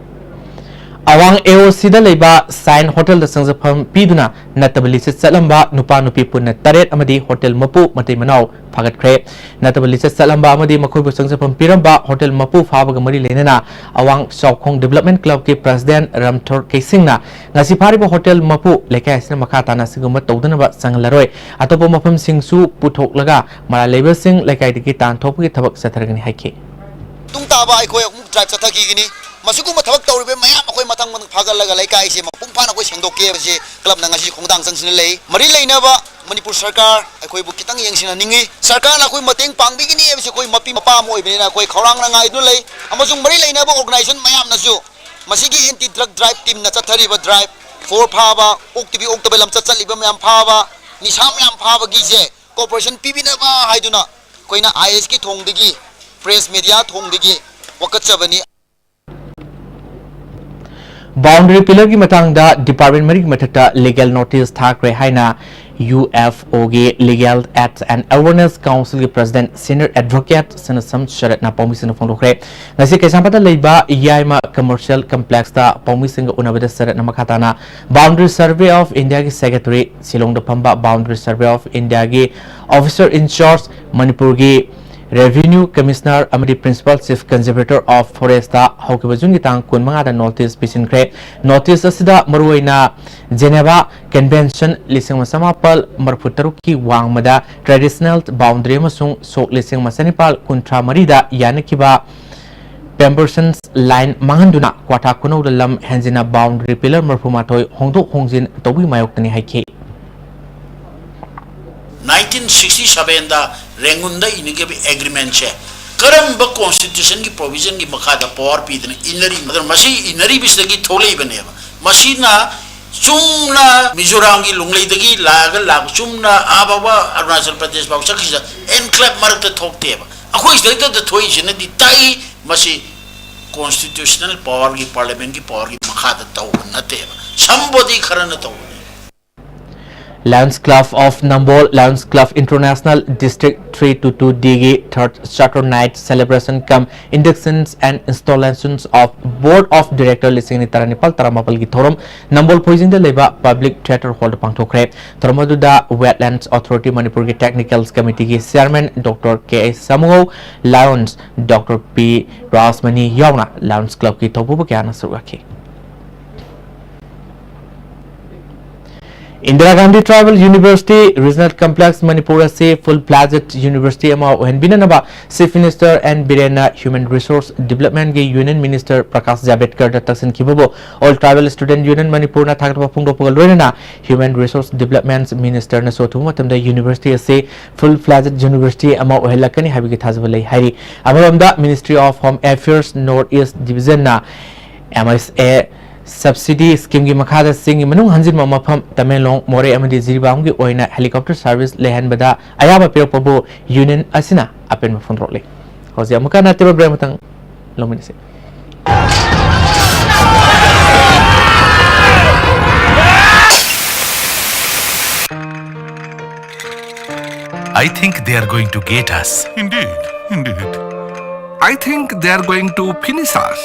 ꯑꯋꯥꯡ ꯑꯦ ꯑꯣ ꯁꯤꯗ ꯂꯩꯕ ꯁꯥꯏꯟ ꯍꯣꯇꯦꯜꯗ ꯆꯪꯖꯐꯝ ꯄꯤꯗꯨꯅ ꯅꯠꯇꯕ ꯂꯤꯆꯠ ꯆꯠꯂꯝꯕ ꯅꯨꯄꯥ ꯅꯨꯄꯤ ꯄꯨꯟꯅ ꯇꯔꯦꯠ ꯑꯃꯗꯤ ꯍꯣꯇꯦꯜ ꯃꯄꯨ ꯃꯇꯩ ꯃꯅꯥꯎ ꯐꯥꯒꯠꯈ꯭ꯔꯦ꯫ ꯅꯠꯇꯕ ꯂꯤꯆꯠ ꯆꯠꯂꯝꯕ ꯑꯃꯗꯤ ꯃꯈꯣꯏꯕꯨ ꯆꯪꯖꯐꯝ ꯄꯤꯔꯝꯕ ꯍꯣꯇꯦꯜ ꯃꯄꯨ ꯐꯥꯕꯒ ꯃꯔꯤ ꯂꯩꯅꯅ ꯑꯋꯥꯡ ꯆꯥꯎꯈꯣꯡ ꯗꯤꯕꯦꯂꯞꯃꯦꯟ ꯀ꯭ꯂꯕꯀꯤ ꯄ꯭ꯔꯁꯤꯗꯦꯟ ꯔꯝꯊꯣꯔ ꯀꯩꯁꯤꯡꯅ ꯉꯁꯤ ꯐꯥꯔꯤꯕ ꯍꯣꯇꯦꯜ ꯃꯄꯨ ꯂꯩꯀꯥꯏ ꯑꯁꯤꯅ ꯃꯈꯥ ꯇꯥꯅ ꯑꯁꯤꯒꯨꯝꯕ ꯇꯧꯗꯅꯕ ꯆꯪꯍꯜꯂꯔꯣꯏ, ꯑꯇꯣꯞꯄ ꯃꯐꯝꯁꯤꯡꯁꯨ ꯄꯨꯊꯣꯛꯂꯒ ꯃꯔꯥꯜ ꯂꯩꯕꯁꯤꯡ ꯂꯩꯀꯥꯏꯗꯒꯤ ꯇꯥꯟꯊꯣꯛꯄꯒꯤ ꯊꯕꯛ ꯆꯠꯊꯔꯒꯅꯤ ꯍꯥꯏꯈꯤ꯫ ꯃꯇꯨꯡ ꯇꯥꯕ ꯑꯩꯈꯣꯏ ꯑꯃꯨꯛ ꯗ꯭ꯔꯥꯏꯚ ꯆꯠꯊꯈꯤꯒꯅꯤ꯫ ꯃꯁꯤꯒꯨꯝꯕ ꯊꯕꯛ ꯇꯧꯔꯤꯕ ꯃꯌꯥꯝ ꯑꯩꯈꯣꯏ ꯃꯊꯪ ꯃꯊꯪ ꯐꯥꯒꯠꯂꯒ ꯂꯩꯀꯥꯏꯁꯦ ꯃꯄꯨꯡ ꯐꯥꯅ ꯑꯩꯈꯣꯏ ꯁꯦꯡꯗꯣꯛꯀꯦ ꯍꯥꯏꯕꯁꯤ ꯀ꯭ꯂꯕꯅ ꯉꯁꯤ ꯈꯣꯡꯊꯥꯡ ꯆꯪꯁꯤꯟꯅ ꯂꯩ꯫ ꯃꯔꯤ ꯂꯩꯅꯕ ꯃꯅꯤꯄꯨꯔ ꯁꯔꯀꯥꯔ ꯑꯩꯈꯣꯏꯕꯨ ꯈꯤꯇꯪ ꯌꯦꯡꯁꯤꯟꯍꯟꯅꯤꯡꯉꯤ꯫ ꯁꯔꯀꯥꯔꯅ ꯑꯩꯈꯣꯏ ꯃꯇꯦꯡ ꯄꯥꯡꯕꯤꯒꯅꯤ ꯍꯥꯏꯕꯁꯤ ꯑꯩꯈꯣꯏ ꯃꯄꯤ ꯃꯄꯥ ꯑꯃ ꯑꯣꯏꯕꯅꯤꯅ ꯑꯩꯈꯣꯏ ꯈꯧꯔꯥꯡꯅ ꯉꯥꯏꯗꯨꯅ ꯂꯩ꯫ ꯑꯃꯁꯨꯡ ꯃꯔꯤ ꯂꯩꯅꯕ ꯑꯣꯔꯒꯅꯥꯏꯖꯦꯁꯟ ꯃꯌꯥꯝꯅꯁꯨ ꯃꯁꯤꯒꯤ ꯑꯦꯟꯇꯤ ꯗ꯭ꯔꯒ ꯗ꯭ꯔꯥꯏꯚ ꯇꯤꯝꯅ ꯆꯠꯊꯔꯤꯕ ꯗ꯭ꯔꯥꯏꯚ, ꯐꯣꯔ ꯐꯥꯕ, ꯑꯣꯛꯇꯕꯤ ꯑꯣꯛꯇꯕ ꯂꯝꯆꯠ ꯆꯠꯂꯤꯕ ꯃꯌꯥꯝ ꯐꯥꯕ, ꯅꯤꯁꯥ ꯃꯌꯥꯝ ꯐꯥꯕꯒꯤꯁꯦ ꯀꯣꯑꯣꯄꯔꯦꯁꯟ ꯄꯤꯕꯤꯅꯕ ꯍꯥꯏꯗꯨꯅ ꯑꯩꯈꯣꯏꯅ ꯑꯥꯏ ꯑꯦꯁꯀꯤ ꯊꯣꯡꯗꯒꯤ, ꯄ꯭ꯔꯦꯁ ꯃꯦꯗꯤꯌꯥ ꯊꯣꯡꯗꯒꯤ ꯋꯥꯀꯠꯆꯕꯅꯤ꯫ ꯕꯥꯎꯟꯗꯔꯤ ꯄꯤꯂꯔꯒꯤ ꯃꯇꯥꯡꯗ ꯗꯤꯄꯥꯔꯠꯃꯦꯟ ꯃꯔꯤꯒꯤ ꯃꯊꯛꯇ ꯂꯤꯒꯦꯜ ꯅꯣꯇꯤꯁ ꯊꯥꯈ꯭ꯔꯦ ꯍꯥꯏꯅ ꯌꯨ ꯑꯦꯐ ꯑꯣꯒꯤ Legal Ads and Awareness Councilꯒꯤ ꯄ꯭ꯔꯁꯤꯗꯦꯟ ꯁꯤꯅꯤꯌꯔ ꯑꯦꯗꯚꯣꯀꯦꯠ ꯁꯅꯥꯁꯝ ꯁꯔꯠꯅ ꯄꯥꯎꯃꯤꯁꯤꯡꯗ ꯐꯣꯡꯗꯣꯛꯈ꯭ꯔꯦ꯫ ꯉꯁꯤ ꯀꯩꯁꯥꯝꯄꯥꯠꯇ ꯂꯩꯕ ꯌꯥꯏꯃ ꯀꯃꯔꯁꯤꯌꯦꯜ ꯀꯝꯄ꯭ꯂꯦꯛꯁꯇ ꯄꯥꯎꯃꯤꯁꯤꯡꯒ ꯎꯅꯕꯗ ꯁꯔꯠꯅ ꯃꯈꯥ ꯇꯥꯅ Boundary Survey of Indiaꯒꯤ ꯁꯦꯀ꯭ꯔꯦꯇꯔꯤ, ꯁꯤꯂꯣꯡꯗ ꯐꯝꯕ Boundary Survey of Indiaꯒꯤ officer in charge, ꯃꯅꯤꯄꯨꯔꯒꯤ Revenue Commissioner ꯑꯃꯗꯤ Principal Chief Conservator of Forestꯇ ꯍꯧꯈꯤꯕ ꯖꯨꯟꯒꯤ ꯇꯥꯡ ꯀꯨꯟꯃꯉꯥꯗ ꯅꯣꯇꯤꯁ ꯄꯤꯁꯤꯟꯈ꯭ꯔꯦ꯫ ꯅꯣꯇꯤꯁ ꯑꯁꯤꯗ ꯃꯔꯨꯑꯣꯏꯅ Geneva Convention ꯂꯤꯁꯤꯡ ꯑꯃ ꯆꯃꯥꯄꯜ ꯃꯔꯤꯐꯨ ꯇꯔꯨꯛꯀꯤ ꯋꯥꯡꯃꯗ traditional boundary ꯑꯃꯁꯨꯡ ꯁꯣꯛ ꯂꯤꯁꯤꯡ ꯑꯃ ꯆꯅꯤꯄꯥꯜ ꯀꯨꯟꯊ꯭ꯔꯥ ꯃꯔꯤꯗ ꯌꯥꯅꯈꯤꯕ Pemberton's Line ꯃꯥꯡꯍꯟꯗꯨꯅ ꯀ꯭ꯋꯥꯊꯥ ꯈꯨꯅꯧꯗ ꯂꯝ ꯍꯦꯟꯖꯤꯟꯅ boundary pillar ꯃꯔꯤꯐꯨ ꯃꯥꯊꯣꯏ ꯍꯣꯡꯗꯣꯛ ꯍꯣꯡꯖꯤꯟ ꯇꯧꯕꯒꯤ ꯃꯥꯌꯣꯛꯇꯅꯤ ꯍꯥꯏꯈꯤ꯫ ꯅꯥꯏꯟꯇꯤꯟ ꯁꯤꯛꯁꯇꯤ ꯁꯚꯦꯟꯗ ꯔꯦꯡꯒꯨꯟꯗ ꯏꯅꯈꯤꯕ ꯑꯦꯒ꯭ꯔꯤꯃꯦꯟꯁꯦ ꯀꯔꯝꯕ ꯀꯣꯟꯁꯇꯤꯇ꯭ꯌꯨꯁꯟꯒꯤ ꯄ꯭ꯔꯣꯚꯤꯖꯟꯒꯤ ꯃꯈꯥꯗ ꯄꯋꯥꯔ ꯄꯤꯗꯅ ꯏꯟꯅꯔꯤꯕꯅꯣ? ꯑꯗꯨꯅ ꯃꯁꯤ ꯏꯟꯅꯔꯤꯕꯁꯤꯗꯒꯤ ꯊꯣꯛꯂꯛꯏꯕꯅꯦꯕ꯫ ꯃꯁꯤꯅ ꯆꯨꯝꯅ ꯃꯤꯖꯣꯔꯥꯝꯒꯤ ꯂꯣꯡꯂꯩꯗꯒꯤ ꯂꯥꯛꯑꯒ ꯂꯥꯛ ꯆꯨꯝꯅ ꯑꯥ ꯐꯥꯎꯕ ꯑꯔꯨꯅꯥꯆꯜ ꯄ꯭ꯔꯗꯦꯁ ꯐꯥꯎ ꯆꯠꯈꯤꯁꯤꯗ ꯑꯦꯟꯀ꯭ꯂꯦꯕ ꯃꯔꯛꯇ ꯊꯣꯛꯇꯦꯕ꯫ ꯑꯩꯈꯣꯏ ꯁꯤꯗꯩꯗ ꯊꯣꯛꯏꯁꯤꯅꯗꯤ ꯇꯥꯛꯏ ꯃꯁꯤ ꯀꯣꯟꯁꯇꯤꯇ꯭ꯌꯨꯁꯅꯦꯜ ꯄꯋꯥꯔꯒꯤ, ꯄꯥꯔꯂꯤꯌꯥꯃꯦꯟꯒꯤ ꯄꯋꯥꯔꯒꯤ ꯃꯈꯥꯗ ꯇꯧꯕ ꯅꯠꯇꯦꯕ, ꯁꯝꯕꯣꯗꯤ ꯈꯔꯅ ꯇꯧꯕꯅꯦ꯫ Lions Club of Nambol, Lions Club International District three two two D ꯒꯤ third Charter Night Celebration cum Inductions and Installations of Board of Director ꯂꯤꯁꯤꯡ ꯑꯅꯤ ꯇꯔꯥꯅꯤꯄꯥꯜ ꯇꯔꯥꯃꯥꯄꯜꯒꯤ ꯊꯧꯔꯝ ꯅꯝꯕꯣꯜ ꯐꯣꯏꯖꯤꯡꯗ ꯂꯩꯕ Public Theatre Hall ꯗ ꯄꯥꯡꯊꯣꯛꯈ꯭ꯔꯦ꯫ ꯊꯧꯔꯝ ꯑꯗꯨꯗ Wetlands Authority ꯃꯅꯤꯄꯨꯔꯒꯤ Technical Committee ꯒꯤ Chairman Doctor K ꯑꯦꯁ ꯁꯥꯃꯨꯉꯧ, Lions Doctor ꯄꯤ ꯔꯥꯖꯃꯅꯤ ꯌꯥꯎꯅ Lions Club ꯀꯤ ꯊꯧꯄꯨꯕ ꯀꯌꯥꯅ ꯁꯔꯨꯛ ꯌꯥꯈꯤ꯫ Indira Gandhi Tribal University Regional Complex Manipur ꯑꯁꯤ full fledged university ꯑꯃ ꯑꯣꯏꯍꯟꯕꯤꯅꯅꯕ Chief Minister N ꯕꯤꯔꯦꯟꯅ Human Resource Development ꯒꯤ Union Minister Prakash ꯖꯥꯚꯦꯗꯀꯔꯗ ꯇꯛꯁꯤꯟꯈꯤꯕꯕꯨ All Tribal Student Union ꯃꯅꯤꯄꯨꯔꯅ ꯊꯥꯒꯠꯄ ꯐꯣꯡꯗꯣꯛꯄꯒ ꯂꯣꯏꯅꯅ Human Resource Development Minister ꯅꯁꯨ ꯑꯊꯨꯕ ꯃꯇꯝꯗ university ꯑꯁꯤ full fledged university ꯑꯃ ꯑꯣꯏꯍꯜꯂꯛꯀꯅꯤ ꯍꯥꯏꯕꯒꯤ ꯊꯥꯖꯕ ꯂꯩ ꯍꯥꯏꯔꯤ꯫ ꯑꯃꯔꯣꯝꯗ Ministry of Home Affairs North East Division ꯅ M S A subsidy scheme ꯒꯤ ꯃꯈꯥꯗ ꯆꯤꯡꯒꯤ ꯃꯅꯨꯡ ꯍꯟꯖꯤꯟꯕ ꯃꯐꯝ ꯇꯃꯦꯡꯂꯣꯡ, ꯃꯣꯔꯦ ꯑꯃꯗꯤ ꯖꯤꯔꯤꯕꯥꯝꯒꯤ ꯑꯣꯏꯅ helicopter service ꯂꯩꯍꯟꯕꯗ ꯑꯌꯥꯕ ꯄꯤꯔꯛꯄꯕꯨ union ꯑꯁꯤꯅ ꯑꯄꯦꯟꯕ ꯐꯣꯡꯗꯣꯔꯛꯂꯤ꯫ ꯍꯧꯖꯤꯛ ꯑꯃꯨꯛꯀ ꯍꯟꯅ ꯇꯦꯕꯜ break ꯑꯃꯇꯪ ꯂꯧꯃꯤꯟꯅꯁꯤ꯫ I think they are going to get us. Indeed, indeed. I think they are going to finish us.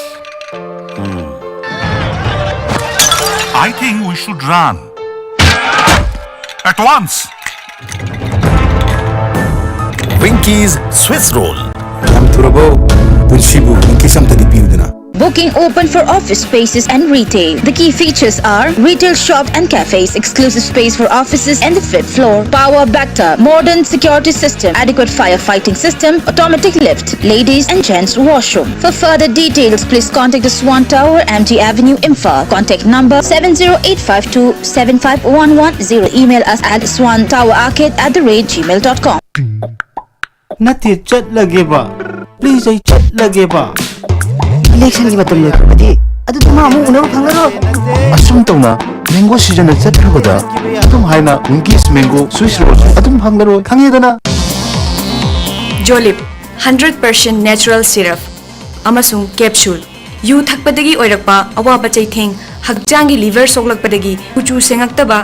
I think we should run. At once. Winky's Swiss Roll. ꯌꯥꯝ ꯊꯨꯔꯕꯣ? ꯄꯨꯟꯁꯤꯕꯨ Winky's ꯑꯝꯇꯗꯤ ꯄꯤꯌꯨꯗꯅ꯫ Booking open for office spaces and retail. The key features are retail shop and cafes, exclusive space for offices and the fifth floor, power backup, modern security system, adequate firefighting system, automatic lift, ladies and gents washroom. For further details, please contact the Swan Tower, M T Avenue, Imphal. Contact number seven zero eight five two seven five one one zero. Email us at swan tower arcade at the rate gmail dot com. ꯅꯠꯇꯦ, ꯆꯠꯂꯒꯦꯕ꯫ Please, ꯑꯩ ꯆꯠꯂꯒꯦꯕ꯫ Election ꯒꯤ ꯃꯇꯝ ꯂꯣꯏꯈ꯭ꯔꯕꯗꯤ ꯑꯗꯨꯗꯤ ꯃꯥ ꯑꯃꯨꯛ ꯎꯅꯕ ꯐꯪꯉꯔꯣꯏ꯫ ꯑꯁꯨꯝ ꯇꯧꯅ mango season ꯗ ꯆꯠꯈ꯭ꯔꯕꯗ ꯑꯗꯨꯝ ꯍꯥꯏꯅ Winky's Mango Swiss Roll ꯑꯗꯨꯝ ꯐꯪꯂꯔꯣꯏ, ꯈꯪꯉꯦꯗꯅ? Jolib hundred percent natural syrup ꯑꯃꯁꯨꯡ capsule꯫ ꯌꯨ ꯊꯛꯄꯗꯒꯤ ꯑꯣꯏꯔꯛꯄ ꯑꯋꯥꯕ ꯆꯩꯊꯦꯡ, ꯍꯛꯆꯥꯡꯒꯤ liver ꯁꯣꯛꯂꯛꯄꯗꯒꯤ ꯀꯨꯆꯨ ꯁꯦꯡꯉꯛꯇꯕ,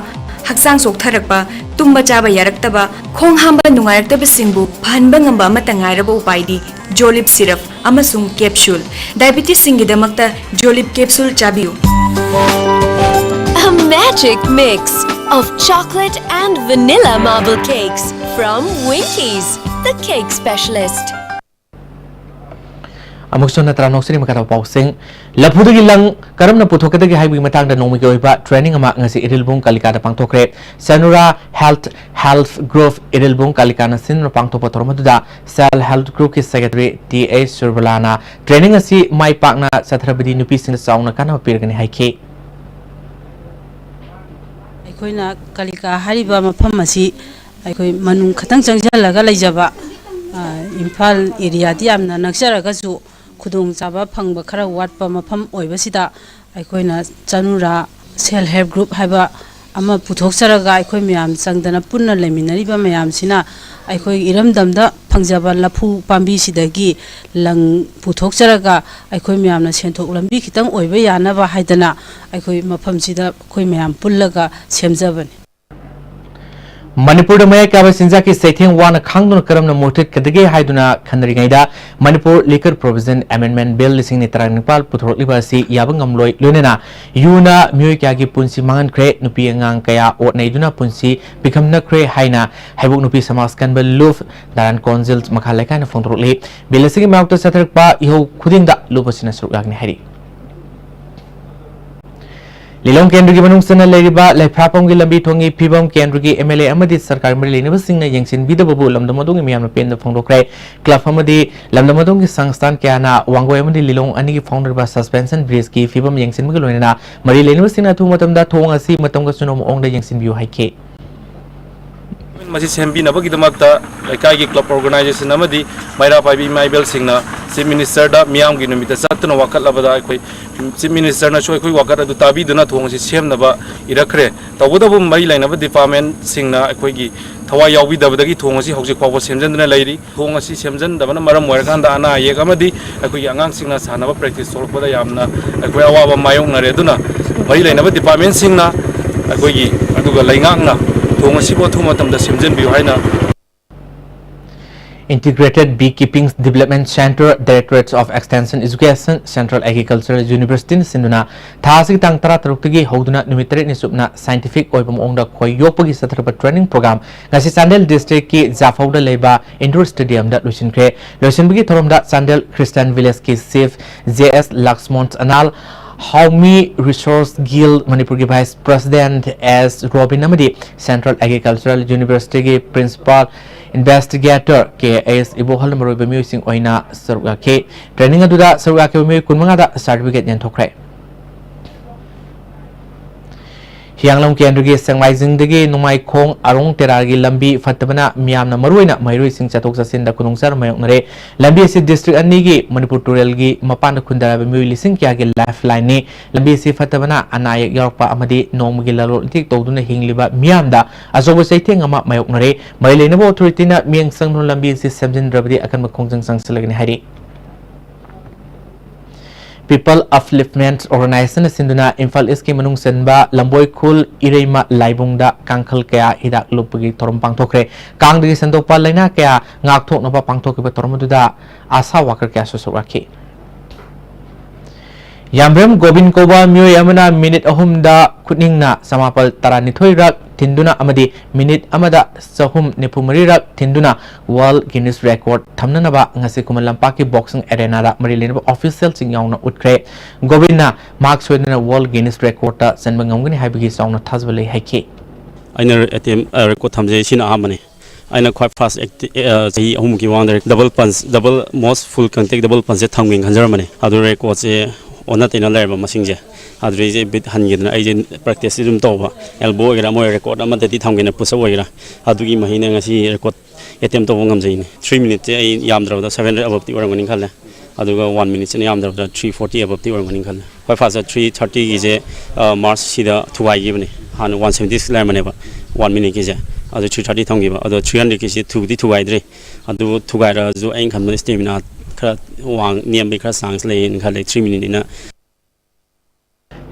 ꯍꯛꯆꯥꯡ ꯆꯣꯛꯊꯔꯛꯄ, ꯇꯨꯝꯕ ꯆꯥꯕ ꯌꯥꯔꯛꯇꯕ, ꯈꯣꯡ ꯍꯥꯝꯕ ꯅꯨꯡꯉꯥꯏꯔꯛꯇꯕꯁꯤꯡꯕꯨ ꯐꯍꯟꯕ ꯉꯝꯕ ꯑꯃꯠꯇ ꯉꯥꯏꯔꯕ ꯎꯄꯥꯏꯗꯤ ꯖꯣꯂꯤꯞ ꯁꯤꯔꯞ ꯑꯃꯁꯨꯡ ꯀꯦꯞꯁꯨꯜ꯫ ꯗꯥꯏꯕꯤꯇꯤꯁꯁꯤꯡꯒꯤꯗꯃꯛꯇ ꯖꯣꯂꯤꯞ ꯀꯦꯞꯁꯨꯜ ꯆꯥꯕꯤꯌꯨ꯫ A magic mix of chocolate and vanilla marble cakes from Winkies, the cake specialist. ꯑꯃꯨꯛꯁꯨ ꯍꯟꯅ ꯇꯔꯥꯝꯅ ꯑꯣꯛꯆꯔꯤ꯫ ꯃꯈꯥ ꯇꯥꯕ ꯄꯥꯎꯁꯤꯡ꯫ ꯂꯐꯨꯗꯒꯤ ꯂꯪ ꯀꯔꯝꯅ ꯄꯨꯊꯣꯛꯀꯗꯒꯦ ꯍꯥꯏꯕꯒꯤ ꯃꯇꯥꯡꯗ ꯅꯣꯡꯃꯒꯤ ꯑꯣꯏꯕ training ꯑꯃ ꯉꯁꯤ Irilbung ꯀꯥꯂꯤꯀꯥꯗ ꯄꯥꯡꯊꯣꯛꯈ꯭ꯔꯦ꯫ ꯁꯦꯅꯨꯔꯥ Health Help Group Irilbung ꯀꯥꯂꯤꯀꯥꯅ ꯁꯤꯟꯗꯨꯅ ꯄꯥꯡꯊꯣꯛꯄ ꯊꯧꯔꯝ ꯑꯗꯨꯗ Self Help Group ꯀꯤ Secretary ꯇꯤ ꯑꯩꯆ ꯁꯨꯔꯕꯂꯥꯅ training ꯑꯁꯤ ꯃꯥꯏ ꯄꯥꯛꯅ ꯆꯠꯊꯔꯕꯗꯤ ꯅꯨꯄꯤꯁꯤꯡꯗ ꯆꯥꯎꯅ ꯀꯥꯟꯅꯕ ꯄꯤꯔꯒꯅꯤ ꯍꯥꯏꯈꯤ꯫ ꯑꯩꯈꯣꯏꯅ ꯀꯥꯂꯤꯀꯥ ꯍꯥꯏꯔꯤꯕ ꯃꯐꯝ ꯑꯁꯤ ꯑꯩꯈꯣꯏ ꯃꯅꯨꯡ ꯈꯛꯇꯪ ꯆꯪꯁꯤꯜꯂꯒ ꯂꯩꯖꯕ, ꯑ, ꯏꯝꯐꯥꯜ area ꯗꯤ ꯌꯥꯝꯅ ꯅꯛꯆꯔꯒꯁꯨ ꯈꯨꯗꯣꯡꯆꯥꯕ ꯐꯪꯕ ꯈꯔ ꯋꯥꯠꯄ ꯃꯐꯝ ꯑꯣꯏꯕꯁꯤꯗ ꯑꯩꯈꯣꯏꯅ ꯆꯅꯨꯔꯥ Self Help Group ꯍꯥꯏꯕ ꯑꯃ ꯄꯨꯊꯣꯛꯆꯔꯒ ꯑꯩꯈꯣꯏ ꯃꯌꯥꯝ ꯆꯪꯗꯅ ꯄꯨꯟꯅ ꯂꯩꯃꯤꯟꯅꯔꯤꯕ ꯃꯌꯥꯝꯁꯤꯅ ꯑꯩꯈꯣꯏ ꯏꯔꯝꯗꯝꯗ ꯐꯪꯖꯕ ꯂꯐꯨ ꯄꯥꯝꯕꯤꯁꯤꯗꯒꯤ ꯂꯪ ꯄꯨꯊꯣꯛꯆꯔꯒ ꯑꯩꯈꯣꯏ ꯃꯌꯥꯝꯅ ꯁꯦꯟꯊꯣꯛ ꯂꯝꯕꯤ ꯈꯤꯇꯪ ꯑꯣꯏꯕ ꯌꯥꯅꯕ ꯍꯥꯏꯗꯅ ꯑꯩꯈꯣꯏ ꯃꯐꯝꯁꯤꯗ ꯑꯩꯈꯣꯏ ꯃꯌꯥꯝ ꯄꯨꯜꯂꯒ ꯁꯦꯝꯖꯕꯅꯤ꯫ ꯃꯅꯤꯄꯨꯔꯗ ꯃꯌꯥꯏ ꯀꯥꯕ ꯆꯤꯟꯖꯥꯛꯀꯤ ꯆꯩꯊꯦꯡ ꯋꯥꯅ ꯈꯥꯡꯗꯨꯅ ꯀꯔꯝꯅ ꯃꯨꯠꯊꯠꯀꯗꯒꯦ ꯍꯥꯏꯗꯨꯅ ꯈꯟꯅꯔꯤꯉꯩꯗ Manipur Liquor Provision Amendment Bill ꯂꯤꯁꯤꯡ ꯑꯅꯤ ꯇꯔꯥꯅꯤꯄꯥꯜ ꯄꯨꯊꯣꯔꯛꯂꯤꯕ ꯑꯁꯤ ꯌꯥꯕ ꯉꯝꯂꯣꯏ, ꯂꯣꯏꯅꯅ ꯌꯨꯅ ꯃꯤꯑꯣꯏ ꯀꯌꯥꯒꯤ ꯄꯨꯟꯁꯤ ꯃꯥꯡꯍꯟꯈ꯭ꯔꯦ, ꯅꯨꯄꯤ ꯑꯉꯥꯡ ꯀꯌꯥ ꯑꯣꯠ ꯅꯩꯗꯨꯅ ꯄꯨꯟꯁꯤ ꯄꯤꯈꯝꯅꯈ꯭ꯔꯦ ꯍꯥꯏꯅ ꯍꯩꯕꯣꯛ ꯅꯨꯄꯤ ꯁꯃꯥꯖ ꯀꯟꯕ ꯂꯨꯞ ꯅꯥꯔꯥꯌꯟ ꯀꯣꯟꯖꯤꯜ ꯃꯈꯥ ꯂꯩꯀꯥꯏꯅ ꯐꯣꯡꯗꯣꯔꯛꯂꯤ꯫ Bill ꯑꯁꯤꯒꯤ ꯃꯥꯌꯣꯛꯇ ꯆꯠꯊꯔꯛꯄ ꯏꯍꯧ ꯈꯨꯗꯤꯡꯗ ꯂꯨꯞ ꯑꯁꯤꯅ ꯁꯔꯨꯛ ꯌꯥꯒꯅꯤ ꯍꯥꯏꯔꯤ꯫ ꯂꯤꯂꯣꯡ ꯀꯦꯟꯗ꯭ꯔꯒꯤ ꯃꯅꯨꯡ ꯆꯟꯅ ꯂꯩꯔꯤꯕ ꯂꯩꯐ꯭ꯔꯥꯄꯝꯒꯤ ꯂꯝꯕꯤ ꯊꯣꯡꯒꯤ ꯐꯤꯕꯝ ꯀꯦꯟꯗ꯭ꯔꯒꯤ ꯑꯦꯝ ꯑꯦꯜ ꯑꯦ ꯑꯃꯗꯤ ꯁꯔꯀꯥꯔꯒꯤ ꯃꯔꯤ ꯂꯩꯅꯕꯁꯤꯡꯅ ꯌꯦꯡꯁꯤꯟꯕꯤꯗꯕꯕꯨ ꯂꯝꯗꯝ ꯑꯗꯨꯒꯤ ꯃꯤꯌꯥꯝꯅ ꯄꯦꯟꯗꯕ ꯐꯣꯡꯗꯣꯛꯈ꯭ꯔꯦ꯫ ꯀ꯭ꯂꯕ ꯑꯃꯗꯤ ꯂꯝꯗꯝ ꯑꯗꯨꯒꯤ ꯁꯪꯁꯊꯥꯟ ꯀꯌꯥꯅ ꯋꯥꯡꯒꯣꯏ ꯑꯃꯗꯤ ꯂꯤꯂꯣꯡ ꯑꯅꯤꯒꯤ ꯐꯥꯎꯅꯔꯤꯕ suspension bridge ꯀꯤ ꯐꯤꯕꯝ ꯌꯦꯡꯁꯤꯟꯕꯒ ꯂꯣꯏꯅꯅ ꯃꯔꯤ ꯂꯩꯅꯕꯁꯤꯡꯅ ꯑꯊꯨꯕ ꯃꯇꯝꯗ ꯊꯣꯡ ꯑꯁꯤ ꯃꯇꯝꯒ ꯆꯨꯅꯕ ꯃꯑꯣꯡꯗ ꯌꯦꯡꯁꯤꯟꯕꯤꯌꯨ ꯍꯥꯏꯈꯤ꯫ ꯃꯁꯤ ꯁꯦꯝꯕꯤꯅꯕꯒꯤꯗꯃꯛꯇ ꯂꯩꯀꯥꯏꯒꯤ ꯀ꯭ꯂꯕ ꯑꯣꯔꯒꯅꯥꯏꯖꯦꯁꯟ ꯑꯃꯗꯤ ꯃꯩꯔꯥ ꯄꯥꯏꯕꯤ ꯏꯃꯥ ꯏꯕꯦꯜꯁꯤꯡꯅ ꯆꯤꯐ ꯃꯤꯅꯤꯁꯇꯔꯗ ꯃꯤꯌꯥꯝꯒꯤ ꯅꯨꯃꯤꯠꯇ ꯆꯠꯇꯨꯅ ꯋꯥꯀꯠꯂꯕꯗ ꯑꯩꯈꯣꯏ ꯆꯤꯐ ꯃꯤꯅꯤꯁꯇꯔꯅꯁꯨ ꯑꯩꯈꯣꯏ ꯋꯥꯀꯠ ꯑꯗꯨ ꯇꯥꯕꯤꯗꯨꯅ ꯊꯣꯡ ꯑꯁꯤ ꯁꯦꯝꯅꯕ ꯏꯔꯛꯈ꯭ꯔꯦ꯫ ꯇꯧꯕꯇꯕꯨ ꯃꯔꯤ ꯂꯩꯅꯕ ꯗꯤꯄꯥꯔꯠꯃꯦꯟꯁꯤꯡꯅ ꯑꯩꯈꯣꯏꯒꯤ ꯊꯋꯥꯏ ꯌꯥꯎꯕꯤꯗꯕꯗꯒꯤ ꯊꯣꯡ ꯑꯁꯤ ꯍꯧꯖꯤꯛ ꯐꯥꯎꯕ ꯁꯦꯝꯖꯤꯟꯗꯨꯅ ꯂꯩꯔꯤ꯫ ꯊꯣꯡ ꯑꯁꯤ ꯁꯦꯝꯖꯤꯟꯗꯕꯅ ꯃꯔꯝ ꯑꯣꯏꯔꯀꯥꯟꯗ ꯑꯅꯥ ꯑꯌꯦꯛ ꯑꯃꯗꯤ ꯑꯩꯈꯣꯏꯒꯤ ꯑꯉꯥꯡꯁꯤꯡꯅ ꯁꯥꯟꯅꯕ ꯄ꯭ꯔꯦꯛꯇꯤꯁ ꯊꯣꯛꯂꯛꯄꯗ ꯌꯥꯝꯅ ꯑꯩꯈꯣꯏ ꯑꯋꯥꯕ ꯃꯥꯌꯣꯛꯅꯔꯦ꯫ ꯑꯗꯨꯅ ꯃꯔꯤ ꯂꯩꯅꯕ ꯗꯤꯄꯥꯔꯠꯃꯦꯟꯁꯤꯡꯅ ꯑꯩꯈꯣꯏꯒꯤ ꯑꯗꯨꯒ ꯂꯩꯉꯥꯛꯅ ꯊꯣꯡ ꯑꯁꯤꯕꯨ ꯑꯊꯨꯕ ꯃꯇꯝꯗ ꯁꯦꯝꯖꯤꯟꯕꯤꯌꯨ ꯍꯥꯏꯅ Integrated Beekeeping Development Center, Directorate of Extension Education, Central Agricultural University ꯅ ꯁꯤꯟꯗꯨꯅ ꯊꯥ ꯑꯁꯤꯒꯤ ꯇꯥꯡ ꯇꯔꯥꯇꯔꯨꯛꯇꯒꯤ ꯍꯧꯗꯨꯅ ꯅꯨꯃꯤꯠ ꯇꯔꯦꯠꯅꯤ ꯆꯨꯞꯅ scientific ꯑꯣꯏꯕ ꯃꯑꯣꯡꯗ ꯈꯣꯏ ꯌꯣꯛꯄꯒꯤ ꯆꯠꯊꯔꯛꯄ training program ꯉꯁꯤ ꯆꯥꯟꯗꯦꯜ district ꯀꯤ ꯖꯥꯐꯧꯗ ꯂꯩꯕ indoor stadium ꯗ ꯂꯣꯏꯁꯤꯟꯈ꯭ꯔꯦ꯫ ꯂꯣꯏꯁꯤꯟꯕꯒꯤ ꯊꯧꯔꯝꯗ ꯆꯥꯟꯗꯦꯜ Christian Village ꯀꯤ chief J S Laxmon Anal, ꯍꯥꯎꯃꯤ Resource Guild ꯃꯅꯤꯄꯨꯔꯒꯤ vice president S ꯔꯣꯕꯤꯟ ꯑꯃꯗꯤ Central Agricultural University ꯒꯤ principal investigator K S Ibohal ꯃꯔꯨꯑꯣꯏꯕ ꯃꯤꯑꯣꯏꯁꯤꯡ ꯑꯣꯏꯅ ꯁꯔꯨꯛ ꯌꯥꯈꯤ꯫ Training ꯑꯗꯨꯗ ꯁꯔꯨꯛ ꯌꯥꯈꯤꯕ ꯃꯤꯑꯣꯏ ꯀꯨꯟꯃꯉꯥꯗ certificate ꯌꯦꯟꯊꯣꯛꯈ꯭ꯔꯦ꯫ ꯍꯤꯌꯥꯡꯂꯝ ꯀꯦꯟꯗ꯭ꯔꯒꯤ ꯁꯦꯡꯃꯥꯏꯖꯤꯡꯗꯒꯤ ꯅꯣꯡꯃꯥꯏꯈꯣꯡ ꯑꯔꯣꯡ ꯇꯦꯔꯥꯒꯤ ꯂꯝꯕꯤ ꯐꯠꯇꯕꯅ ꯃꯤꯌꯥꯝꯅ ꯃꯔꯨꯑꯣꯏꯅ ꯃꯍꯩꯔꯣꯏꯁꯤꯡ ꯆꯠꯊꯣꯛ ꯆꯠꯁꯤꯟꯗ ꯈꯨꯗꯣꯡꯆꯥꯗꯕ ꯃꯥꯌꯣꯛꯅꯔꯦ꯫ ꯂꯝꯕꯤ ꯑꯁꯤ district ꯑꯅꯤꯒꯤ ꯃꯅꯤꯄꯨꯔ ꯇꯨꯔꯦꯜꯒꯤ ꯃꯄꯥꯟꯗ ꯈꯨꯟꯗꯥꯔꯕ ꯃꯤꯑꯣꯏ ꯂꯤꯁꯤꯡ ꯀꯌꯥꯒꯤ lifeline ꯅꯤ꯫ ꯂꯝꯕꯤ ꯑꯁꯤ ꯐꯠꯇꯕꯅ ꯑꯅꯥ ꯑꯌꯦꯛ ꯌꯥꯎꯔꯛꯄ ꯑꯃꯗꯤ ꯅꯣꯡꯃꯒꯤ ꯂꯂꯣꯟ ꯏꯇꯤꯛ ꯇꯧꯗꯨꯅ ꯍꯤꯡꯂꯤꯕ ꯃꯤꯌꯥꯝꯗ ꯑꯆꯧꯕ ꯆꯩꯊꯦꯡ ꯑꯃ ꯃꯥꯌꯣꯛꯅꯔꯦ꯫ ꯃꯔꯤ ꯂꯩꯅꯕ authority ꯅ ꯃꯤꯠꯌꯦꯡ ꯆꯪꯗꯨꯅ ꯂꯝꯕꯤ ꯑꯁꯤ ꯁꯦꯝꯖꯤꯟꯗ꯭ꯔꯕꯗꯤ ꯑꯀꯟꯕ ꯈꯣꯡꯖꯪ ꯆꯪꯁꯤꯜꯂꯒꯅꯤ ꯍꯥꯏꯔꯤ꯫ People Upliftment Organization ꯅ ꯁꯤꯟꯗꯨꯅ ꯏꯝꯐꯥꯜ East ꯀꯤ ꯃꯅꯨꯡ ꯆꯟꯕ ꯂꯝꯕꯣꯏ ꯈꯨꯜ ꯏꯔꯩꯃ ꯂꯥꯏꯕꯨꯡꯗ ꯀꯥꯡꯈꯜ ꯀꯌꯥ ꯍꯤꯗꯥꯛ ꯂꯨꯞꯄꯒꯤ ꯊꯧꯔꯝ ꯄꯥꯡꯊꯣꯛꯈ꯭ꯔꯦ꯫ ꯀꯥꯡꯗꯒꯤ ꯁꯟꯗꯣꯛꯄ ꯂꯥꯏꯅꯥ ꯀꯌꯥ ꯉꯥꯛꯊꯣꯛꯅꯕ ꯄꯥꯡꯊꯣꯛꯈꯤꯕ ꯊꯧꯔꯝ ꯑꯗꯨꯗ ꯑꯥꯁꯥ worker ꯀꯌꯥꯁꯨ ꯁꯔꯨꯛ ꯌꯥꯈꯤ꯫ ꯌꯥꯝꯕ꯭ꯔꯦꯝ ꯒꯣꯕꯤꯟ ꯀꯧꯕ ꯃꯤꯑꯣꯏ ꯑꯃꯅ ꯃꯤꯅꯤꯠ ꯑꯍꯨꯝꯗ ꯈꯨꯠꯅꯤꯡꯅ ꯆꯃꯥꯄꯜ ꯇꯔꯥꯅꯤꯊꯣꯏ ꯔꯛ ꯊꯤꯟꯗꯨꯅ ꯑꯃꯗꯤ ꯃꯤꯅꯤꯠ ꯑꯃꯗ ꯆꯍꯨꯝ ꯅꯤꯐꯨ ꯃꯔꯤ ꯔꯛ ꯊꯤꯟꯗꯨꯅ World Guinness Record ꯊꯝꯅꯅꯕ ꯉꯁꯤ ꯈꯨꯃꯟ ꯂꯝꯄꯥꯛꯀꯤ boxing arena ꯗ ꯃꯔꯤ ꯂꯩꯅꯕ official ꯁꯤꯡ ꯌꯥꯎꯅ ꯎꯠꯈ꯭ꯔꯦ꯫ ꯒꯣꯕꯤꯟꯅ ꯃꯍꯥꯛ ꯁꯣꯏꯗꯅ World Guinness Record ꯇ ꯆꯟꯕ ꯉꯝꯒꯅꯤ ꯍꯥꯏꯕꯒꯤ ꯆꯥꯎꯅ ꯊꯥꯖꯕ ꯂꯩ ꯍꯥꯏꯈꯤ꯫ ꯑꯩꯅ attempt, ꯑ, record ꯊꯝꯖꯩ, ꯁꯤꯅ ꯑꯍꯥꯟꯕꯅꯤ꯫ ꯑꯩꯅ ꯈ꯭ꯋꯥꯏ first ꯑꯦꯛꯇꯤ-, ꯑ, ꯆꯍꯤ ꯑꯍꯨꯝꯒꯤ ꯃꯃꯥꯡꯗ double punch, double most full contact double punch ꯁꯦ ꯊꯝꯒꯦꯅ ꯈꯟꯖꯔꯝꯕꯅꯦ꯫ ꯑꯗꯨ record ꯁꯦ ꯑꯣꯟꯅ ꯇꯩꯅ ꯂꯩꯔꯝꯕ ꯃꯁꯤꯡꯁꯦ꯫ ꯑꯗꯨꯗ ꯑꯩꯁꯦ bit ꯍꯟꯈꯤꯗꯅ ꯑꯩꯁꯦ practice ꯁꯦ ꯑꯗꯨꯝ ꯇꯧꯕ, elbow ꯑꯣꯏꯒꯦꯔꯥ, ꯑꯃ record ꯑꯃꯗꯗꯤ ꯊꯝꯒꯦꯅ, push up ꯑꯣꯏꯒꯦꯔꯥ, ꯑꯗꯨꯒꯤ ꯃꯍꯩꯅ ꯉꯁꯤ record attempt ꯇꯧꯕ ꯉꯝꯖꯩꯅꯦ꯫ Three minute ꯁꯦ ꯑꯩ ꯌꯥꯝꯗ꯭ꯔꯕꯗ seven hundred above ꯇꯤ ꯑꯣꯏꯔꯝꯒꯅꯤ ꯈꯜꯂꯦ꯫ ꯑꯗꯨꯒ one minute ꯁꯤꯅ ꯌꯥꯝꯗ꯭ꯔꯕꯗ three forty above ꯇꯤ ꯑꯣꯏꯔꯝꯒꯅꯤ ꯈꯜꯂꯦ꯫ ꯈ꯭ꯋꯥꯏ first ꯇ three thirty ꯒꯤꯁꯦ, ꯑ, March ꯁꯤꯗ ꯊꯨꯒꯥꯏꯈꯤꯕꯅꯦ꯫ ꯍꯥꯟꯅ one seventy six ꯂꯩꯔꯝꯕꯅꯦꯕ, one minute ꯀꯤꯁꯦ꯫ ꯑꯗꯨ three thirty ꯊꯝꯈꯤꯕ꯫ ꯑꯗꯣ three hundred ꯀꯤꯁꯦ ꯊꯨꯕꯨꯗꯤ ꯊꯨꯒꯥꯏꯗ꯭ꯔꯤ꯫ ꯑꯗꯨꯕꯨ ꯊꯨꯒꯥꯏꯔꯛꯑꯁꯨ ꯑꯩꯅ ꯈꯟꯕꯗ stamina ꯈꯔ ꯋꯥꯡ, ꯅꯦꯝꯕꯒꯤ ꯈꯔ chance ꯂꯩꯌꯦꯅ ꯈꯜꯂꯦ, three minute ꯅꯤꯅ꯫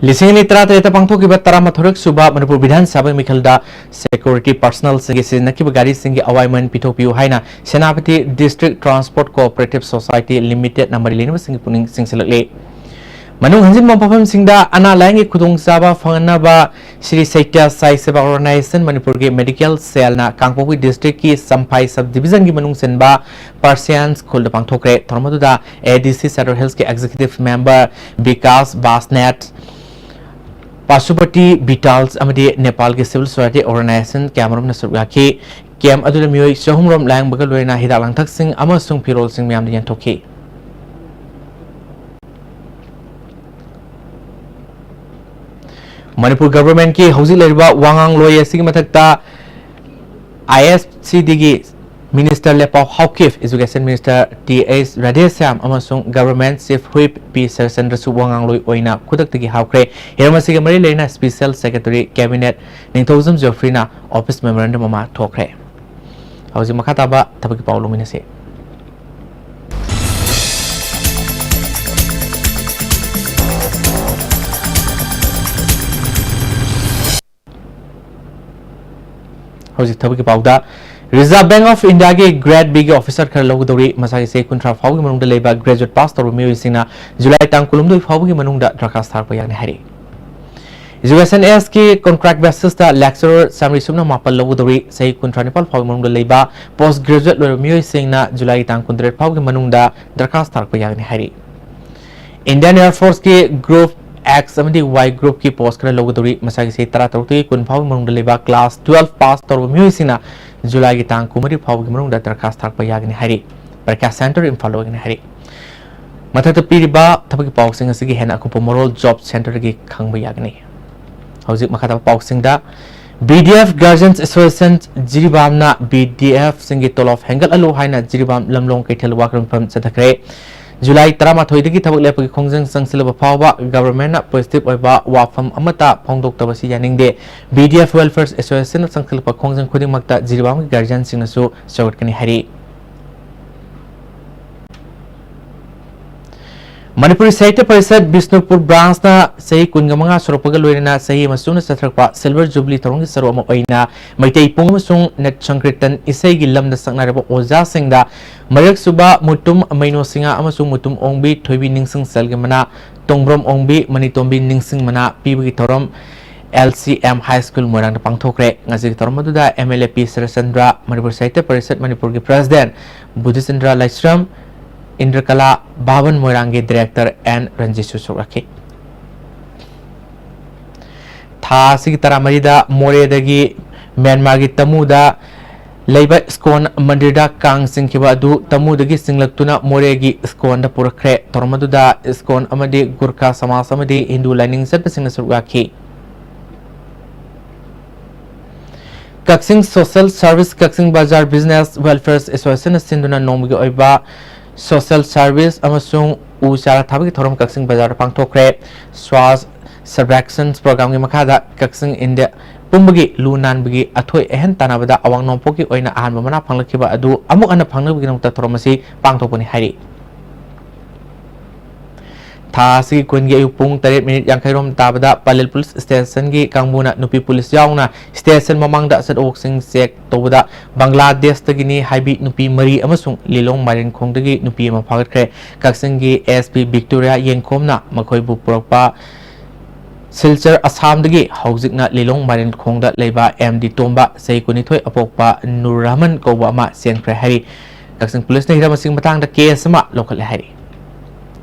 ꯂꯤꯁꯤꯡ ꯑꯅꯤ ꯇꯔꯥꯇꯔꯦꯠꯇ ꯄꯥꯡꯊꯣꯛꯈꯤꯕ ꯇꯔꯥꯃꯥꯊꯣꯏꯔꯛ ꯁꯨꯕ ꯃꯅꯤꯄꯨꯔ ꯕꯤꯙꯥꯟ ꯁꯚꯥꯒꯤ ꯃꯤꯈꯜꯗ security personnelꯁꯤꯡꯒꯤ ꯁꯤꯖꯤꯟꯅꯈꯤꯕ ꯒꯥꯔꯤꯁꯤꯡꯒꯤ ꯑꯋꯥꯏꯃꯟ ꯄꯤꯊꯣꯛꯄꯤꯌꯨ ꯍꯥꯏꯅ Senapati District Transport Cooperative Society Limited ꯅ ꯃꯔꯤ ꯂꯩꯅꯕꯁꯤꯡꯒꯤ ꯄꯨꯛꯅꯤꯡ ꯆꯤꯡꯁꯤꯜꯂꯛꯂꯤ꯫ ꯃꯅꯨꯡ ꯍꯟꯖꯤꯟꯕ ꯃꯐꯝꯁꯤꯡꯗ ꯑꯅꯥ ꯂꯥꯌꯦꯡꯒꯤ ꯈꯨꯗꯣꯡꯆꯥꯕ ꯐꯪꯍꯟꯅꯕ ꯁ꯭ꯔꯤ ꯁꯩꯇ꯭ꯌ ꯁꯥꯏ ꯁꯦꯕꯥ Organisation ꯃꯅꯤꯄꯨꯔꯒꯤ medical cellꯅ ꯀꯥꯡꯄꯣꯛꯄꯤ districtꯀꯤ ꯆꯝꯐꯥꯏ sub divisionꯒꯤ ꯃꯅꯨꯡ ꯆꯟꯕ ꯄꯥꯔꯁꯤꯌꯥꯟꯁ ꯈꯨꯜꯗ ꯄꯥꯡꯊꯣꯛꯈ꯭ꯔꯦ꯫ ꯊꯧꯔꯝ ꯑꯗꯨꯗ ADC Central Hillsꯀꯤ Executive Member Vikas ꯕꯥꯁꯅꯦꯠ, ꯄꯥꯁꯨꯄꯇꯤ ꯕꯤꯇꯥꯜꯁ ꯑꯃꯗꯤ ꯅꯦꯄꯥꯜꯒꯤ civil society organisation ꯀꯌꯥꯃꯔꯨꯝꯅ ꯁꯔꯨꯛ ꯌꯥꯈꯤ꯫ Camp ꯑꯗꯨꯗ ꯃꯤꯑꯣꯏ ꯆꯍꯨꯝ ꯔꯣꯝ ꯂꯥꯌꯦꯡꯕꯒ ꯂꯣꯏꯅꯅ ꯍꯤꯗꯥꯛ ꯂꯥꯡꯊꯛꯁꯤꯡ ꯑꯃꯁꯨꯡ ꯐꯤꯔꯣꯜꯁꯤꯡ ꯃꯌꯥꯝꯗ ꯌꯦꯟꯊꯣꯛꯈꯤ꯫ ꯃꯅꯤꯄꯨꯔ governmentꯀꯤ ꯍꯧꯖꯤꯛ ꯂꯩꯔꯤꯕ ꯋꯥꯉꯥꯡꯂꯣꯏ ꯑꯁꯤꯒꯤ ꯃꯊꯛꯇ ISCDꯒꯤ Minister ꯂꯦꯄꯥꯎ Haokip, Education Minister T H Radheshyam ꯑꯃꯁꯨꯡ Government Chief Whip ꯄꯤ ꯁꯔꯠꯆꯟꯗ꯭ꯔꯁꯨ ꯋꯥꯉꯥꯡꯂꯣꯏ ꯑꯣꯏꯅ ꯈꯨꯗꯛꯇꯒꯤ ꯍꯥꯎꯈ꯭ꯔꯦ꯫ ꯍꯤꯔꯝ ꯑꯁꯤꯒ ꯃꯔꯤ ꯂꯩꯅꯅ Special Secretary Cabinet ꯅꯤꯡꯊꯧꯖꯝ ꯖꯣꯐ꯭ꯔꯤꯅ office memorandum ꯑꯃ ꯊꯣꯛꯈ꯭ꯔꯦ꯫ ꯍꯧꯖꯤꯛ ꯃꯈꯥ ꯇꯥꯕ ꯊꯕꯛꯀꯤ ꯄꯥꯎ ꯂꯧꯃꯤꯟꯅꯁꯤ꯫ ꯍꯧꯖꯤꯛ ꯊꯕꯛꯀꯤ ꯄꯥꯎꯗ, Reserve Bank of Indiaꯒꯤ Grade Bꯒꯤ officer ꯈꯔ ꯂꯧꯒꯗꯧꯔꯤ꯫ ꯃꯁꯥꯒꯤ ꯆꯍꯤ ꯀꯨꯟꯊ꯭ꯔꯥ ꯐꯥꯎꯕꯒꯤ ꯃꯅꯨꯡꯗ ꯂꯩꯕ graduate pass ꯇꯧꯔꯕ ꯃꯤꯑꯣꯏꯁꯤꯡꯅ July ꯇꯥꯡ ꯀꯨꯟꯍꯨꯝꯗꯣꯏ ꯐꯥꯎꯕꯒꯤ ꯃꯅꯨꯡꯗ ꯗꯔꯈꯥꯁ ꯊꯥꯔꯛꯄ ꯌꯥꯒꯅꯤ ꯍꯥꯏꯔꯤ꯫ Education Sꯀꯤ contract basisꯇ lecturer ꯆꯥꯃꯔꯤ ꯁꯨꯞꯅ ꯃꯥꯄꯜ ꯂꯧꯒꯗꯧꯔꯤ꯫ ꯆꯍꯤ ꯀꯨꯟꯊ꯭ꯔꯥ ꯅꯤꯄꯥꯜ ꯐꯥꯎꯕꯒꯤ ꯃꯅꯨꯡꯗ ꯂꯩꯕ post graduate ꯂꯣꯏꯔꯕ ꯃꯤꯑꯣꯏꯁꯤꯡꯅ Julyꯒꯤ ꯇꯥꯡ ꯀꯨꯟꯇꯔꯦꯠ ꯐꯥꯎꯕꯒꯤ ꯃꯅꯨꯡꯗ ꯗꯔꯈꯥꯁ ꯊꯥꯔꯛꯄ ꯌꯥꯒꯅꯤ ꯍꯥꯏꯔꯤ꯫ Indian Air Forceꯀꯤ Group X ꯑꯃꯗꯤ Y groupꯀꯤ post ꯈꯔ ꯂꯧꯒꯗꯧꯔꯤ꯫ ꯃꯁꯥꯒꯤ ꯆꯍꯤ ꯇꯔꯥꯇꯔꯨꯛꯇꯒꯤ ꯀꯨꯟ ꯐꯥꯎꯕꯒꯤ ꯃꯅꯨꯡꯗ ꯂꯩꯕ class twelve pass ꯇꯧꯔꯕ ꯃꯤꯑꯣꯏꯁꯤꯡꯅ Julyꯒꯤ ꯇꯥꯡ ꯀꯨꯟꯃꯔꯤ ꯐꯥꯎꯕꯒꯤ ꯃꯅꯨꯡꯗ ꯗꯔꯈꯥꯁ ꯊꯥꯔꯛꯄ ꯌꯥꯒꯅꯤ ꯍꯥꯏꯔꯤ꯫ ꯄꯔꯤꯈ꯭ꯌꯥ center ꯏꯝꯐꯥꯜꯗ ꯑꯣꯏꯒꯅꯤ ꯍꯥꯏꯔꯤ꯫ ꯃꯊꯛꯇ ꯄꯤꯔꯤꯕ ꯊꯕꯛꯀꯤ ꯄꯥꯎꯁꯤꯡ ꯑꯁꯤꯒꯤ ꯍꯦꯟꯅ ꯑꯀꯨꯞꯄ ꯃꯔꯣꯜ job centreꯗꯒꯤ ꯈꯪꯕ ꯌꯥꯒꯅꯤ꯫ ꯍꯧꯖꯤꯛ ꯃꯈꯥ ꯇꯥꯕ ꯄꯥꯎꯁꯤꯡꯗ, BDF Guardians Association ꯖꯤꯔꯤꯕꯥꯝꯅ BDFꯁꯤꯡꯒꯤ ꯇꯣꯂꯣꯞ ꯍꯦꯟꯒꯠꯍꯜꯂꯨ ꯍꯥꯏꯅ ꯖꯤꯔꯤꯕꯥꯝ ꯂꯝꯂꯣꯡ ꯀꯩꯊꯦꯜ ꯋꯥꯀꯠ ꯃꯤꯐꯝ ꯆꯠꯊꯈ꯭ꯔꯦ꯫ July ꯇꯔꯥꯃꯥꯊꯣꯏꯗꯒꯤ ꯊꯕꯛ ꯂꯦꯞꯄꯒꯤ ꯈꯣꯡꯖꯪ ꯆꯪꯁꯤꯜꯂꯕ ꯐꯥꯎꯕ governmentꯅ positive ꯑꯣꯏꯕ ꯋꯥꯐꯝ ꯑꯃꯠꯇ ꯐꯣꯡꯗꯣꯛꯇꯕꯁꯤ ꯌꯥꯅꯤꯡꯗꯦ꯫ BDF Welfare Associationꯅ ꯆꯪꯁꯤꯜꯂꯛꯄ ꯈꯣꯡꯖꯪ ꯈꯨꯗꯤꯡꯃꯛꯇ ꯖꯤꯔꯤꯕꯥꯝꯒꯤ guardianꯁꯤꯡꯅꯁꯨ ꯁꯧꯒꯠꯀꯅꯤ ꯍꯥꯏꯔꯤ꯫ ꯃꯅꯤꯄꯨꯔꯤ ꯁꯥꯍꯤꯇ꯭ꯌ ꯄꯔꯤꯁꯠ ꯕꯤꯁꯅꯨꯄꯨꯔ ꯕ꯭ꯔꯥꯟꯁꯅ ꯆꯍꯤ ꯀꯨꯟꯒ ꯃꯉꯥ ꯁꯨꯔꯛꯄꯒ ꯂꯣꯏꯅꯅ ꯆꯍꯤ ꯑꯃ ꯆꯨꯞꯅ ꯆꯠꯊꯔꯛꯄ ꯁꯤꯜꯚꯔ ꯖꯨꯕꯤꯂꯤ ꯊꯧꯔꯝꯒꯤ ꯁꯔꯨꯛ ꯑꯃ ꯑꯣꯏꯅ ꯃꯩꯇꯩ ꯄꯨꯡ ꯑꯃꯁꯨꯡ ꯅꯠ ꯁꯪꯀ꯭ꯔꯤꯇꯟ ꯏꯁꯩꯒꯤ ꯂꯝꯗ ꯁꯛꯅꯔꯕ ꯑꯣꯖꯥꯁꯤꯡꯗ ꯃꯔꯛꯁꯨꯕ ꯃꯨꯇꯨꯝ ꯃꯩꯅꯣ ꯁꯤꯡꯍ ꯑꯃꯁꯨꯡ ꯃꯨꯇꯨꯝ ꯑꯣꯡꯕꯤ ꯊꯣꯏꯕꯤ ꯅꯤꯡꯁꯤꯡ ꯁꯦꯜꯒꯤ ꯃꯅꯥ, ꯇꯣꯡꯕ꯭ꯔꯣꯝ ꯑꯣꯡꯕꯤ ꯃꯅꯤꯇꯣꯝꯕꯤ ꯅꯤꯡꯁꯤꯡ ꯃꯅꯥ ꯄꯤꯕꯒꯤ ꯊꯧꯔꯝ L C M high school ꯃꯣꯏꯔꯥꯡꯗ ꯄꯥꯡꯊꯣꯛꯈ꯭ꯔꯦ꯫ ꯉꯁꯤꯒꯤ ꯊꯧꯔꯝ ꯑꯗꯨꯗ ꯑꯦꯝ ꯑꯦꯜ ꯑꯦ ꯄꯤ ꯁꯔꯠꯆꯟꯗ꯭ꯔ, ꯃꯅꯤꯄꯨꯔ ꯁꯥꯍꯤꯇ꯭ꯌ ꯄꯔꯤꯁꯠ ꯃꯅꯤꯄꯨꯔꯒꯤ ꯄ꯭ꯔꯦꯁꯤꯗꯦꯟꯠ ꯕꯨꯙꯆꯟꯗ꯭ꯔ ꯂꯥꯏꯁ꯭ꯔꯝ, ꯏꯟꯗ꯭ꯔꯀꯂꯥ ꯚꯥꯕꯟ ꯃꯣꯏꯔꯥꯡꯒꯤ ꯗꯤꯔꯦꯛꯇꯔ ꯑꯦꯟ ꯔꯟꯖꯤꯠꯁꯨ ꯁꯔꯨꯛ ꯌꯥꯈꯤ꯫ ꯊꯥ ꯑꯁꯤꯒꯤ ꯇꯔꯥꯃꯔꯤꯗ ꯃꯣꯔꯦꯗꯒꯤ ꯃ꯭ꯌꯥꯟꯃꯥꯔꯒꯤ ꯇꯃꯨꯗ ꯂꯩꯕ ꯏꯁꯀꯣꯟ ꯃꯟꯗꯤꯔꯗ ꯀꯥꯡ ꯆꯤꯡꯈꯤꯕ ꯑꯗꯨ ꯇꯃꯨꯗꯒꯤ ꯆꯤꯡꯂꯛꯇꯨꯅ ꯃꯣꯔꯦꯒꯤ ꯏꯁꯀꯣꯟꯗ ꯄꯨꯔꯛꯈ꯭ꯔꯦ꯫ ꯊꯧꯔꯝ ꯑꯗꯨꯗ ꯏꯁꯀꯣꯟ ꯑꯃꯗꯤ ꯒꯨꯔꯈꯥ ꯁꯃꯥꯖ ꯑꯃꯗꯤ ꯍꯤꯟꯗꯨ ꯂꯥꯏꯅꯤꯡ ꯆꯠꯄꯁꯤꯡꯅ ꯁꯔꯨꯛ ꯌꯥꯈꯤ꯫ ꯀꯛꯆꯤꯡ ꯁꯣꯁꯦꯜ ꯁꯥꯔꯚꯤꯁ, ꯀꯛꯆꯤꯡ ꯕꯖꯥꯔ ꯕꯤꯖꯤꯅꯦꯁ ꯋꯦꯜꯐꯤꯌꯔ ꯑꯦꯁꯣꯁꯤꯌꯦꯁꯟꯅ ꯁꯤꯟꯗꯨꯅ ꯅꯣꯡꯃꯒꯤ ꯑꯣꯏꯕ ꯁꯣꯁꯦꯜ ꯁꯥꯔꯚꯤꯁ ꯑꯃꯁꯨꯡ ꯎ ꯆꯥꯔꯥ ꯊꯥꯕꯒꯤ ꯊꯧꯔꯝ ꯀꯛꯆꯤꯡ ꯕꯖꯥꯔꯗ ꯄꯥꯡꯊꯣꯛꯈ꯭ꯔꯦ꯫ ꯁ꯭ꯋꯥꯁ ꯁꯔꯚꯦꯛꯁꯟ ꯄ꯭ꯔꯣꯒ꯭ꯔꯥꯝꯒꯤ ꯃꯈꯥꯗ ꯀꯛꯆꯤꯡ ꯏꯟꯗꯤꯌꯥ ꯄꯨꯝꯕꯒꯤ ꯂꯨ ꯅꯥꯟꯕꯒꯤ ꯑꯊꯣꯏ ꯑꯍꯦꯟ ꯇꯥꯟꯅꯕꯗ ꯑꯋꯥꯡ ꯅꯣꯡꯄꯣꯛꯀꯤ ꯑꯣꯏꯅ ꯑꯍꯥꯟꯕ ꯃꯅꯥ ꯐꯪꯂꯛꯈꯤꯕ ꯑꯗꯨ ꯑꯃꯨꯛ ꯍꯟꯅ ꯐꯪꯅꯕꯒꯤꯗꯃꯛꯇ ꯊꯧꯔꯝ ꯑꯁꯤ ꯄꯥꯡꯊꯣꯛꯄꯅꯤ ꯍꯥꯏꯔꯤ꯫ ꯊꯥ ꯑꯁꯤꯒꯤ ꯀꯨꯟꯒꯤ ꯑꯌꯨꯛ ꯄꯨꯡ ꯇꯔꯦꯠ ꯃꯤꯅꯤꯠ ꯌꯥꯡꯈꯩ ꯔꯣꯝ ꯇꯥꯕꯗ ꯄꯂꯦꯜ ꯄꯨꯂꯤꯁ ꯁ꯭ꯇꯦꯁꯟꯒꯤ ꯀꯥꯡꯕꯨꯅ ꯅꯨꯄꯤ ꯄꯨꯂꯤꯁ ꯌꯥꯎꯅ ꯁ꯭ꯇꯦꯁꯟ ꯃꯃꯥꯡꯗ ꯑꯆꯠ ꯑꯋꯣꯛꯁꯤꯡ ꯆꯦꯛ ꯇꯧꯕꯗ ꯕꯪꯒ꯭ꯂꯥꯗꯦꯁꯇꯒꯤꯅꯤ ꯍꯥꯏꯕꯤ ꯅꯨꯄꯤ ꯃꯔꯤ ꯑꯃꯁꯨꯡ ꯂꯤꯂꯣꯡ ꯃꯥꯏꯔꯦꯟꯈꯣꯡꯗꯒꯤ ꯅꯨꯄꯤ ꯑꯃ ꯐꯥꯒꯠꯈ꯭ꯔꯦ꯫ ꯀꯛꯆꯤꯡꯒꯤ ꯑꯦꯁ ꯄꯤ ꯕꯤꯛꯇꯣꯔꯤꯌꯥ ꯌꯦꯡꯈꯣꯝꯅ ꯃꯈꯣꯏꯕꯨ ꯄꯨꯔꯛꯄ ꯁꯤꯜꯆꯔ ꯑꯁꯥꯝꯗꯒꯤ ꯍꯧꯖꯤꯛꯅ ꯂꯤꯂꯣꯡ ꯃꯥꯏꯔꯦꯟꯈꯣꯡꯗ ꯂꯩꯕ ꯑꯦꯝ ꯗꯤ ꯇꯣꯝꯕ, ꯆꯍꯤ ꯀꯨꯟꯅꯤꯊꯣꯏ, ꯑꯄꯣꯛꯄ ꯅꯨꯔ ꯔꯍꯃꯟ ꯀꯧꯕ ꯑꯃ ꯆꯦꯟꯈ꯭ꯔꯦ ꯍꯥꯏꯔꯤ꯫ ꯀꯛꯆꯤꯡ ꯄꯨꯂꯤꯁꯅ ꯍꯤꯔꯝ ꯑꯁꯤꯒꯤ ꯃꯇꯥꯡꯗ ꯀꯦꯁ ꯑꯃ ꯂꯧꯈꯠꯂꯦ ꯍꯥꯏꯔꯤ꯫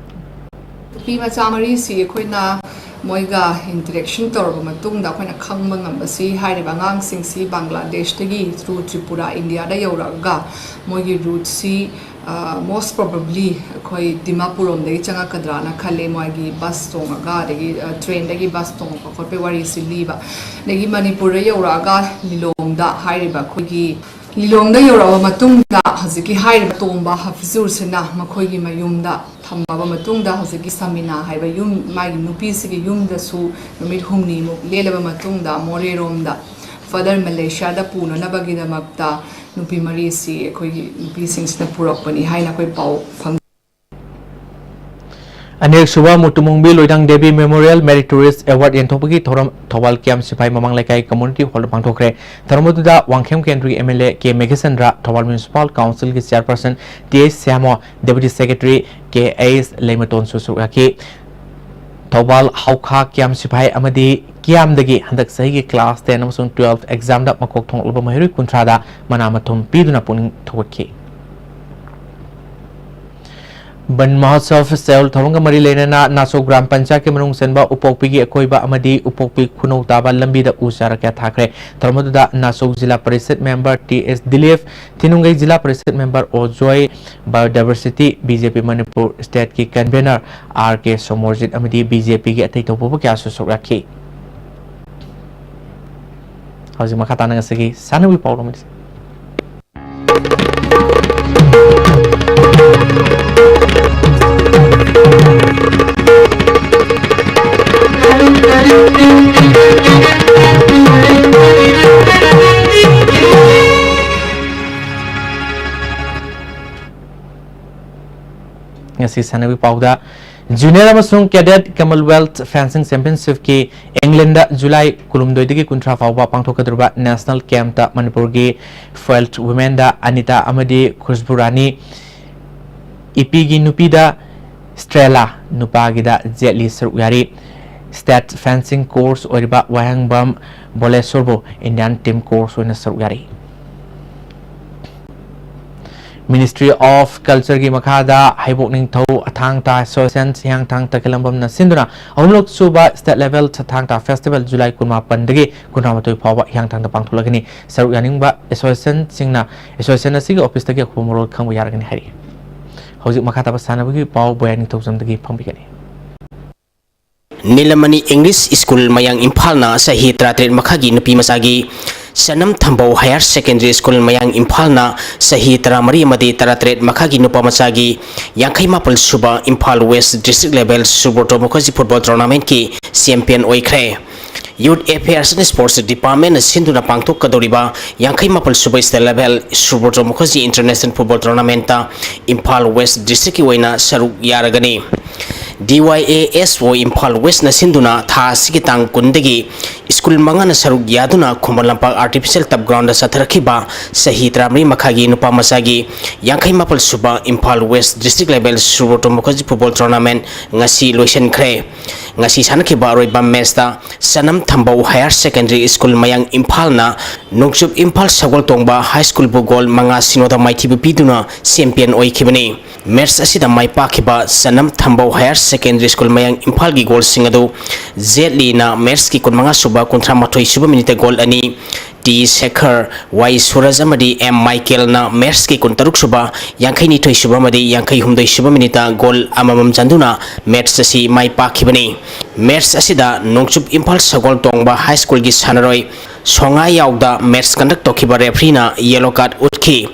ꯅꯨꯄꯤ ꯃꯆꯥ ꯃꯔꯤꯁꯤ ꯑꯩꯈꯣꯏꯅ ꯃꯣꯏꯒ ꯏꯟꯇꯔꯦꯛꯁꯟ ꯇꯧꯔꯕ ꯃꯇꯨꯡꯗ ꯑꯩꯈꯣꯏꯅ ꯈꯪꯕ ꯉꯝꯕꯁꯤ, ꯍꯥꯏꯔꯤꯕ ꯑꯉꯥꯡꯁꯤꯡꯁꯤ ꯕꯪꯒ꯭ꯂꯥꯗꯦꯁꯇꯒꯤ ꯊ꯭ꯔꯨ ꯇ꯭ꯔꯤꯄꯨꯔꯥ, ꯏꯟꯗꯤꯌꯥꯗ ꯌꯧꯔꯛꯑꯒ ꯃꯣꯏꯒꯤ ꯔꯨꯠꯁꯤ, ꯑ, most probably ꯑꯩꯈꯣꯏ ꯗꯤꯃꯥꯄꯨꯔ ꯔꯣꯝꯗꯒꯤ ꯆꯪꯉꯛꯀꯗ꯭ꯔꯥꯅ ꯈꯜꯂꯦ꯫ ꯃꯣꯏꯒꯤ ꯕꯁ ꯇꯣꯡꯉꯒ, ꯑꯗꯒꯤ, ꯑ, ꯇ꯭ꯔꯦꯟꯗꯒꯤ ꯕꯁ ꯇꯣꯡꯉꯛꯄ ꯈꯣꯠꯄꯒꯤ ꯋꯥꯔꯤꯁꯤ ꯂꯤꯕ꯫ ꯑꯗꯒꯤ ꯃꯅꯤꯄꯨꯔꯗ ꯌꯧꯔꯛꯑꯒ ꯂꯤꯂꯣꯡꯗ ꯍꯥꯏꯔꯤꯕ ꯑꯩꯈꯣꯏꯒꯤ ꯂꯤꯂꯣꯡꯗ ꯌꯧꯔꯛꯑꯕ ꯃꯇꯨꯡꯗ ꯍꯧꯖꯤꯛꯀꯤ ꯍꯥꯏꯔꯤꯕ ꯇꯣꯝꯕ ꯍꯥꯐꯤꯖꯨꯔꯁꯤꯅ ꯃꯈꯣꯏꯒꯤ ꯃꯌꯨꯝꯗ ꯊꯝꯃꯕ ꯃꯇꯨꯡꯗ ꯍꯧꯖꯤꯛꯀꯤ ꯁꯃꯤꯅꯥ ꯍꯥꯏꯕ ꯌꯨꯝ, ꯃꯥꯒꯤ ꯅꯨꯄꯤꯁꯤꯒꯤ ꯌꯨꯝꯗꯁꯨ ꯅꯨꯃꯤꯠ ꯍꯨꯝꯅꯤꯃꯨꯛ ꯂꯦꯜꯂꯕ ꯃꯇꯨꯡꯗ ꯃꯣꯔꯦꯔꯣꯝꯗ further ꯃꯂꯦꯁꯤꯌꯥꯗ ꯄꯨꯅꯅꯕꯒꯤꯗꯃꯛꯇ ꯅꯨꯄꯤ ꯃꯔꯤꯁꯤ ꯑꯩꯈꯣꯏꯒꯤ ꯅꯨꯄꯤꯁꯤꯡꯁꯤꯅ ꯄꯨꯔꯛꯄꯅꯤ ꯍꯥꯏꯅ ꯑꯩꯈꯣꯏ ꯄꯥꯎ ꯐꯪ ꯑꯅꯤꯔꯛꯁꯨꯕ ꯃꯨꯇꯨꯃꯨꯡꯕꯤ ꯂꯣꯏꯗꯥꯡ ꯗꯦꯕꯤ ꯃꯦꯃꯣꯔꯤꯌꯦꯜ ꯃꯦꯔꯤꯇꯣꯔꯤꯁ ꯑꯦꯋꯥꯔꯗ ꯌꯦꯟꯊꯣꯛꯄꯒꯤ ꯊꯧꯔꯝ ꯊꯧꯕꯥꯜ ꯀꯦ ꯑꯦꯝ ꯁꯤꯐꯥꯏ ꯃꯃꯥꯡ ꯂꯩꯀꯥꯏ ꯀꯝꯃ꯭ꯌꯨꯅꯤꯇꯤ ꯍꯣꯜꯗ ꯄꯥꯡꯊꯣꯛꯈ꯭ꯔꯦ꯫ ꯊꯧꯔꯝ ꯑꯗꯨꯗ ꯋꯥꯡꯈꯦꯝ ꯀꯦꯟꯗ꯭ꯔꯒꯤ M L A K Meghachandra, Thoubal municipal ꯀꯥꯎꯟꯁꯤꯜꯒꯤ chairperson T H Syamo, deputy secretary K H Leimatonsu ꯁꯔꯨꯛ ꯌꯥꯈꯤ꯫ ꯊꯧꯕꯥꯜ ꯍꯧꯈꯥ ꯀꯦ ꯑꯦꯝ ꯁꯤꯐꯥꯏ ꯑꯃꯗꯤ ꯀꯤꯌꯥꯝꯗꯒꯤ ꯍꯟꯗꯛ ꯆꯍꯤꯒꯤ ꯀ꯭ꯂꯥꯁ ꯇꯦꯟ ꯑꯃꯁꯨꯡ ꯇꯨꯋꯦꯜꯐ ꯑꯦꯛꯖꯥꯝꯗ ꯃꯀꯣꯛ ꯊꯣꯡꯂꯛꯂꯕ ꯃꯍꯩꯔꯣꯏ ꯀꯨꯟꯊ꯭ꯔꯥꯗ ꯃꯅꯥ ꯃꯊꯨꯝ ꯄꯤꯗꯨꯅ ꯄꯨꯛꯅꯤꯡ ꯊꯧꯒꯠꯈꯤ꯫ ꯕꯟ ꯃꯍꯣꯠꯁꯕ ꯐꯦꯁꯇꯤꯚꯦꯜ ꯊꯧꯔꯝꯒ ꯃꯔꯤ ꯂꯩꯅꯅ ꯅꯥꯆꯧ ꯒ꯭ꯔꯥꯝ ꯄꯟꯆꯥꯌꯠꯀꯤ ꯃꯅꯨꯡ ꯆꯟꯕ ꯎꯄꯣꯛꯄꯤꯒꯤ ꯑꯀꯣꯏꯕ ꯑꯃꯗꯤ ꯎꯄꯣꯛꯄꯤ ꯈꯨꯅꯧ ꯇꯥꯕ ꯂꯝꯕꯤꯗ ꯎ ꯆꯥꯔ ꯀꯌꯥ ꯊꯥꯈ꯭ꯔꯦ꯫ ꯊꯧꯔꯝ ꯑꯗꯨꯗ Nachou zila parishad member T S Dilip, Thinunggei zila parishad member Ojoi, biodiversity, B J P Manipur ꯁ꯭ꯇꯦꯠꯀꯤ ꯀꯟꯚꯦꯅꯔ ꯑꯥꯔ ꯀꯦ ꯁꯣꯃꯣꯔꯖꯤꯠ ꯑꯃꯗꯤ ꯕꯤ ꯖꯦ ꯄꯤꯒꯤ ꯑꯇꯩ ꯇꯧꯕꯕꯨ ꯀꯌꯥꯁꯨ ꯁꯔꯨꯛ ꯌꯥꯈꯤ꯫ ꯍꯧꯖꯤꯛ ꯃꯈꯥ ꯇꯥꯅ ꯉꯁꯤꯒꯤ ꯁꯥꯟꯅꯕꯒꯤ ꯄꯥꯎ ꯑꯃꯗꯤ ꯉꯁꯤ ꯁꯥꯟꯅꯕꯒꯤ ꯄꯥꯎꯗ, ꯖꯨꯅꯤꯌꯔ ꯑꯃꯁꯨꯡ ꯀꯦꯗꯦꯠ ꯀꯃꯟꯋꯦꯜꯊ ꯐꯦꯟꯁꯤꯡ ꯆꯦꯝꯄꯤꯌꯟꯁꯤꯞꯀꯤ ꯏꯪꯂꯦꯟꯗ ꯖꯨꯂꯥꯏ ꯀꯨꯟꯍꯨꯝꯗꯣꯏꯗꯒꯤ ꯀꯨꯟꯊ꯭ꯔꯥ ꯐꯥꯎꯕ ꯄꯥꯡꯊꯣꯛꯀꯗꯧꯔꯤꯕ ꯅꯦꯁꯅꯦꯜ ꯀꯦꯝꯞꯇ ꯃꯅꯤꯄꯨꯔꯒꯤ ꯐꯦꯜꯠ ꯋꯨꯃꯦꯟꯗ ꯑꯅꯤꯇꯥ ꯑꯃꯗꯤ ꯈꯨꯁꯕꯨ ꯔꯥꯅꯤ, ꯏꯄꯤꯒꯤ ꯅꯨꯄꯤꯗ ꯁ꯭ꯇ꯭ꯔꯦꯂꯥ, ꯅꯨꯄꯥꯒꯤꯗ ꯖꯦꯠꯂꯤ ꯁꯔꯨꯛ ꯌꯥꯔꯤ꯫ ꯁ꯭ꯇꯦꯠ ꯐꯦꯟꯁꯤꯡ ꯀꯣꯔꯁ ꯑꯣꯏꯔꯤꯕ ꯋꯥꯍꯦꯡꯕꯝ ꯕꯣꯂꯦꯁꯣꯔꯕꯨ ꯏꯟꯗꯤꯌꯥꯟ ꯇꯤꯝ ꯀꯣꯔꯁ ꯑꯣꯏꯅ ꯁꯔꯨꯛ ꯌꯥꯔꯤ꯫ Ministry of Cultureꯒꯤ ꯃꯈꯥꯗ ꯍꯩꯕꯣꯛ ꯅꯤꯡꯊꯧ ꯊꯥꯡ ꯇꯥ ꯑꯦꯁꯣꯁꯤꯌꯦꯁꯟ ꯍꯤꯌꯥꯡꯊꯥꯡ ꯇꯈꯦꯂꯝꯕꯝꯅ ꯁꯤꯟꯗꯨꯅ ꯑꯍꯨꯝꯂꯛ ꯁꯨꯕ ꯁ꯭ꯇꯦꯠ ꯂꯦꯚꯦꯜ ꯊꯥꯡ ꯇꯥ ꯐꯦꯁꯇꯤꯚꯦꯜ ꯖꯨꯂꯥꯏ ꯀꯨꯟꯃꯥꯄꯟꯗꯒꯤ ꯀꯨꯟꯊ꯭ꯔꯥꯃꯥꯊꯣꯏ ꯐꯥꯎꯕ ꯍꯤꯌꯥꯡꯊꯥꯡꯗ ꯄꯥꯡꯊꯣꯛꯂꯒꯅꯤ꯫ ꯁꯔꯨꯛ ꯌꯥꯅꯤꯡꯕ ꯑꯦꯁꯣꯁꯤꯌꯦꯁꯟꯁꯤꯡꯅ ꯑꯦꯁꯣꯁꯤꯌꯦꯁꯟ ꯑꯁꯤꯒꯤ ꯑꯣꯐꯤꯁꯇꯒꯤ ꯑꯀꯨꯞꯄ ꯃꯔꯣꯜ ꯈꯪꯕ ꯌꯥꯔꯒꯅꯤ ꯍꯥꯏꯔꯤ꯫ ꯍꯧꯖꯤꯛ ꯃꯈꯥ ꯇꯥꯕ ꯁꯥꯟꯅꯕꯒꯤ ꯄꯥꯎ ꯕꯣꯌꯥ ꯅꯤꯡꯊꯧꯖꯝꯗꯒꯤ ꯐꯪꯕꯤꯒꯅꯤ꯫ ꯅꯤꯂꯃꯅꯤ ꯏꯪꯂꯤꯁ ꯁ꯭ꯀꯨꯜ ꯃꯌꯥꯡ ꯏꯝꯐꯥꯜꯅ ꯆꯍꯤ ꯇꯔꯥꯇꯔꯦꯠ ꯃꯈꯥꯒꯤ ꯅꯨꯄꯤ ꯃꯆꯥꯒꯤ ꯁꯅꯝ ꯊꯝꯕꯧ ꯍꯥꯌꯔ ꯁꯦꯀꯦꯟꯗꯔꯤ ꯁ꯭ꯀꯨꯜ ꯃꯌꯥꯡ ꯏꯝꯐꯥꯜꯅ ꯆꯍꯤ ꯇꯔꯥꯃꯔꯤ ꯑꯃꯗꯤ ꯇꯔꯥꯇꯔꯦꯠ ꯃꯈꯥꯒꯤ ꯅꯨꯄꯥ ꯃꯆꯥꯒꯤ ꯌꯥꯡꯈꯩ ꯃꯥꯄꯜ ꯁꯨꯕ Imphal west district level Subroto Mukherjee football ꯇꯣꯔꯅꯥꯃꯦꯟꯠꯀꯤ ꯆꯦꯝꯄꯤꯌꯟ ꯑꯣꯏꯈ꯭ꯔꯦ꯫ Youth Affairs and Sports Departmentꯅ ꯁꯤꯟꯗꯨꯅ ꯄꯥꯡꯊꯣꯛꯀꯗꯧꯔꯤꯕ ꯌꯥꯡꯈꯩ ꯃꯥꯄꯜ ꯁꯨꯕ state level Subroto Mukherjee international football ꯇꯣꯔꯅꯥꯃꯦꯟꯠꯇ ꯏꯝꯐꯥꯜ ꯋꯦꯁ ꯗꯤꯁꯇ꯭ꯔꯤꯛꯀꯤ ꯑꯣꯏꯅ ꯁꯔꯨꯛ ꯌꯥꯔꯒꯅꯤ꯫ D Y A S O Imphal ꯋꯦꯁꯅ ꯁꯤꯟꯗꯨꯅ ꯊꯥ ꯑꯁꯤꯒꯤ ꯇꯥꯡ ꯀꯨꯟꯗꯒꯤ ꯁ꯭ꯀꯨꯜ ꯃꯉꯥꯅ ꯁꯔꯨꯛ ꯌꯥꯗꯨꯅ ꯈꯨꯃꯟ ꯂꯝꯄꯥꯛ Artificial Turf Groundꯗ ꯆꯠꯊꯔꯛꯈꯤꯕ ꯆꯍꯤ ꯇꯔꯥꯃꯔꯤ ꯃꯈꯥꯒꯤ ꯅꯨꯄꯥ ꯃꯆꯥꯒꯤ ꯌꯥꯡꯈꯩ ꯃꯥꯄꯜ ꯁꯨꯕ Imphal West District Level Subroto Mukherjee Football Tournament ꯉꯁꯤ ꯂꯣꯏꯁꯤꯟꯈ꯭ꯔꯦ꯫ ꯉꯁꯤ ꯁꯥꯟꯅꯈꯤꯕ ꯑꯔꯣꯏꯕ ꯃꯦꯠꯁꯇ ꯁꯅꯝ ꯊꯝꯕꯧ Higher Secondary School ꯃꯌꯥꯡ ꯏꯝꯐꯥꯜꯅ ꯅꯣꯡꯆꯨꯞ ꯏꯝꯐꯥꯜ ꯁꯒꯣꯜ ꯇꯣꯡꯕ High Schoolꯕꯨ ꯒꯣꯜ ꯃꯉꯥ ꯁꯤꯅꯣꯗ ꯃꯥꯏꯊꯤꯕ ꯄꯤꯗꯨꯅ ꯆꯦꯝꯄꯤꯌꯟ ꯑꯣꯏꯈꯤꯕꯅꯤ꯫ ꯃꯦꯠꯁ ꯑꯁꯤꯗ ꯃꯥꯏ ꯄꯥꯛꯈꯤꯕ ꯁꯅꯝ ꯊꯝꯕꯧ Higher Secondary School ꯃꯌꯥꯡ ꯏꯝꯐꯥꯜꯒꯤ ꯒꯣꯜꯁꯤꯡ ꯑꯗꯨ ꯖꯦꯠ ꯂꯤꯅ ꯃꯦꯠꯁꯀꯤ ꯀꯨꯟꯃꯉꯥ ꯁꯨꯕ, ꯀꯨꯟꯊ꯭ꯔꯥ ꯃꯥꯊꯣꯏ ꯁꯨꯕ ꯃꯤꯅꯤꯠꯇ ꯒꯣꯜ ꯑꯅꯤ, ꯇꯤ ꯁꯦꯈꯔ, ꯋꯥꯏ ꯁꯨꯔꯖ ꯑꯃꯗꯤ ꯑꯦꯝ ꯃꯥꯏꯀꯦꯜꯅ ꯃꯦꯠꯁꯀꯤ ꯀꯨꯟꯇꯔꯨꯛ ꯁꯨꯕ, ꯌꯥꯡꯈꯩꯅꯤꯊꯣꯏ ꯁꯨꯕ ꯑꯃꯗꯤ ꯌꯥꯡꯈꯩ ꯍꯨꯝꯗꯣꯏ ꯁꯨꯕ ꯃꯤꯅꯤꯠꯇ ꯒꯣꯜ ꯑꯃꯃꯝ ꯆꯟꯗꯨꯅ ꯃꯦꯠꯁ ꯑꯁꯤ ꯃꯥꯏ ꯄꯥꯛꯈꯤꯕꯅꯤ꯫ ꯃꯦꯠꯁ ꯑꯁꯤꯗ ꯅꯣꯡꯆꯨꯞ ꯏꯝꯐꯥꯜ ꯁꯒꯣꯜ ꯇꯣꯡꯕ High Schoolꯒꯤ ꯁꯥꯟꯅꯔꯣꯏ ꯁꯣꯉꯥ ꯌꯥꯎꯗ ꯃꯦꯠꯁ ꯀꯟꯗꯛ ꯇꯧꯈꯤꯕ ꯔꯦꯐ꯭ꯔꯤꯅ ꯌꯦꯂꯣ ꯀꯥꯔꯗ ꯎꯠꯈꯤ꯫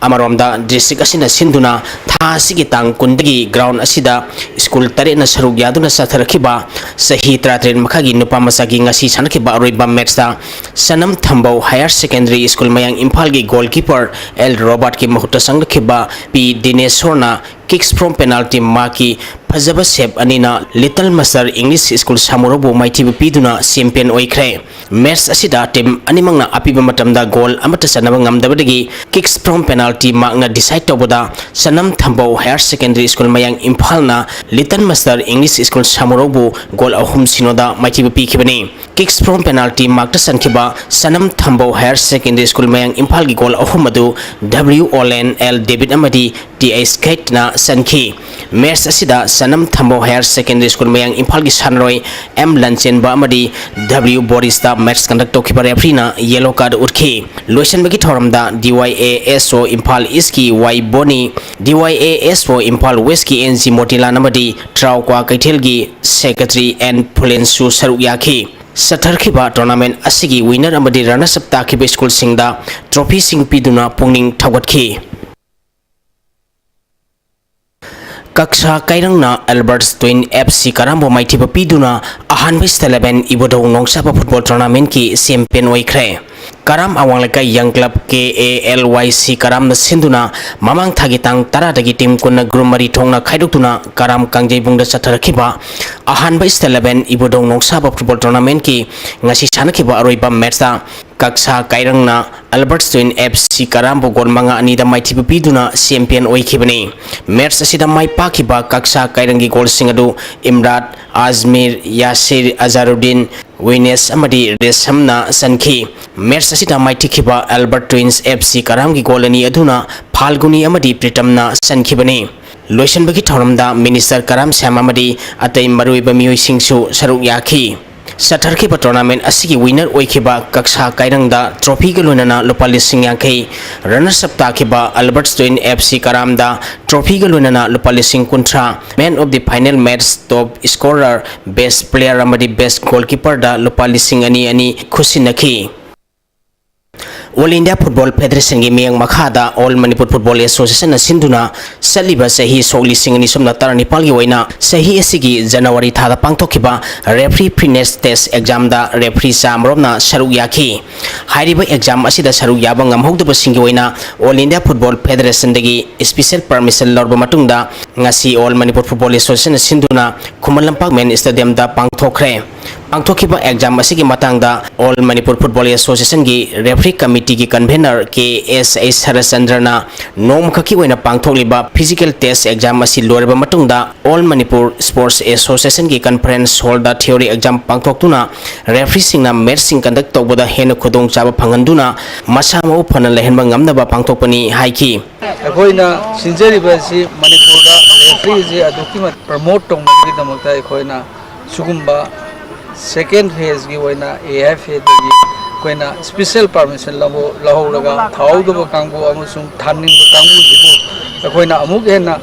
ꯑꯃꯔꯣꯝꯗ, ꯗꯤꯁꯇ꯭ꯔꯤꯛ ꯑꯁꯤꯅ ꯁꯤꯟꯗꯨꯅ ꯊꯥ ꯑꯁꯤꯒꯤ ꯇꯥꯡ ꯀꯨꯟꯗꯒꯤ ꯒ꯭ꯔꯥꯎꯟ ꯑꯁꯤꯗ ꯁ꯭ꯀꯨꯜ ꯇꯔꯦꯠꯅ ꯁꯔꯨꯛ ꯌꯥꯗꯨꯅ ꯆꯠꯊꯔꯛꯈꯤꯕ ꯆꯍꯤ ꯇꯔꯥꯇꯔꯦꯠ ꯃꯈꯥꯒꯤ ꯅꯨꯄꯥ ꯃꯆꯥꯒꯤ ꯉꯁꯤ ꯁꯥꯟꯅꯈꯤꯕ ꯑꯔꯣꯏꯕ ꯃꯦꯠꯁꯇ ꯁꯅꯝ ꯊꯝꯕꯧ Higher Secondary School ꯃꯌꯥꯡ ꯏꯝꯐꯥꯜꯒꯤ ꯒꯣꯜꯀꯤꯄꯔ ꯑꯦꯜ ꯔꯣꯕꯥꯔꯠꯀꯤ ꯃꯍꯨꯠꯇ ꯆꯪꯂꯛꯈꯤꯕ ꯄꯤ ꯗꯤꯅꯦꯁꯣꯔꯅ kicks from penalty markꯀꯤ ꯐꯖꯕ ꯁꯦꯞ ꯑꯅꯤꯅ Little Master English School ꯁꯥꯃꯨꯔꯧꯕꯨ ꯃꯥꯏꯊꯤꯕ ꯄꯤꯗꯨꯅ ꯆꯦꯝꯄꯤꯌꯟ ꯑꯣꯏꯈ꯭ꯔꯦ꯫ ꯃꯦꯠꯁ ꯑꯁꯤꯗ ꯇꯤꯝ ꯑꯅꯤꯃꯛꯅ ꯑꯄꯤꯕ ꯃꯇꯝꯗ ꯒꯣꯜ ꯑꯃꯠꯇ ꯆꯟꯅꯕ ꯉꯝꯗꯕꯗꯒꯤ kicks from penalty markꯅ ꯗꯤꯁꯥꯏꯗ ꯇꯧꯕꯗ ꯁꯅꯝ ꯊꯝꯕꯧ Higher Secondary School ꯃꯌꯥꯡ ꯏꯝꯐꯥꯜꯅ Little Master English School ꯁꯥꯃꯨꯔꯧꯕꯨ ꯒꯣꯜ ꯑꯍꯨꯝ ꯁꯤꯅꯣꯗ ꯃꯥꯏꯊꯤꯕ ꯄꯤꯈꯤꯕꯅꯤ꯫ Kicks from penalty markꯇ ꯆꯟꯈꯤꯕ ꯁꯅꯝ ꯊꯝꯕꯧ Higher Secondary School ꯃꯌꯥꯡ ꯏꯝꯐꯥꯜꯒꯤ ꯒꯣꯜ ꯑꯍꯨꯝ ꯑꯗꯨ ꯗꯕ꯭ꯂꯤꯎ ꯑꯣꯂꯦꯟ, ꯑꯦꯜ ꯗꯦꯕꯤꯠ ꯑꯃꯗꯤ ꯇꯤ ꯑꯩꯆ ꯈꯦꯠꯅ ꯆꯟꯈꯤ꯫ ꯃꯦꯠꯁ ꯑꯁꯤꯗ ꯁꯅꯝ ꯊꯝꯕꯧ Higher Secondary School ꯃꯌꯥꯡ ꯏꯝꯐꯥꯜꯒꯤ ꯁꯥꯟꯅꯔꯣꯏ ꯑꯦꯝ ꯂꯟꯆꯦꯟꯕ ꯑꯃꯗꯤ ꯗꯕ꯭ꯂꯤꯎ ꯕꯣꯔꯤꯁꯇ ꯃꯦꯠꯁ ꯀꯟꯗꯛ ꯇꯧꯈꯤꯕ ꯔꯦꯐ꯭ꯔꯤꯅ ꯌꯦꯂꯣ ꯀꯥꯔꯗ ꯎꯠꯈꯤ꯫ ꯂꯣꯏꯁꯤꯟꯕꯒꯤ ꯊꯧꯔꯝꯗ ꯗꯤ ꯋꯥꯏ ꯑꯦ ꯑꯦꯁ ꯑꯣ ꯏꯝꯐꯥꯜ ꯏꯁꯀꯤ ꯋꯥꯏ ꯕꯣꯅꯤ, ꯗꯤ ꯋꯥꯏ ꯑꯦ ꯑꯦꯁ ꯑꯣ ꯏꯝꯐꯥꯜ ꯋꯦꯁꯀꯤ ꯑꯦꯟ ꯖꯤ ꯃꯣꯇꯤꯂꯥꯜ ꯑꯃꯗꯤ ꯇ꯭ꯔꯥꯎꯀ꯭ꯋꯥ ꯀꯩꯊꯦꯜꯒꯤ ꯁꯦꯀ꯭ꯔꯦꯇꯔꯤ ꯑꯦꯟ ꯐꯨꯂꯦꯟꯁꯨ ꯁꯔꯨꯛ ꯌꯥꯈꯤ꯫ ꯆꯠꯊꯔꯛꯈꯤꯕ ꯇꯣꯔꯅꯥꯃꯦꯟ ꯑꯁꯤꯒꯤ ꯋꯤꯅꯔ ꯑꯃꯗꯤ ꯔꯅꯔꯁ ꯑꯞ ꯇꯥꯈꯤꯕ ꯁ꯭ꯀꯨꯜꯁꯤꯡꯗ ꯇ꯭ꯔꯣꯐꯤꯁꯤꯡ ꯄꯤꯗꯨꯅ ꯄꯨꯛꯅꯤꯡ ꯊꯧꯒꯠꯈꯤ꯫ ꯀꯛꯁꯥ ꯀꯩꯔꯪꯅ ꯑꯦꯜꯕꯔꯠꯁ ꯇ꯭ꯋꯤꯟ ꯑꯦꯐ ꯁꯤ ꯀꯔꯥꯝꯕꯨ ꯃꯥꯏꯊꯤꯕ ꯄꯤꯗꯨꯅ ꯑꯍꯥꯟꯕ ꯁ꯭ꯇꯦꯠ ꯏꯂꯦꯚꯦꯟ ꯏꯕꯨꯙꯧ ꯅꯣꯡꯆꯥꯕ ꯐꯨꯠꯕꯣꯜ ꯇꯣꯔꯅꯥꯃꯦꯟꯠꯀꯤ ꯆꯦꯝꯄꯤꯌꯟ ꯑꯣꯏꯈ꯭ꯔꯦ꯫ ꯀꯔꯥꯝ ꯑꯋꯥꯡ ꯂꯩꯀꯥꯏ ꯌꯪ club K A L Y ꯁꯤ ꯀꯔꯥꯝꯅ ꯁꯤꯟꯗꯨꯅ ꯃꯃꯥꯡ ꯊꯥꯒꯤ ꯇꯥꯡ ꯇꯔꯥꯗꯒꯤ ꯇꯤꯝ ꯀꯨꯟꯅ ꯒ꯭ꯔꯨꯞ ꯃꯔꯤ ꯊꯣꯛꯅ ꯈꯥꯏꯗꯣꯛꯇꯨꯅ ꯀꯔꯥꯝ ꯀꯥꯡꯖꯩꯕꯨꯡꯗ ꯆꯠꯊꯔꯛꯈꯤꯕ ꯑꯍꯥꯟꯕ ꯏꯁꯇꯦꯠ ꯏꯂꯦꯚꯦꯟ ꯏꯕꯨꯙꯧ ꯅꯣꯡꯁꯥꯕ ꯐꯨꯠꯕꯣꯜ ꯇꯣꯔꯅꯥꯃꯦꯟꯠꯀꯤ ꯉꯁꯤ ꯁꯥꯟꯅꯈꯤꯕ ꯑꯔꯣꯏꯕ ꯃꯦꯠꯆꯇ ꯀꯛꯁꯥ ꯀꯥꯏꯔꯪꯅ ꯑꯜꯕꯔꯠ ꯁ꯭ꯇꯨꯗꯦꯟꯠ ꯑꯦꯐ ꯁꯤ ꯀꯔꯥꯝꯕꯨ ꯒꯣꯜ ꯃꯉꯥ ꯑꯅꯤꯗ ꯃꯥꯏꯊꯤꯕ ꯄꯤꯗꯨꯅ ꯆꯦꯝꯄꯤꯌꯟ ꯑꯣꯏꯈꯤꯕꯅꯤ꯫ ꯃꯦꯠꯆ ꯑꯁꯤꯗ ꯃꯥꯏ ꯄꯥꯛꯈꯤꯕ ꯀꯛꯁꯥ ꯀꯥꯏꯔꯪꯒꯤ ꯒꯣꯜꯁꯤꯡ ꯑꯗꯨ ꯏꯝꯔꯥꯠ, ꯑꯖꯃꯤꯔ, ꯌꯥꯁꯤꯔ, ꯑꯖꯥꯔꯨꯗꯤꯟ, ꯋꯤꯅꯦꯁ ꯑꯃꯗꯤ ꯔꯦꯁꯝꯅ ꯆꯟꯈꯤ꯫ ꯃꯦꯠꯆ ꯑꯁꯤꯗ ꯃꯥꯏꯊꯤꯈꯤꯕ Albert twins F C ꯀꯔꯥꯝꯒꯤ goal ꯑꯅꯤ ꯑꯗꯨꯅ ꯐꯥꯜꯒꯨꯅꯤ ꯑꯃꯗꯤ ꯄ꯭ꯔꯤꯇꯝꯅ ꯆꯟꯈꯤꯕꯅꯤ꯫ ꯂꯣꯏꯁꯤꯟꯕꯒꯤ ꯊꯧꯔꯝꯗ ꯃꯤꯅꯤꯁꯇꯔ ꯀꯔꯥꯝ ꯁ꯭ꯌꯥꯝ ꯑꯃꯗꯤ ꯑꯇꯩ ꯃꯔꯨꯑꯣꯏꯕ ꯃꯤꯑꯣꯏꯁꯤꯡꯁꯨ ꯁꯔꯨꯛ ꯌꯥꯈꯤ꯫ ꯆꯠꯊꯔꯛꯈꯤꯕ ꯇꯣꯔꯅꯥꯃꯦꯟ ꯑꯁꯤꯒꯤ ꯋꯤꯅꯔ ꯑꯣꯏꯈꯤꯕ ꯀꯛꯁꯥ ꯀꯥꯏꯔꯪꯗ ꯇ꯭ꯔꯣꯐꯤꯒ ꯂꯣꯏꯅꯅ ꯂꯨꯄꯥ ꯂꯤꯁꯤꯡ ꯌꯥꯡꯈꯩ, ꯔꯅꯔꯁ ꯑꯞ ꯇꯥꯈꯤꯕ ꯑꯜꯕꯔꯠ ꯁ꯭ꯇꯨꯗꯦꯟꯠ ꯑꯦꯐ ꯁꯤ ꯀꯔꯥꯝꯗ ꯇ꯭ꯔꯣꯐꯤꯒ ꯂꯣꯏꯅꯅ ꯂꯨꯄꯥ ꯂꯤꯁꯤꯡ ꯀꯨꯟꯊ꯭ꯔꯥ, man of the final match, top scorer, best player ꯑꯃꯗꯤ ꯕꯦꯁ ꯒꯣꯜꯀꯤꯄꯔꯗ ꯂꯨꯄꯥ ꯂꯤꯁꯤꯡ ꯑꯅꯤ ꯑꯅꯤ ꯈꯨꯠꯁꯤꯟꯅꯈꯤ꯫ ꯑꯣꯜ ꯏꯟꯗꯤꯌꯥ ꯐꯨꯠꯕꯣꯜ ꯐꯦꯗꯔꯦꯁꯟꯒꯤ ꯃꯤꯠꯌꯦꯡ ꯃꯈꯥꯗ ꯑꯣꯜ ꯃꯅꯤꯄꯨꯔ ꯐꯨꯠꯕꯣꯜ ꯑꯦꯁꯣꯁꯤꯌꯦꯁꯟꯅ ꯁꯤꯟꯗꯨꯅ ꯆꯠꯂꯤꯕ ꯆꯍꯤ ꯁꯣꯛ ꯂꯤꯁꯤꯡ ꯑꯅꯤ ꯁꯨꯞꯅ ꯇꯔꯥꯅꯤꯄꯥꯜꯒꯤ ꯑꯣꯏꯅ ꯆꯍꯤ ꯑꯁꯤꯒꯤ ꯖꯅꯋꯥꯔꯤ ꯊꯥꯗ ꯄꯥꯡꯊꯣꯛꯈꯤꯕ ꯔꯦꯐ꯭ꯔꯤ ꯐꯤꯠꯅꯦꯁ ꯇꯦꯁ ꯑꯦꯛꯖꯥꯝꯗ ꯔꯦꯐ꯭ꯔꯤ ꯆꯥꯃꯔꯣꯝꯅ ꯁꯔꯨꯛ ꯌꯥꯈꯤ꯫ ꯍꯥꯏꯔꯤꯕ ꯑꯦꯛꯖꯥꯝ ꯑꯁꯤꯗ ꯁꯔꯨꯛ ꯌꯥꯕ ꯉꯝꯍꯧꯗꯕꯁꯤꯡꯒꯤ ꯑꯣꯏꯅ ꯑꯣꯜ ꯏꯟꯗꯤꯌꯥ ꯐꯨꯠꯕꯣꯜ ꯐꯦꯗꯔꯦꯁꯟꯗꯒꯤ ꯏꯁꯄꯤꯁꯦꯜ ꯄꯔꯃꯤꯁꯟ ꯂꯧꯔꯕ ꯃꯇꯨꯡꯗ ꯉꯁꯤ ꯑꯣꯜ ꯃꯅꯤꯄꯨꯔ ꯐꯨꯠꯕꯣꯜ ꯑꯦꯁꯣꯁꯤꯌꯦꯁꯟꯅ ꯁꯤꯟꯗꯨꯅ ꯈꯨꯃꯟ ꯂꯝꯄꯥꯛ ꯃꯦꯟ ꯁ꯭ꯇꯦꯗꯤꯌꯝꯗ ꯄꯥꯡꯊꯣꯛꯈ꯭ꯔꯦ꯫ ꯄꯥꯡꯊꯣꯛꯈꯤꯕ ꯑꯦꯛꯖꯥꯝ ꯑꯁꯤꯒꯤ ꯃꯇꯥꯡꯗ ꯑꯣꯜ ꯃꯅꯤꯄꯨꯔ ꯐꯨꯠꯕꯣꯜ ꯑꯦꯁꯣꯁꯤꯌꯦꯁꯟꯒꯤ ꯔꯦꯐ꯭ꯔꯤ ꯀꯃꯤꯇꯤꯒꯤ ꯀꯟꯚꯦꯅꯔ ꯀꯦ ꯑꯦꯁ ꯑꯩꯆ ꯁꯔꯠꯆꯟꯗ꯭ꯔꯅ ꯅꯣꯡꯃꯈꯛꯀꯤ ꯑꯣꯏꯅ ꯄꯥꯡꯊꯣꯛꯂꯤꯕ ꯐꯤꯖꯤꯀꯦꯜ ꯇꯦꯁ ꯑꯦꯛꯖꯥꯝ ꯑꯁꯤ ꯂꯣꯏꯔꯕ ꯃꯇꯨꯡꯗ ꯑꯣꯜ ꯃꯅꯤꯄꯨꯔ ꯁ꯭ꯄꯣꯔꯠꯁ ꯑꯦꯁꯣꯁꯤꯌꯦꯁꯟꯒꯤ ꯀꯟꯐꯔꯦꯟꯁ ꯍꯣꯜꯗ ꯊꯤꯑꯣꯔꯤ ꯑꯦꯛꯖꯥꯝ ꯄꯥꯡꯊꯣꯛꯇꯨꯅ ꯔꯦꯐ꯭ꯔꯤꯁꯤꯡꯅ ꯃꯦꯠꯆꯁꯤꯡ ꯀꯟꯗꯛ ꯇꯧꯕꯗ ꯍꯦꯟꯅ ꯈꯨꯗꯣꯡꯆꯥꯕ ꯐꯪꯍꯟꯗꯨꯅ ꯃꯁꯥ ꯃꯎ ꯐꯅ ꯂꯩꯍꯟꯕ ꯉꯝꯅꯕ ꯄꯥꯡꯊꯣꯛꯄꯅꯤ ꯍꯥꯏꯈꯤ꯫ ꯑꯩꯈꯣꯏꯅ ꯁꯤꯟꯖꯔꯤꯕ ꯑꯁꯤ ꯃꯅꯤꯄꯨꯔꯗ ꯔꯦꯐ꯭ꯔꯤꯁꯦ ꯑꯗꯨꯛꯀꯤ ꯃꯇꯤꯛ ꯄ꯭ꯔꯃꯣꯠ ꯇꯧꯅꯕꯒꯤꯗꯃꯛꯇ ꯑꯩꯈꯣꯏꯅ ꯁꯤꯒꯨꯝꯕ ꯁꯦꯀꯦꯟ ꯐꯦꯖꯀꯤ ꯑꯣꯏꯅ ꯑꯦ ꯑꯥꯏ ꯑꯦꯐ ꯑꯦꯗꯒꯤ ꯑꯩꯈꯣꯏꯅ ꯏꯁꯄꯤꯁꯦꯜ ꯄꯥꯔꯃꯤꯁꯟ ꯂꯧꯍꯧꯔꯒ ꯊꯥꯍꯧꯗꯕ ꯀꯥꯡꯕꯨ ꯑꯃꯁꯨꯡ ꯊꯥꯅꯤꯡꯕ ꯀꯥꯡꯕꯨꯁꯤꯕꯨ ꯑꯩꯈꯣꯏꯅ ꯑꯃꯨꯛ ꯍꯦꯟꯅ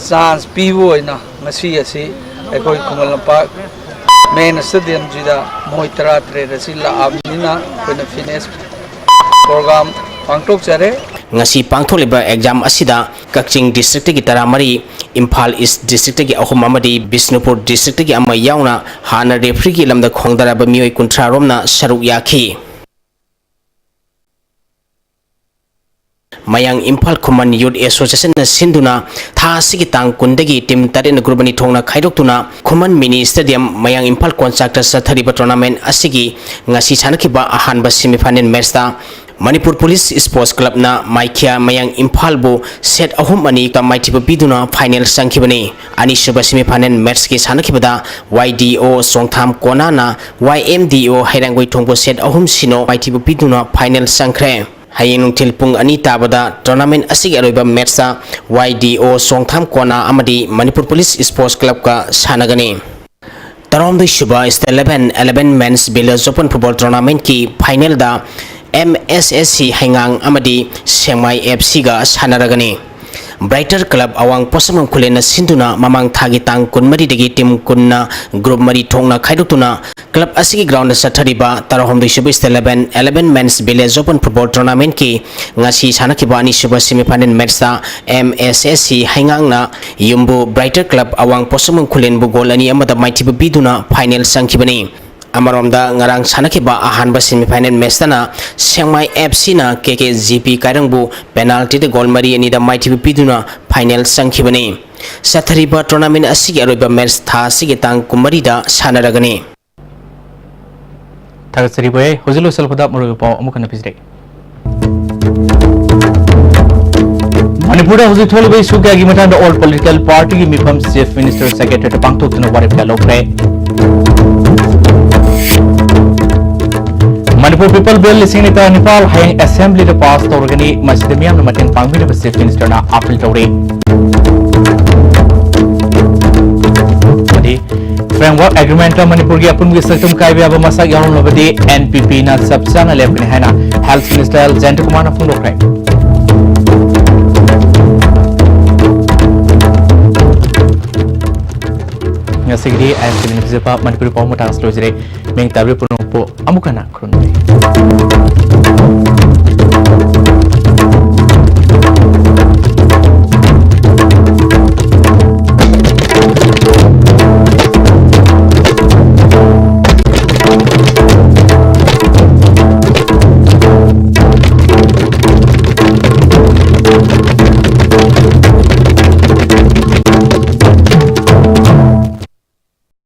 ꯆꯥꯟꯁ ꯄꯤꯕ ꯑꯣꯏꯅ ꯉꯁꯤ ꯑꯁꯤ ꯑꯩꯈꯣꯏ ꯈꯨꯃꯟ ꯂꯝꯄꯥꯛ ꯃꯦꯟ ꯁ꯭ꯇꯦꯗꯤꯌꯝꯁꯤꯗ ꯃꯣꯏ ꯇꯔꯥꯇꯔꯦꯠ ꯑꯁꯤ ꯂꯥꯛꯑꯕꯅꯤꯅ ꯑꯩꯈꯣꯏꯅ ꯐꯤꯠꯅꯦꯁ ꯄ꯭ꯔꯣꯒ꯭ꯔꯥꯝ ꯄꯥꯡꯊꯣꯛꯆꯔꯦ꯫ ꯉꯁꯤ ꯄꯥꯡꯊꯣꯛꯂꯤꯕ ꯑꯦꯛꯖꯥꯝ ꯑꯁꯤꯗ ꯀꯛꯆꯤꯡ ꯗꯤꯁꯇ꯭ꯔꯤꯛꯇꯒꯤ ꯇꯔꯥꯃꯔꯤ, ꯏꯝꯐꯥꯜ ꯏꯁ ꯗꯤꯁꯇ꯭ꯔꯤꯛꯇꯒꯤ ꯑꯍꯨꯝ ꯑꯃꯗꯤ ꯕꯤꯁꯅꯨꯄꯨꯔ ꯗꯤꯁꯇ꯭ꯔꯤꯛꯇꯒꯤ ꯑꯃ ꯌꯥꯎꯅ ꯍꯥꯟꯅ ꯔꯦꯐ꯭ꯔꯤꯒꯤ ꯂꯝꯗ ꯈꯣꯡꯗꯥꯔꯕ ꯃꯤꯑꯣꯏ ꯀꯨꯟꯊ꯭ꯔꯥ ꯔꯣꯝꯅ ꯁꯔꯨꯛ ꯌꯥꯈꯤ꯫ ꯃꯌꯥꯡ ꯏꯝꯐꯥꯜ ꯈꯨꯃꯟ ꯌꯨꯠ ꯑꯦꯁꯣꯁꯤꯌꯦꯁꯟꯅ ꯁꯤꯟꯗꯨꯅ ꯊꯥ ꯑꯁꯤꯒꯤ ꯇꯥꯡ ꯀꯨꯟꯗꯒꯤ ꯇꯤꯝ ꯇꯔꯦꯠꯅ ꯒ꯭ꯔꯨꯞ ꯑꯅꯤ ꯊꯣꯛꯅ ꯈꯥꯏꯗꯣꯛꯇꯨꯅ ꯈꯨꯃꯟ ꯃꯤꯅꯤ ꯁ꯭ꯇꯦꯗꯤꯌꯝ, ꯃꯌꯥꯡ ꯏꯝꯐꯥꯜ ꯀꯣꯟꯆꯥꯛꯇ ꯆꯠꯊꯔꯤꯕ ꯇꯣꯔꯅꯥꯃꯦꯟ ꯑꯁꯤꯒꯤ ꯉꯁꯤ ꯁꯥꯟꯅꯈꯤꯕ ꯑꯍꯥꯟꯕ ꯁꯦꯃꯤꯐꯥꯏꯅꯦꯜ ꯃꯦꯠꯆꯇ ꯃꯅꯤꯄꯨꯔ ꯄꯨꯂꯤꯁ ꯁ꯭ꯄꯣꯔꯠꯁ ꯀ꯭ꯂꯕꯅ ꯃꯥꯏꯈꯤꯌꯥ ꯃꯌꯥꯡ ꯏꯝꯐꯥꯜꯕꯨ ꯁꯦꯠ ꯑꯍꯨꯝ ꯑꯅꯤꯗ ꯃꯥꯏꯊꯤꯕ ꯄꯤꯗꯨꯅ ꯐꯥꯏꯅꯦꯜ ꯆꯪꯈꯤꯕꯅꯤ꯫ ꯑꯅꯤꯁꯨꯕ ꯁꯦꯃꯤꯐꯥꯏꯅꯦꯜ ꯃꯦꯠꯆꯀꯤ ꯁꯥꯟꯅꯈꯤꯕꯗ ꯋꯥꯏ ꯗꯤ ꯑꯣ ꯆꯣꯡꯊꯥꯝ ꯀꯣꯅꯥꯅ ꯋꯥꯏ ꯑꯦꯝ ꯗꯤ ꯑꯣ ꯍꯩꯔꯥꯡꯒꯣꯏ ꯊꯣꯡꯕꯨ ꯁꯦꯠ ꯑꯍꯨꯝ ꯁꯤꯅꯣ ꯃꯥꯏꯊꯤꯕ ꯄꯤꯗꯨꯅ ꯐꯥꯏꯅꯦꯜ ꯆꯪꯈ꯭ꯔꯦ꯫ ꯍꯌꯦꯡ ꯅꯨꯡꯊꯤꯜ ꯄꯨꯡ ꯑꯅꯤ ꯇꯥꯕꯗ ꯇꯣꯔꯅꯥꯃꯦꯟ ꯑꯁꯤꯒꯤ ꯑꯔꯣꯏꯕ ꯃꯦꯠꯆꯇ ꯋꯥꯏ ꯗꯤ ꯑꯣ ꯆꯣꯡꯊꯥꯝ ꯀꯣꯅꯥ ꯑꯃꯗꯤ ꯃꯅꯤꯄꯨꯔ ꯄꯨꯂꯤꯁ ꯁ꯭ꯄꯣꯔꯠꯁ ꯀ꯭ꯂꯕꯀ ꯁꯥꯟꯅꯒꯅꯤ꯫ ꯇꯔꯥꯍꯨꯝꯗꯣꯏ ꯁꯨꯕ State Level Eleven Men's Village Open Football Tournamentꯀꯤ ꯐꯥꯏꯅꯦꯜꯗ ꯑꯦꯝ ꯑꯦꯁ ꯑꯦꯁ ꯁꯤ ꯍꯩꯉꯥꯡ ꯑꯃꯗꯤ ꯁꯦꯡꯃꯥꯏ ꯑꯦꯐ ꯁꯤꯒ ꯁꯥꯟꯅꯔꯒꯅꯤ꯫ ꯕ꯭ꯔꯥꯏꯇꯔ ꯀ꯭ꯂꯕ ꯑꯋꯥꯡ ꯄꯣꯠꯁꯪꯕꯝ ꯈꯨꯂꯦꯟꯅ ꯁꯤꯟꯗꯨꯅ ꯃꯃꯥꯡ ꯊꯥꯒꯤ ꯇꯥꯡ ꯀꯨꯟꯃꯔꯤꯗꯒꯤ ꯇꯤꯝ ꯀꯨꯟꯅ ꯒ꯭ꯔꯨꯞ ꯃꯔꯤ ꯊꯣꯛꯅ ꯈꯥꯏꯗꯣꯛꯇꯨꯅ ꯀ꯭ꯂꯕ ꯑꯁꯤꯒꯤ ꯒ꯭ꯔꯥꯎꯟꯗ ꯆꯠꯊꯔꯤꯕ ꯇꯔꯥꯍꯨꯝꯗꯣꯏ ꯁꯨꯕ State Level Eleven Men's Village Open Football Tournamentꯀꯤ ꯉꯁꯤ ꯁꯥꯟꯅꯈꯤꯕ ꯑꯅꯤꯁꯨꯕ ꯁꯦꯃꯤꯐꯥꯏꯅꯦꯜ ꯃꯦꯠꯆꯇ ꯑꯦꯝ ꯑꯦꯁ ꯑꯦꯁ ꯁꯤ ꯍꯩꯉꯥꯡꯅ ꯌꯨꯝꯕꯨ ꯕ꯭ꯔꯥꯏꯇꯔ ꯀ꯭ꯂꯕ ꯑꯋꯥꯡ ꯄꯣꯠꯁꯪꯕꯝ ꯈꯨꯂꯦꯟꯕꯨ ꯒꯣꯜ ꯑꯅꯤ ꯑꯃꯗ ꯃꯥꯏꯊꯤꯕ ꯄꯤꯗꯨꯅ ꯐꯥꯏꯅꯦꯜ ꯆꯪꯈꯤꯕꯅꯤ꯫ ꯑꯃꯔꯣꯝꯗ ꯉꯔꯥꯡ ꯁꯥꯟꯅꯈꯤꯕ ꯑꯍꯥꯟꯕ ꯁꯦꯃꯤꯐꯥꯏꯅꯦꯜ ꯃꯦꯠꯆꯇꯅ ꯁꯦꯡꯃꯥꯏ ꯑꯦꯐ ꯁꯤꯅ ꯀꯦ ꯀꯦ ꯖꯤ ꯄꯤ ꯀꯥꯏꯔꯪꯕꯨ ꯄꯦꯅꯥꯜꯇꯤꯗ ꯒꯣꯜ ꯃꯔꯤ ꯑꯅꯤꯗ ꯃꯥꯏꯊꯤꯕ ꯄꯤꯗꯨꯅ ꯐꯥꯏꯅꯦꯜ ꯆꯪꯈꯤꯕꯅꯤ꯫ ꯆꯠꯊꯔꯤꯕ ꯇꯣꯔꯅꯥꯃꯦꯟ ꯑꯁꯤꯒꯤ ꯑꯔꯣꯏꯕ ꯃꯦꯠꯆ ꯊꯥ ꯑꯁꯤꯒꯤ ꯇꯥꯡ ꯀꯨꯟꯃꯔꯤꯗ ꯁꯥꯟꯅꯔꯒꯅꯤ꯫ ꯊꯥꯒꯠꯆꯔꯤ ꯚꯥꯏ꯫ ꯍꯧꯖꯤꯛ ꯂꯣꯏꯁꯤꯜꯂꯛꯄꯗ ꯃꯔꯨꯑꯣꯏꯕ ꯄꯥꯎ ꯑꯃꯨꯛ ꯍꯟꯅ ꯄꯤꯖꯔꯛꯏ꯫ ꯃꯅꯤꯄꯨꯔꯗ ꯍꯧꯖꯤꯛ ꯊꯣꯛꯂꯤꯕ ꯏꯁꯨ ꯀꯌꯥꯒꯤ ꯃꯇꯥꯡꯗ all political partyꯒꯤ ꯃꯤꯐꯝ Chief Minister Secretariatꯇ ꯄꯥꯡꯊꯣꯛꯇꯨꯅ ꯋꯥꯔꯦꯞ ꯀꯌꯥ ꯂꯧꯈ꯭ꯔꯦ꯫ ꯃꯅꯤꯄꯨꯔ People Bill ꯂꯤꯁꯤꯡ ꯑꯅꯤ ꯇꯔꯥꯅꯤꯄꯥꯜ ꯍꯌꯦꯡ Assemblyꯗ pass ꯇꯧꯔꯒꯅꯤ꯫ ꯃꯁꯤꯗ ꯃꯤꯌꯥꯝꯅ ꯃꯇꯦꯡ ꯄꯥꯡꯕꯤꯅꯕ Chief Ministerꯅ appeal ꯇꯧꯔꯤ꯫ ꯑꯃꯗꯤ Framework Agreementꯇ ꯃꯅꯤꯄꯨꯔꯒꯤ ꯑꯄꯨꯟꯕꯒꯤ ꯁꯛꯇꯝ ꯀꯥꯏꯕ ꯌꯥꯕ ꯃꯁꯛ ꯌꯥꯎꯔꯝꯂꯕꯗꯤ NPPꯅ ꯆꯞ ꯆꯥꯅ ꯂꯦꯞꯀꯅꯤ ꯍꯥꯏꯅ Health Minister ꯖꯌꯟꯇ ꯀꯨꯃꯥꯔꯅ ꯐꯣꯡꯗꯣꯛꯈ꯭ꯔꯦ꯫ ꯉꯁꯤꯒꯤꯗꯤ ꯑꯥꯏ ꯑꯦꯝ ꯇꯤꯚꯤꯅ ꯄꯤꯖꯕ ꯃꯅꯤꯄꯨꯔꯤ ꯄꯥꯎ ꯃꯇꯥꯡ ꯑꯁꯤ ꯂꯣꯏꯖꯔꯦ꯫ ꯃꯤꯡ ꯇꯥꯕꯤꯔꯤꯕ ꯄꯨꯝꯅꯃꯛꯄꯨ ꯑꯃꯨꯛ ꯍꯟꯅ ꯈꯨꯔꯨꯝꯖꯔꯤ꯫